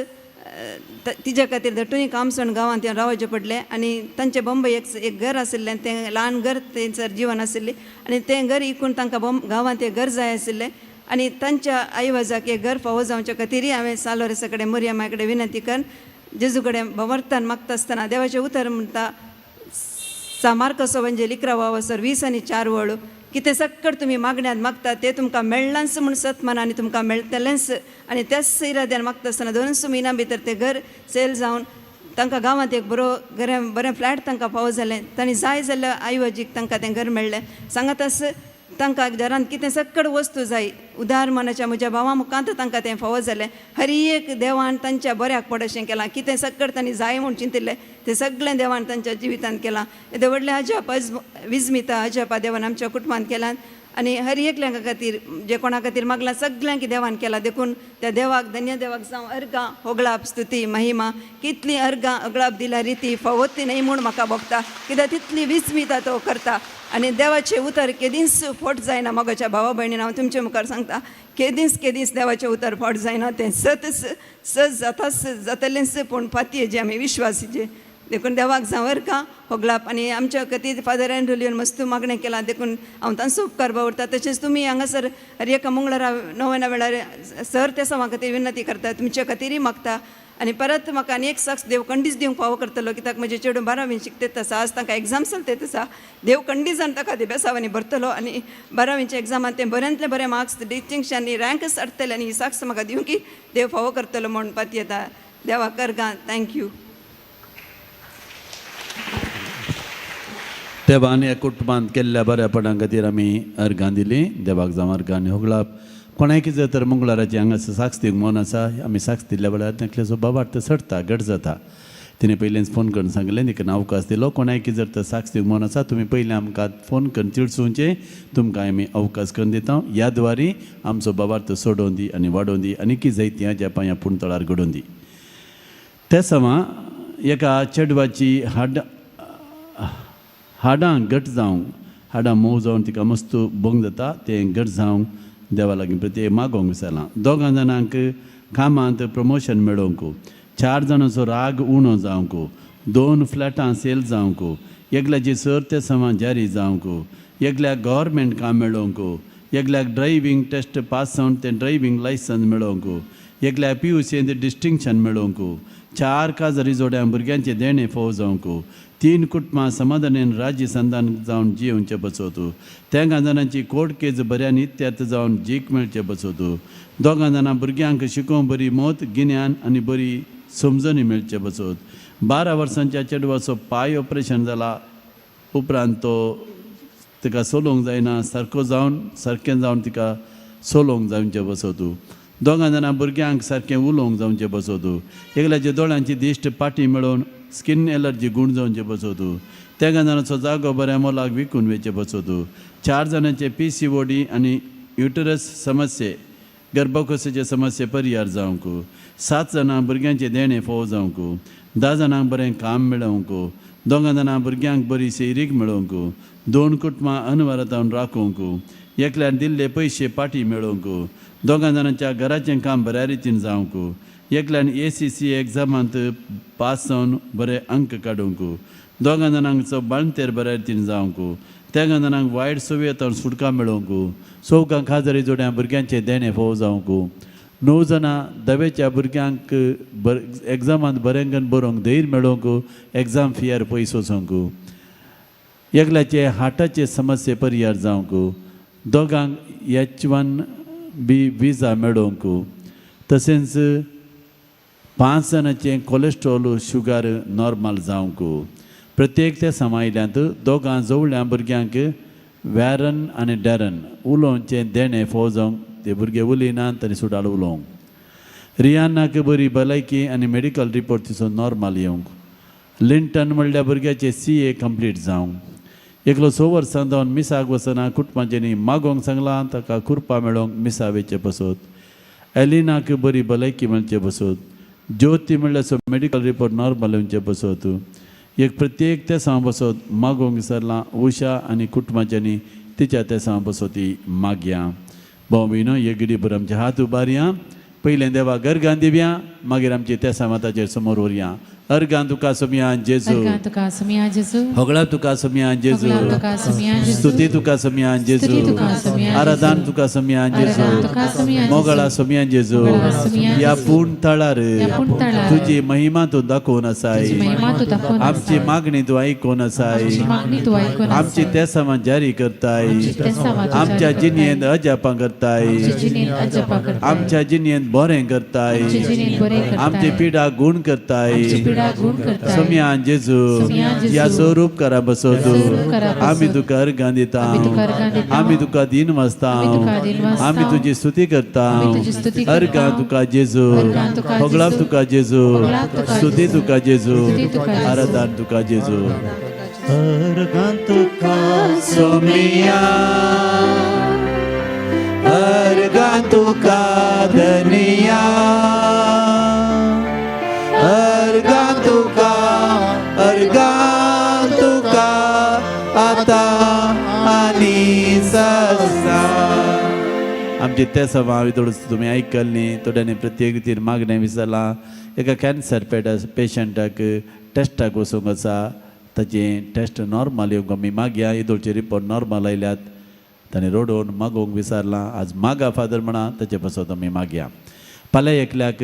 तिज्या खातीर दट्टूनी कामसण गांवांत येवन रावचें पडलें आनी तांचें बंबय एक एक घर आशिल्लें, तें ल्हान घर थंयसर जिवन आशिल्लें आनी तें घर इकून तांकां गांवांत एक घर जाय आशिल्लें आनी तांच्या आई वजाक एक घर फावो जावच्या खातीरय हांवें सालोरेसा कडेन मरियमा कडेन विनंती करून जेजू कडेन भवर्तान मागता आसतना देवाचें उतर म्हणटा, सा मार्कसो म्हणजे 11 वावसर 20 आनी 4 वळ, कितें सक्कड तुमी मागण्यांत मागता तें तुमकां मेळ्ळांच म्हूण सत मना आनी तुमकां मेळटलेंच. आनी त्याच इराद्यान मागता आसतना 2 म्हयन्या भितर तें घर सेल जावन तांकां गांवांत एक बरो घर बरें फ्लॅट तांकां फावो जालें. तांणी जाय जाल्यार आयवजीक तांकां तें घर मेळ्ळें. सांगाताच तांकां घरांत कितें सक्कड वस्तू जाय उदार मनाच्या म्हज्या भावा मुखांत तांकां तें फावो जालें. हर एक देवान तांच्या बऱ्याक पड अशें केलां. कितें सक्कड तांणी जाय म्हूण चिंतिल्लें तें सगळें देवान तांच्या जिवितांत केलां. येदें व्हडलें अजाप विजमिता अजापा देवान आमच्या कुटुंबांत केलां आनी हर एकल्या खातीर जे कोणा खातीर मागलां सगल्यांक देवान केलां. देखून त्या देवाक धन्य देवाक जावं अर्गां होगळाप स्तुती महिमा. कितली अर्गां अगळाप दिल्या रिती फावो ती न्हय म्हूण म्हाका भोगता, कित्याक तितली विस्मिता तो करता. आनी देवाचें उतर केदींच फट जायना. मोगाच्या भावा भयणीन, हांव तुमचे मुखार सांगता, केदींच केदींच देवाचें उतर फट जायना. तें सतच सत जाताच जातलेंच, पूण पातये जे आमी विश्वासीचे. देखून देवाक जावं अर्गां होगळाप. आनी आमच्या खातीर फादर एंड्रू लियोन मस्त मागणें केलां, देखून हांव तांचो उपकार बावडटा. तशेंच तुमी हांगासर हर एका मंगळारा नव्या वेळार सर त्या समा खातीर विनंती करता, तुमच्या खातीरय मागता. आनी परत म्हाका आनी एक साक्ष देव कंडीच दिवंक फावो करतलो, कित्याक म्हजे चेडूं बारावी शिकतेत आसा. आज तांकां एग्जाम चलतेत आसा. देव कंडीजान ताका ते बेसावांनी भरतलो आनी बारावीच्या एग्जामान तें बऱ्यांतले बरे मार्क्स, डिस्टिंक्शन आनी रँकच हाडटले. आनी ही साक्ष म्हाका दिवंक देव फावो करतलो म्हूण पातयेता. देवाक अर्गां. Thank you. देवान ह्या कुटुंबांत केल्ल्या बऱ्यापणा खातीर आमी अर्गां दिलीं. देवाक जावं अर्गां आनी होगळाप. कोणाय जर तर मंगळाराची हांगासर साक्ष दिवंक मन आसा, आमी साक्ष दिल्ल्या वेळार तेंकलेचो बाबार्थ चडटा घट जाता. तिणें पयलींच फोन करून सांगलें, तिका अवकाश दिलो. कोणाय जर तर साक्ष दिवंक मन आसा, तुमी पयलीं आमकां फोन करून तिळसुवचें, तुमकां आमी अवकाश करून दिता. ह्या द्वारी आमचो बाबार्थ सोडोवन दी आनी वाडोवन दी आनी की जैती ह्या पांया पुणतळार घडोवन दी. त्या समा एका चेडवाची हाडां घट जावंक, हाडां मोव जावन तिका मस्त भंग जाता, तें घट जावंक देवा लागीं प्रत्येक मागोवंक विसरलां. दोगां जाणांक कामांत प्रमोशन मेळोवंक, चार जाणांचो राग उणो जावंक, दोन फ्लॅटां सेल जावंक, एकल्याची सर ते समा जारी जावंक, एकल्याक गव्हर्मेंट काम मेळोवंक, एकल्याक ड्रायवींग टेस्ट पास जावन तें ड्रायवींग लायसन्स मेळोवंक, एकल्याक पीयूसींत डिस्टिंक्शन मेळोवंक, चार काजारी जोड्यां भुरग्यांचें देणें फोव जावंक, तीन कुटुंबां समाधानेन राज्य संदान जावन जियोवचें बसोत, तेगां जाणांची कोर्ट केज बऱ्यान इत्यार्थ जावन जीक मेळचें बसोत, दोगां जाणां भुरग्यांक शिकोवंक बरी मत गिन्यान आनी बरी समजणी मेळचें बसोत, 12 वर्सांच्या चेडवाचो पांय ऑपरेशन जाला उपरांत तो तिका चलोवंक जायना, सारको जावन सारकें जावन तिका चलोवंक जावचें बसोत, दोगां जाणां भुरग्यांक सारकें उलोवंक जावचें बसोत, एकल्याच्या दोळ्यांची दिश्ट पाटी मेळोवन स्कीन एलर्जी गूण जावचें बसोत, तेगां जाणांचो जागो बऱ्या मोलाक विकून वेचें बसोत, चार जाणांचे पीसीओडी आनी युटरस समस्ये गर्भकोशाचे समस्ये परिहार जावंक, सात जाणां भुरग्यांचें देणें फोव जावंक, 10 जाणांक बरें काम मेळोवंक, दोगां जाणां भुरग्यांक बरी सैरीक मेळोवंक, दोन कुटुंबां अनवरतावन राखूंक, एकल्यान दिल्ले पयशे पाटी मेळोवंक, दोगां जाणांच्या घराचें काम बऱ्या रितीन जावंक, एकल्यान एसीसी एग्जामांत पास जावन बरे अंक काडूंक, दोगां जाणांचो बाळंतेर बऱ्या रितीन जावंक, तेगां जाणांक वायट सुवेतान सुटका मेळोवंक, चौगां खाजरी जोड्यां भुरग्यांचें देणें फोव जावंक, णव जाणां दवेच्या भुरग्यांक बर एग्जामांत बरें बरोवंक धैर्य मेळोवंक, एग्जाम फियर पयस वचोंक, एकल्याचे हार्टाचे समस्ये परिहार जावंक, दोगांक H1B विजा मेळोवंक, तशेंच पांच जाणांचें कोलेस्ट्रॉल शुगर नॉर्मल जावंक. प्रत्येक त्या समायल्यांत दोगां जवळ्या भुरग्यांक वॅरन आनी डॅरन उलोवचें देणें फोव जावंक, ते भुरगे उलयनात आनी सुडाळ उलोवंक. रियानाक बरी भलायकी आनी मेडिकल रिपोर्ट तिचो नॉर्मल येवंक. लिंटन म्हणल्या भुरग्याचे CA complete जावंक. एकलो 6 वर्सां जावन मिसाक वचना कुटुंबाच्यांनी मागोवंक सांगलां ताका कुरपा मेळोवंक मिसा वेचे बसत. एलिनाक बरी भलायकी मेळचे बसत. ज्योती म्हणल्यार मेडिकल रिपोर्ट नॉर्मल येवचे बसत. एक प्रत्येक तेसां बसत मागोवंक विसरलां उषा आनी कुटुंबाच्यांनी तिच्या तेसां बसत मागया. भाव भयणो एक घडी भर आमचे हात उबारया. पयलें देवा गर्गान दिवया मागीर आमची तेसां माताचेर समोर व्हरया. अर्गान तुका सोमया जेजू. अर्गां तुका सोमया जेजू. होगळा तुका सोमया जेजू. होगळा तुका सोमया जेजू. स्तुती तुका सोमया जेजू. स्तुती तुका सोमया जेजू. आराधन तुका सोमया जेजू. आराधन तुका सोमया जेजू. मोगळा सोमया जेजू. मोगळा सोमया ह्या जेजू. पूण तळार ह्या पूण तळार तुजी महिमा तूं दाखोवन आसाय. तुजी महिमा तूं दाखोवन आमची आसाय. मागणी तूं आयकून आसाय. आमची मागणी तूं आयकून आमची आसाय. तेसां जारी करताय. आमची तेसावां तूं आमच्या जारी करताय. जिणेंत अजापां करताय. आमच्या जिणेंत अजापां करताय. आमच्या जिणेंत बरें करताय. आमच्या जिणेंत बरें करताय. आमची पिडा गुण करताय. आमची पिडा गुण करताय. सोमया जेजू. सोमया जेजू. ह्या स्वरूप करा बसो ह्या स्वरूप करा बसो. आमी तुका अर्गां दिता. आमी तुका अर्गां दिता. आमी तुका दीन वाचता. आमी तुका दीन वाचता. आमी तुजी स्तुती करता. आमी तुजी स्तुती करता. अर्गां तुका जेजू. अर्गां तुका होगळाप जेजू. तुका जेजू. होगळाप तुका स्तुती जेजू. तुका जेजू. स्तुती तुका जेजू. आराधन तुका जेजू. अर्गां तुका सोमया अर्गां तुका धनिया. अर्गां तुका अर्गां तुका आतां आनी ससा. आमचे ते सभा हांवें थोडो तुमी आयकल्ली. थोड्यांनी प्रत्येक रितीन मागणें विसरलां. एका कॅन्सर पेशंटाक टेस्टाक वचूंक आसा. ताचें टेस्ट नॉर्मल येवंक आमी मागया. येदोळचे रिपोर्ट नॉर्मल आयल्यात. ताणें रडोवन मागोवंक विसरलां. आज मागा फादर म्हणा ताचे पासत आमी मागया. फाल्यां एकल्याक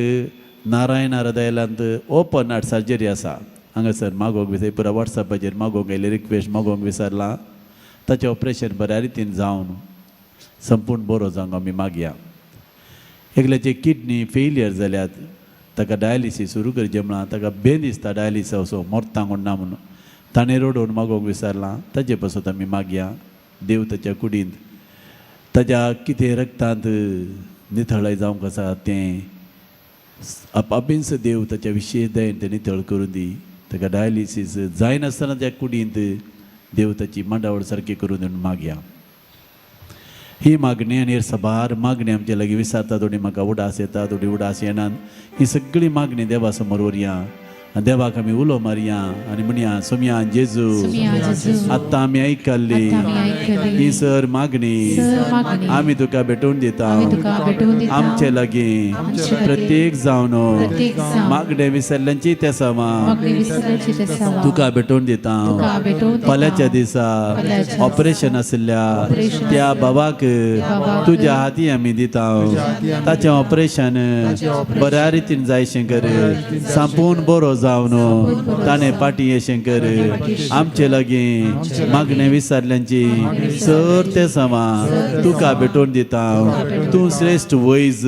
नारायण हृदयालांत ओपन हार्ट सर्जरी आसा. हांगासर मागोवंक विसर पुरा वॉट्सॅपाचेर मागोवंक आयले रिक्वेस्ट मागोवंक विसरलां. ताचें ऑपरेशन बऱ्या रितीन जावन संपूर्ण बरो जावंक आमी मागया. एकल्याचे किडनी फेलियर जाल्यात. ताका डायलिसीस सुरू करचें म्हळां. ताका बेन दिसता डायलिसीस असो मरता म्हूण ना म्हणून ताणें रडोवन मागोवंक विसरलां. ताचे पासत आमी मागया. देव ताच्या कुडींत ताच्या कितें रक्तांत नितळाय जावंक आसा तें आपापींच देव ताच्या विशेश दयेन तें नितळ करून दी. ताका डायलिसीस जायनासतना त्या कुडींत देव ताची मांडावळ सारकी करून दिवन मागया. ही मागणी आनी सबार मागणी आमचे लागीं विसारता. थोडी म्हाका उडास येता, थोडी उडास येनात. ही सगळी मागणी देवा समोर व्हरया आनी देवाक आमी उलो मारया आनी म्हणया सोमया जेजू. सोमया जेजू. आत्तां आमी आयकल्ली आत्तां आमी आयकल्ली. ही सर मागणी सर मागणी. आमी तुका भेटोवन दिता. आमी तुका भेटोवन दिता. आमचे लागीं आमचे लागीं प्रत्येक जावन प्रत्येक जावन मागणें विसरल्यांची तेसावां मागणें विसरल्यांची तेसावां तुका भेटोवन दिता. तुका भेटोवन दिता. फाल्यांच्या दिसा फाल्यांच्या दिसा ऑपरेशन आशिल्ल्या ऑपरेशन त्या बाबाक बाबाक तुज्या हाती आमी दिता. ताचें ऑपरेशन बऱ्या रितीन जायशें कर. सांपून बरो जावन ताणें पाटी येशें कर. आमचे लागीं मागणें विसरल्यांची सर तेसावां तुका भेटोवन दिता. तूं श्रेश्ठ वैज.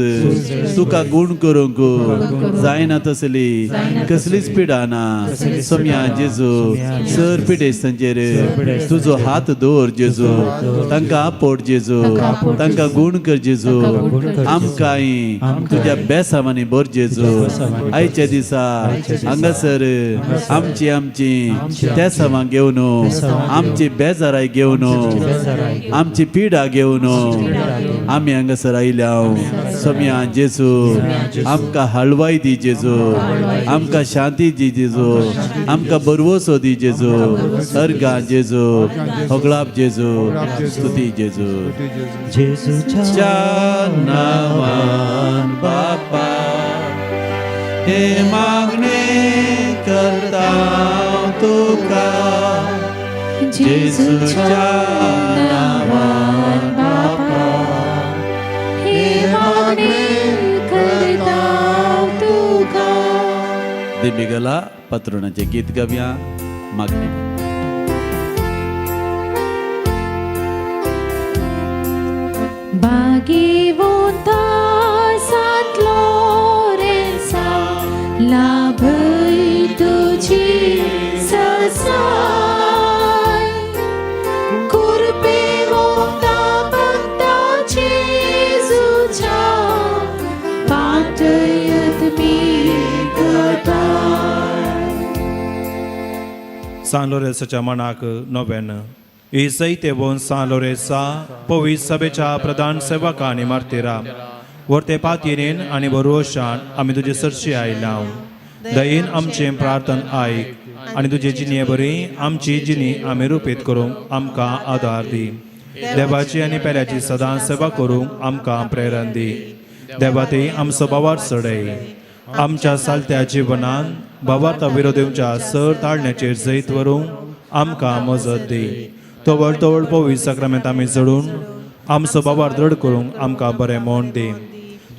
तुका गुण करूंक जायना तसली कसलीच पिडा ना. सोमया जेजू सर पिडेस्तांचेर तुजो हात दवर जेजू. तांकां आपोट जेजू. तांकां गुण कर जेजू. आमकांय तुज्या बेसावांनी भर जेजू. आयच्या दिसा हांगासर आमची आमची तेसावां घेवन आमची बेजाराय घेवन आमची पिडा घेवन आमी हांगासर आयल्या. सोमया जेजू आमकां हळवाय दी जेजू. आमकां शांती दी जेजू. आमकां बरवसो दी जेजू. अर्गां जेजू. होगळाप जेजू. स्तुती जेजू. जेजूच्या नांवान बापा हे मागणे करता तुका. जेजूच्या नांवान बापा हे मागणे करता तुका. दिबिगला पत्रुणाचें गीत गावया. मागणी बागेवंता सांत लॉरेन्सा लाभय तुजी ससाय. कुरपेवंता भक्ता जेजूच्या पाटय सान लोरेसाच्या मनाक नव्यान ही जैत येवन सान लोरेसा पवित्र सभेच्या प्रधान सेवका आनी मार्तीरा वर्ते पातयेन आनी बरोशान आमी तुजे सरशी आयल्या. दयेन आमचें प्रार्थन आयक आनी तुजे जिणये बरी आमची जिणी आमी रुपेत करूंक आमकां आदार दी. देवाची आनी पेल्याची सदां सेवा करूंक आमकां प्रेरण दी. देवा ते आमचो बावार चडय आमच्या सालत्या जिवनान बावार्ता विरोधींच्या सर ताळण्याचेर जैत व्हरूंक आमकां मजत दी. तवळ तवळ पवित्र साक्रामेंत आमी चडून आमचो बाबार दृढ करूंक आमकां बरें मोन दी.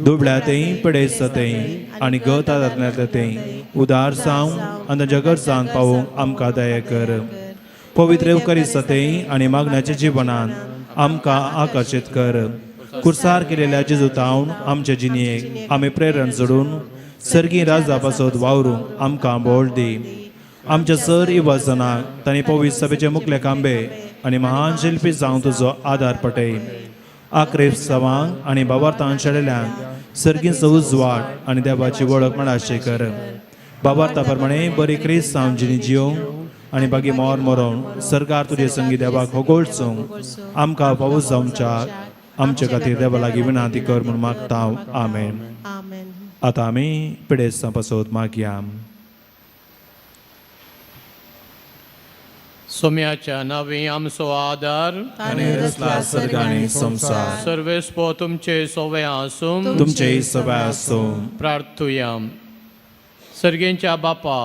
दुबळ्या तेय पिडेस्त तेय आनी गत आदारतल्या तेय उदार जावं आनी तांच्या गरजांक पावोवंक आमकां दया कर. पवित्र येवकरी तेय आनी मागण्याच्या जिवनान आमकां आकर्शीत कर. कुर्सार केलेल्या जेजूतावन आमचे जिणयेक आमी प्रेरण जोडून सर्गी राजा पासत वावरूंक आमकां बोळ दी. आमच्या सर इवाजनाक तांणी पवित्र सभेचे मुखले कांबे आनी महान शिल्पी जावं तुजो आदार पटय. आक्रेस्तवांक आनी बाबार्थान शेळेल्यांक सर्गीचो उजवाड आनी देवाची वळख म्हणाशी कर. बाबार्था प्रमाणे बरी क्रिस्तांव जिणी जिवंक आनी बागी मोर मरोवन सरकार तुजे संगी देवाक होगोळचूंक आमकां पावस जावच्या आमचे खातीर देवा लागीं विनंती कर म्हूण मागता. आमेन. आतां आमी पिडेस्तां पासत मागया. सोम्याच्या नावी आमचो आदार आनी रचला सर्ग आनी संवसार. सर्वेस्पो तुमचे सोवे आसूं. तुमचेय सभाय आसूं. प्रार्थुया. सर्गेंच्या बापा,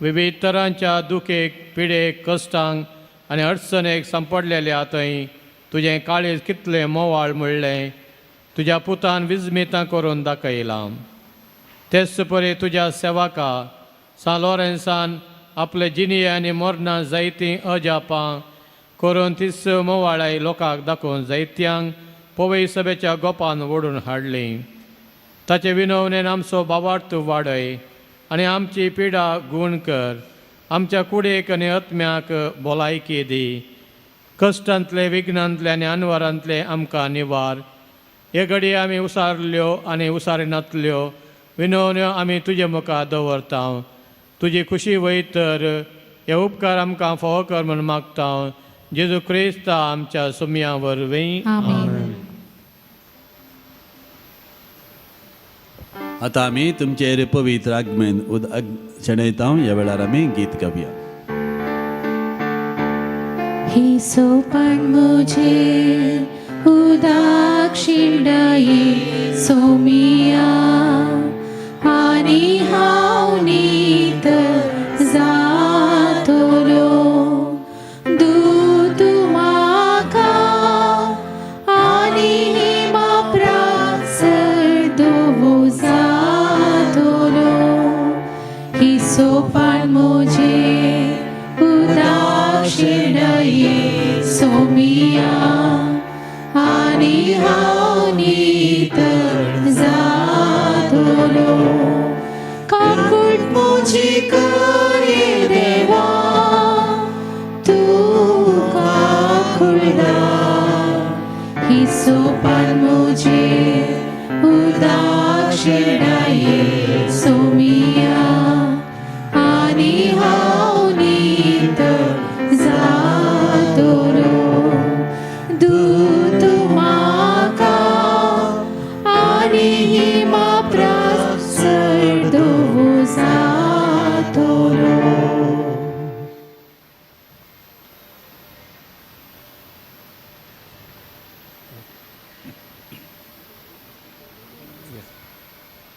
विविध तरांच्या दुखेक, पिडेक, कश्टांक आनी अडचणेक सांपडलेल्या थंय तुजें काळीज कितलें मोवाळ म्हणलें तुज्या पुतान विजमितां करून दाखयलां. तेच परी तुज्या सेवका सान लॉरेन्सान आपले जिणये आनी मरणां जायतीं अजापां करून तीच मोवाळाय लोकांक दाखोवन जायत्यांक पवई सभेच्या गोपान ओडून हाडली. ताचे विनवणेन आमचो बावार्थ वाडय आनी आमची पिडा गूण कर. आमच्या कुडीक आनी आत्म्याक भलायकी दी. कश्टांतले, विघ्नांतले आनी अनवरांतले आमकां निवार. हे घडये आमी उसारल्यो आनी उसारिनातल्यो विनवण्यो आमी तुजे मुखार दवरता. तुजी खुशी वयत तर हे उपकार आमकां फावो कर म्हूण मागता. जेजू क्रिस्ता आमच्या सुमया वरवीं. आमेन. आतां आमी तुमचेर पवित्र आगमन शेणयता. ह्या वेळार आमी गीत गावया. ही सोपान मुझे उदाक्षिंडये सोमिया आनी हांव नीत जातलो. दूत म्हाका आनी हिमा दवो जातलो. ही सोपान मुझे उदाक्षिणये सोमिया आनी हांव नीत जातलो. काकूट मुजी करे देवा तूं काकुळदार. ही सोपान मुझे उदाक्षिणये सोमिया आनी हांव नीत जातलो. दूत म्हाका आनी हिमा दवो जातलो.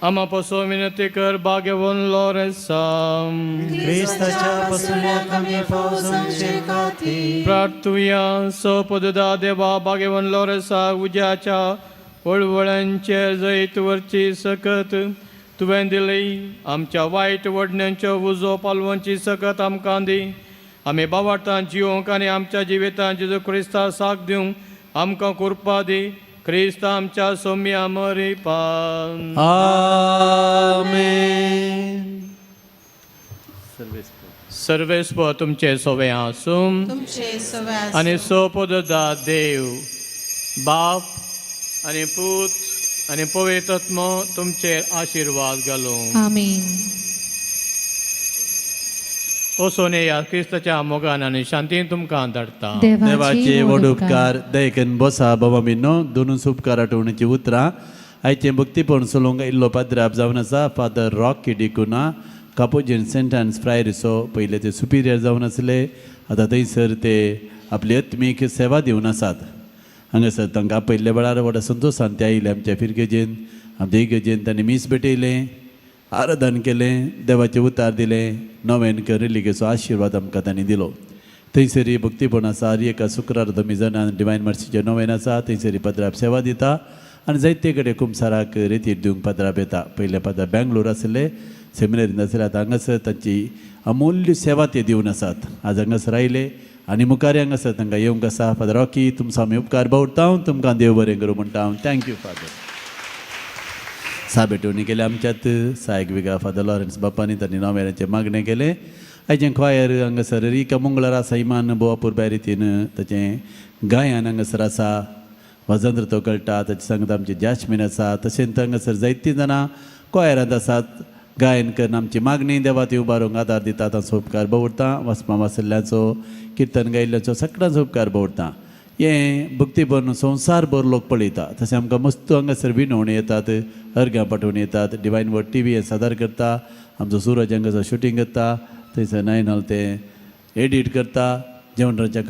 आमा पसो विनंती कर भाग्यवन लॉरेन्सा. क्रिस्ताच्या पसुल्याक आमी पावसांचे खातीर. प्रार्थुया. सपददा देवा, भाग्यवन लॉरेन्सा उज्याच्या वळवळ्यांचेर जैत वरची सकत तुवें दिली. आमच्या वायट वडण्यांच्यो उजो पालवंची सकत आमकां दी. आमी बावार्तान जिवंक आनी आमच्या जिवितान जेजू क्रिस्ता साक दिवंक आमकां कृपा दी. क्रिस्त आमच्या सोम्या मरिपान. आमेन. सर्वेस्प तुमचे सोवे आसूं. तुमचे सवे आसूं. आनी सोपददा देव बाप आनी पूत आनी पवित्र तुमचेर आशिर्वाद घालूं. आमेन. वचून येया. क्रिस्ताच्या मोगान आनी शांतीन तुमकां धाडटा. देवाचे व्हड उपकार. दयकन बसा बाबा मिनो. दोनूच उपकार आठवणीची उतरां. आयचें भक्तीपण चलोवंक इल्लो पाद्राप जावन आसा father Rocky D'Cunha, Capuchin Saint Anne's फ्रायरीचो. पयले ते सुपिरियर जावन आसले, आतां थंयसर ते आपली आत्मीक सेवा दिवन आसात. हांगासर तांकां आपयल्ल्या वेळार व्हडा संतोशान ते आयले. आमच्या फिरगेजेन, आमच्या इगर्जेन तांणी मीस भेटयलें, आराधन केलें, देवाचें उतार दिलें, नवेन रिलिगेचो आशिर्वाद आमकां तांणी दिलो. थंयसरी भक्तीपण आसा. हर एका शुक्रार दमिजनान डिवायन मर्सीचें नवेन आसा. थंयसरी पत्राप सेवा दिता आनी जायते कडेन कुमसाराक रेतीर दिवंक पत्राप येता. पयले पत्राप बेंगलोर आसले, सेमिनरीन आसले, आतां हांगासर तांची अमूल्य सेवा ते दिवन आसात. आज हांगासर आयले आनी मुखार हांगासर तांकां येवंक आसा. फादर रॉकी, तुमचो आमी उपकार बावडटा. तुमकां देव बरें करूं म्हणटा हांव. Thank you father. सा भेटवणी केली आमच्यात सायक विगा फादर लॉरन्स बापानी. तांणी नोवेनाचें मागणें केलें. आयचें क्वायर हांगासर रिका मंगळारा सैमान बोवापूर रितीन ताचें गायन हांगासर आसा. वाजंत्र तो कळटा. ताचे सांगता आमचें जास्मीन आसा. तशेंच हांगासर जायतीं जाणां क्वायरांत आसात गायन करून आमची मागणी देवा ती उबारूंक आदार दिता. तांचो उपकार बवडता. वाचपा वाचल्ल्याचो, किर्तन गायिल्ल्याचो, सगळ्यांचो उपकार बवडता. हें भक्तीपण संवसार भर लोक पळयता. तशें आमकां मस्त हांगासर विनवणी येतात, अर्घां पाठोवन येतात. डिवायन वर्ड टी व्ही हें सादर करता. आमचो सुरज हांगासर शुटींग करता, थंयसर नायनल तें एडीट करता. जेवणाच्या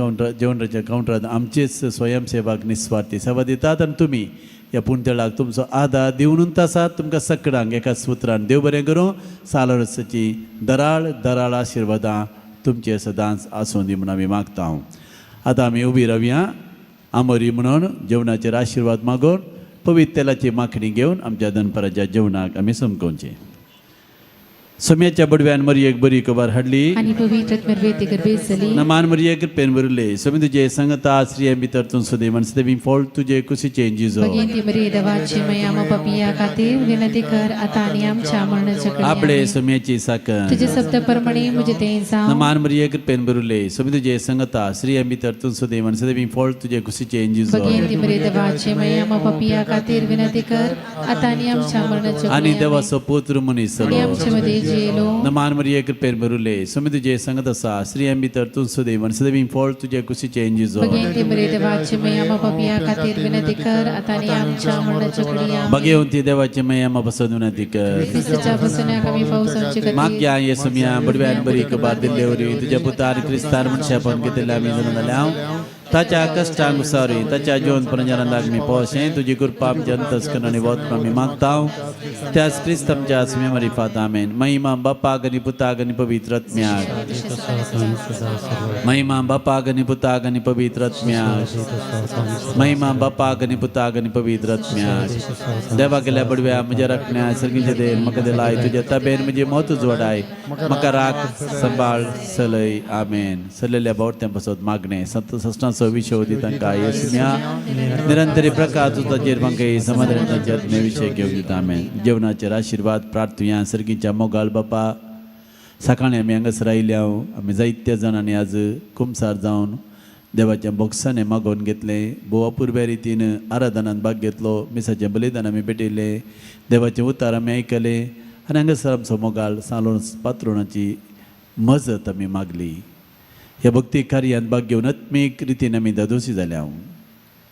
कावंटरात आमचेच स्वयंसेवक निस्वार्थी सेवा दितात आनी तुमी ह्या पुणतेळाक तुमचो आदार दिवनूच आसात. तुमकां सगळ्यांक एका सुत्रान देव बरें करूं. सालरसाची दराळ दराळ आशिर्वादां तुमचे सदांच आसूं दी म्हूण आमी मागता. हांव आतां आमी उबी रावया आमोरी म्हणून जेवणाचेर आशिर्वाद मागून, पवित्र तेलाची माखणी घेवन आमच्या दनपाराच्या जेवणाक आमी समकोवचें. सम्याच्या बडव्यान मरियेक बरी खबर हाडली आनी पवित्र मेरवेती गर्भेत जाली. नमान मरिये, कृपेन भरिल्ले, स्वामी तुजे संगता. स्त्रियां भितर तूं सदैव आनी सदैव फळ तुजे कुशीचें जिजो. भगिनी मरिये, देवाची माया, आम्हा पापिया खातीर विनंती कर, आता आणि आमच्या मरणाच्या घडी. आपले आमेन. सम्याची साखर. तुझे शब्द प्रमाणे मुझे ते जावं. नमान मरिये, कृपेन भरिल्ले, स्वामी तुजे संगता. स्त्रियां भितर तूं सदैव आनी सदैव फळ तुजे कुशीचें जिजो. भगिनी मरिये, देवाची माया, आम्हा पापिया खातीर विनंती कर, आता आणि आमच्या मरणाच्या आनी घडी. आमेन. देवाचो पुत्र मनीस आणि आमच्या मध्ये जियेलो. नमान मरिये, कृपेन भरिल्ले, स्वामी तुजे संगत आसा. स्त्रियां भितर तूं सदैव आनी सदैव फळ तुजे कुशीचें जिजो. भगिनी मरिये, देवाची माया, आम्हा पापिया खातीर विनंती कर, आता आणि आमच्या मरणाच्या घडी. आमेन. भगेवंती देवाची माया, आम्हा पासत विनंती कर. क्रिस्ताच्या बसण्याक आमी पावस आमचे खातीर. मागया येसुमिया, बडव्यान बरी खबर दिल्ले वरी तुज्या पुतान क्रिस्तान मनशापण घेतिल्ले आमी जाणून जाले हांव. ताच्या कश्टांक उसारी ताच्या जीवन परंजरांक आमी पोशें. तुजी कृपा आमच्या अंतस्करण आनी वत आमी मागता. त्याच क्रिस्त आमच्या सुम्या मारिफात. आमेन. महिमा बापाक आनी पुताक आनी पवित्र आत्म्याक. महिमा बापाक आनी पुताक आनी पवित्र आत्म्याक. महिमा बापाक आनी पुताक आनी पवित्र आत्म्याक. देवा केल्या बडव्या, म्हज्या राखण्या, सर्गीचे देन म्हाका दिलाय. तुज्या तबेन म्हजी मत उजवाडाय. म्हाका राख, सांबाळ, सलय. आमेन. सल्लेल्या बावट्यां पासत मागणें. संत सश्टांचो विशय दी तांकां येसुम्या. निरंतरी प्रकाश ताचेर म्हाका समाधान तांच्या आत्मे विशय घेवन दिता. आमेन. जेवणाचेर आशिर्वाद प्रार्थुया. सर्गीच्या मोगाळ बापा, सकाळीं आमी हांगासर आयल्या. आमी जायत्या जाणांनी आज कुमसार जावन देवाच्या बोक्सांनी मागोवन घेतलें. भोव अपुरब्या रितीन आराधनान भाग घेतलो. मिसाचें बलिदान आमी भेटयलें. देवाचें उतार आमी आयकलें आनी हांगासर आमचो मोगाळ सालोन पात्रुणाची मजत आमी मागली. ह्या भक्ती कार्यांत भाग घेवन आत्मीक रितीन आमी दादोशी जाल्या.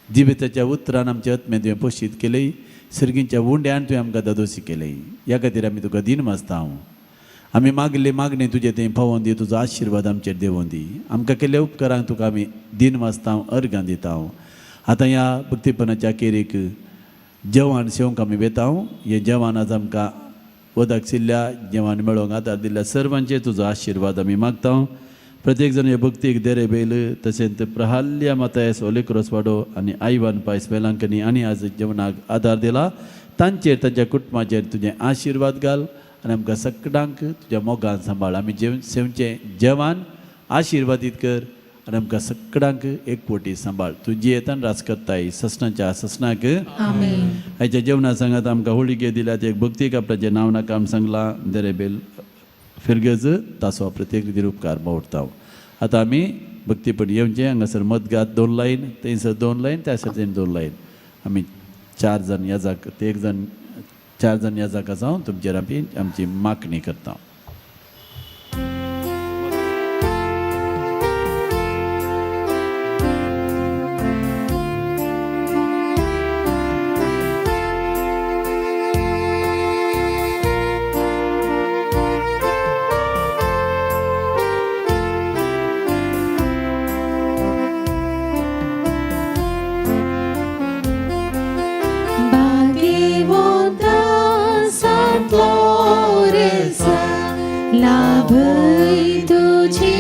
जिविताच्या उतरान आमच्या आत्मे तुवें पोशीत केली. सर्गींच्या उंड्यान तुवें आमकां दादोशी केली. ह्या खातीर आमी तुका दीन मासता. आमी मागले मागणे तुजें तें पावोवन दी. तुजो आशिर्वाद आमचेर देंवोवन दी. आमकां केल्ल्या उपकारांक तुका आमी दीन मासता, अर्गां दिता. आतां ह्या भक्तीपणाच्या केरीक जेवण सेवंक आमी वेता. हें जेवण आज आमकां वदाक शिल्ल्या जेवण मेळोवंक आदार दिल्ल्या सर्वांचेर तुजो आशिर्वाद आमी मागता. प्रत्येक जण हे भक्तीक देरे बेल, तशेंच प्रहाल्या मातायस ओलेक्रोस वाडो आनी आयवान पायस वेलांकनी आनी आज जेवणाक आदार दिला तांचेर, तांच्या कुटुंबाचेर तुजें आशिर्वाद घाल आनी आमकां सगळ्यांक तुज्या मोगान सांबाळ. आमी जेवण सेवचें जेवण आशिर्वादीत कर आनी आमकां सगळ्यांक एकवटी सांबाळ. तूं जियेतान राज करताय ससनाच्या ससनाक. आमेन. आयच्या जेवणा सांगात आमकां होळिके दिल्यात. एक भक्तीक आपल्याचें नांव नाका आमी सांगलां. देरेबेल फिरगज ताचो प्रत्येक रितीर उपकार बावडता. आतां आमी भक्तीपण येवचें. हांगासर मतगात दोन लायन, थंयसर दोन लायन, त्या दोन लायन. आमी चार जाण याजाक, ते एक जाण, चार जाण याजाक आसा. तुमचेर आमी आमची मागणी करता. लाभय तुजी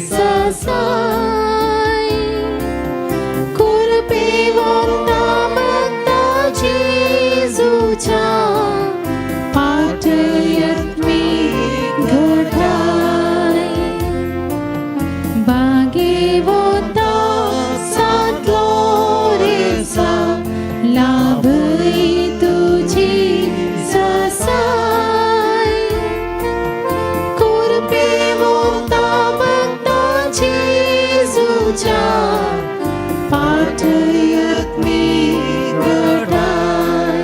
ससाय कुरपेवंता भक्ता जेजूच्या पाटयत्मी घटाय बागेवता सांत लोरेसा लाभय तुजी ससाय कुरपेवता भक्ता जेजूच्या पाटयत्मी घटाय.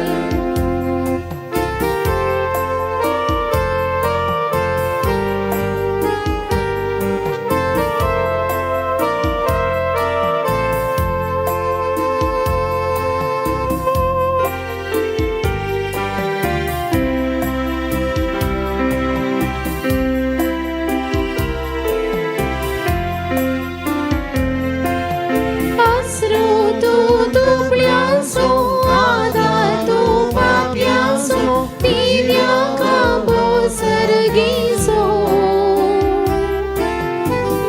आसरो तूं दुबळ्यांचो आदार तूं पापयांचो दिव्या खांबो सर्गीचो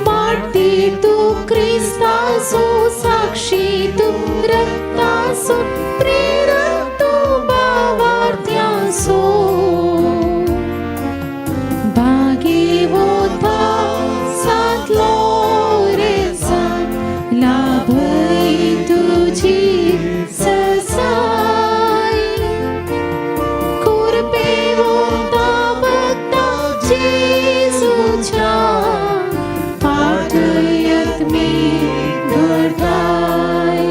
माटी तूं क्रिस्ताचो साक्षी तूं रक्ताचो प्रेरक तूं भावार्थ्यांचो भागीवता सांत लोरेसा लाभय तुजी ससाय कुरपेवता भक्ता जेजूच्या पाटयत्मी घटाय.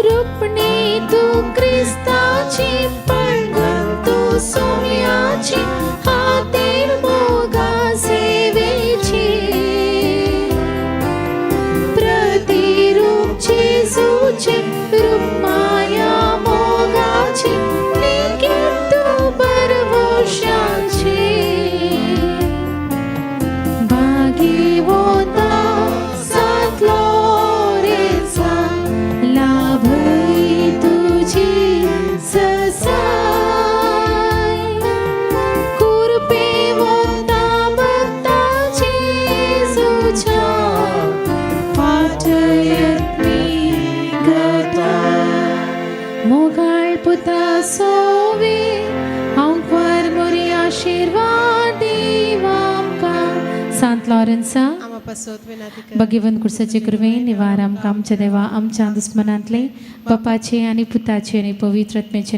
रुपणी तूं क्रिस्ताची पळगण तूं सोम्याची हातीर मोगा सेवेची प्रतिरूप जेजूचे रूप माया मोगाची लिखित तूं बरवशाची भागीवता सांत लोरेसा लाभय तुजी ससाय कुरपेवता भक्ता जेजूच्या पाटयत्मी घटाय. मोगाळ पुता सोवे हांव मोरी आशिर्वाद दीव आमकां. सांत लॉरेन्सा आमा पासत विनाती कर. भगवंत कुर्साचे कृपेन निवार आमकां आमच्या देवा आमच्या दुस्मनांतले बापाचे आनी पुताचे आनी पवित्र आत्म्याचे.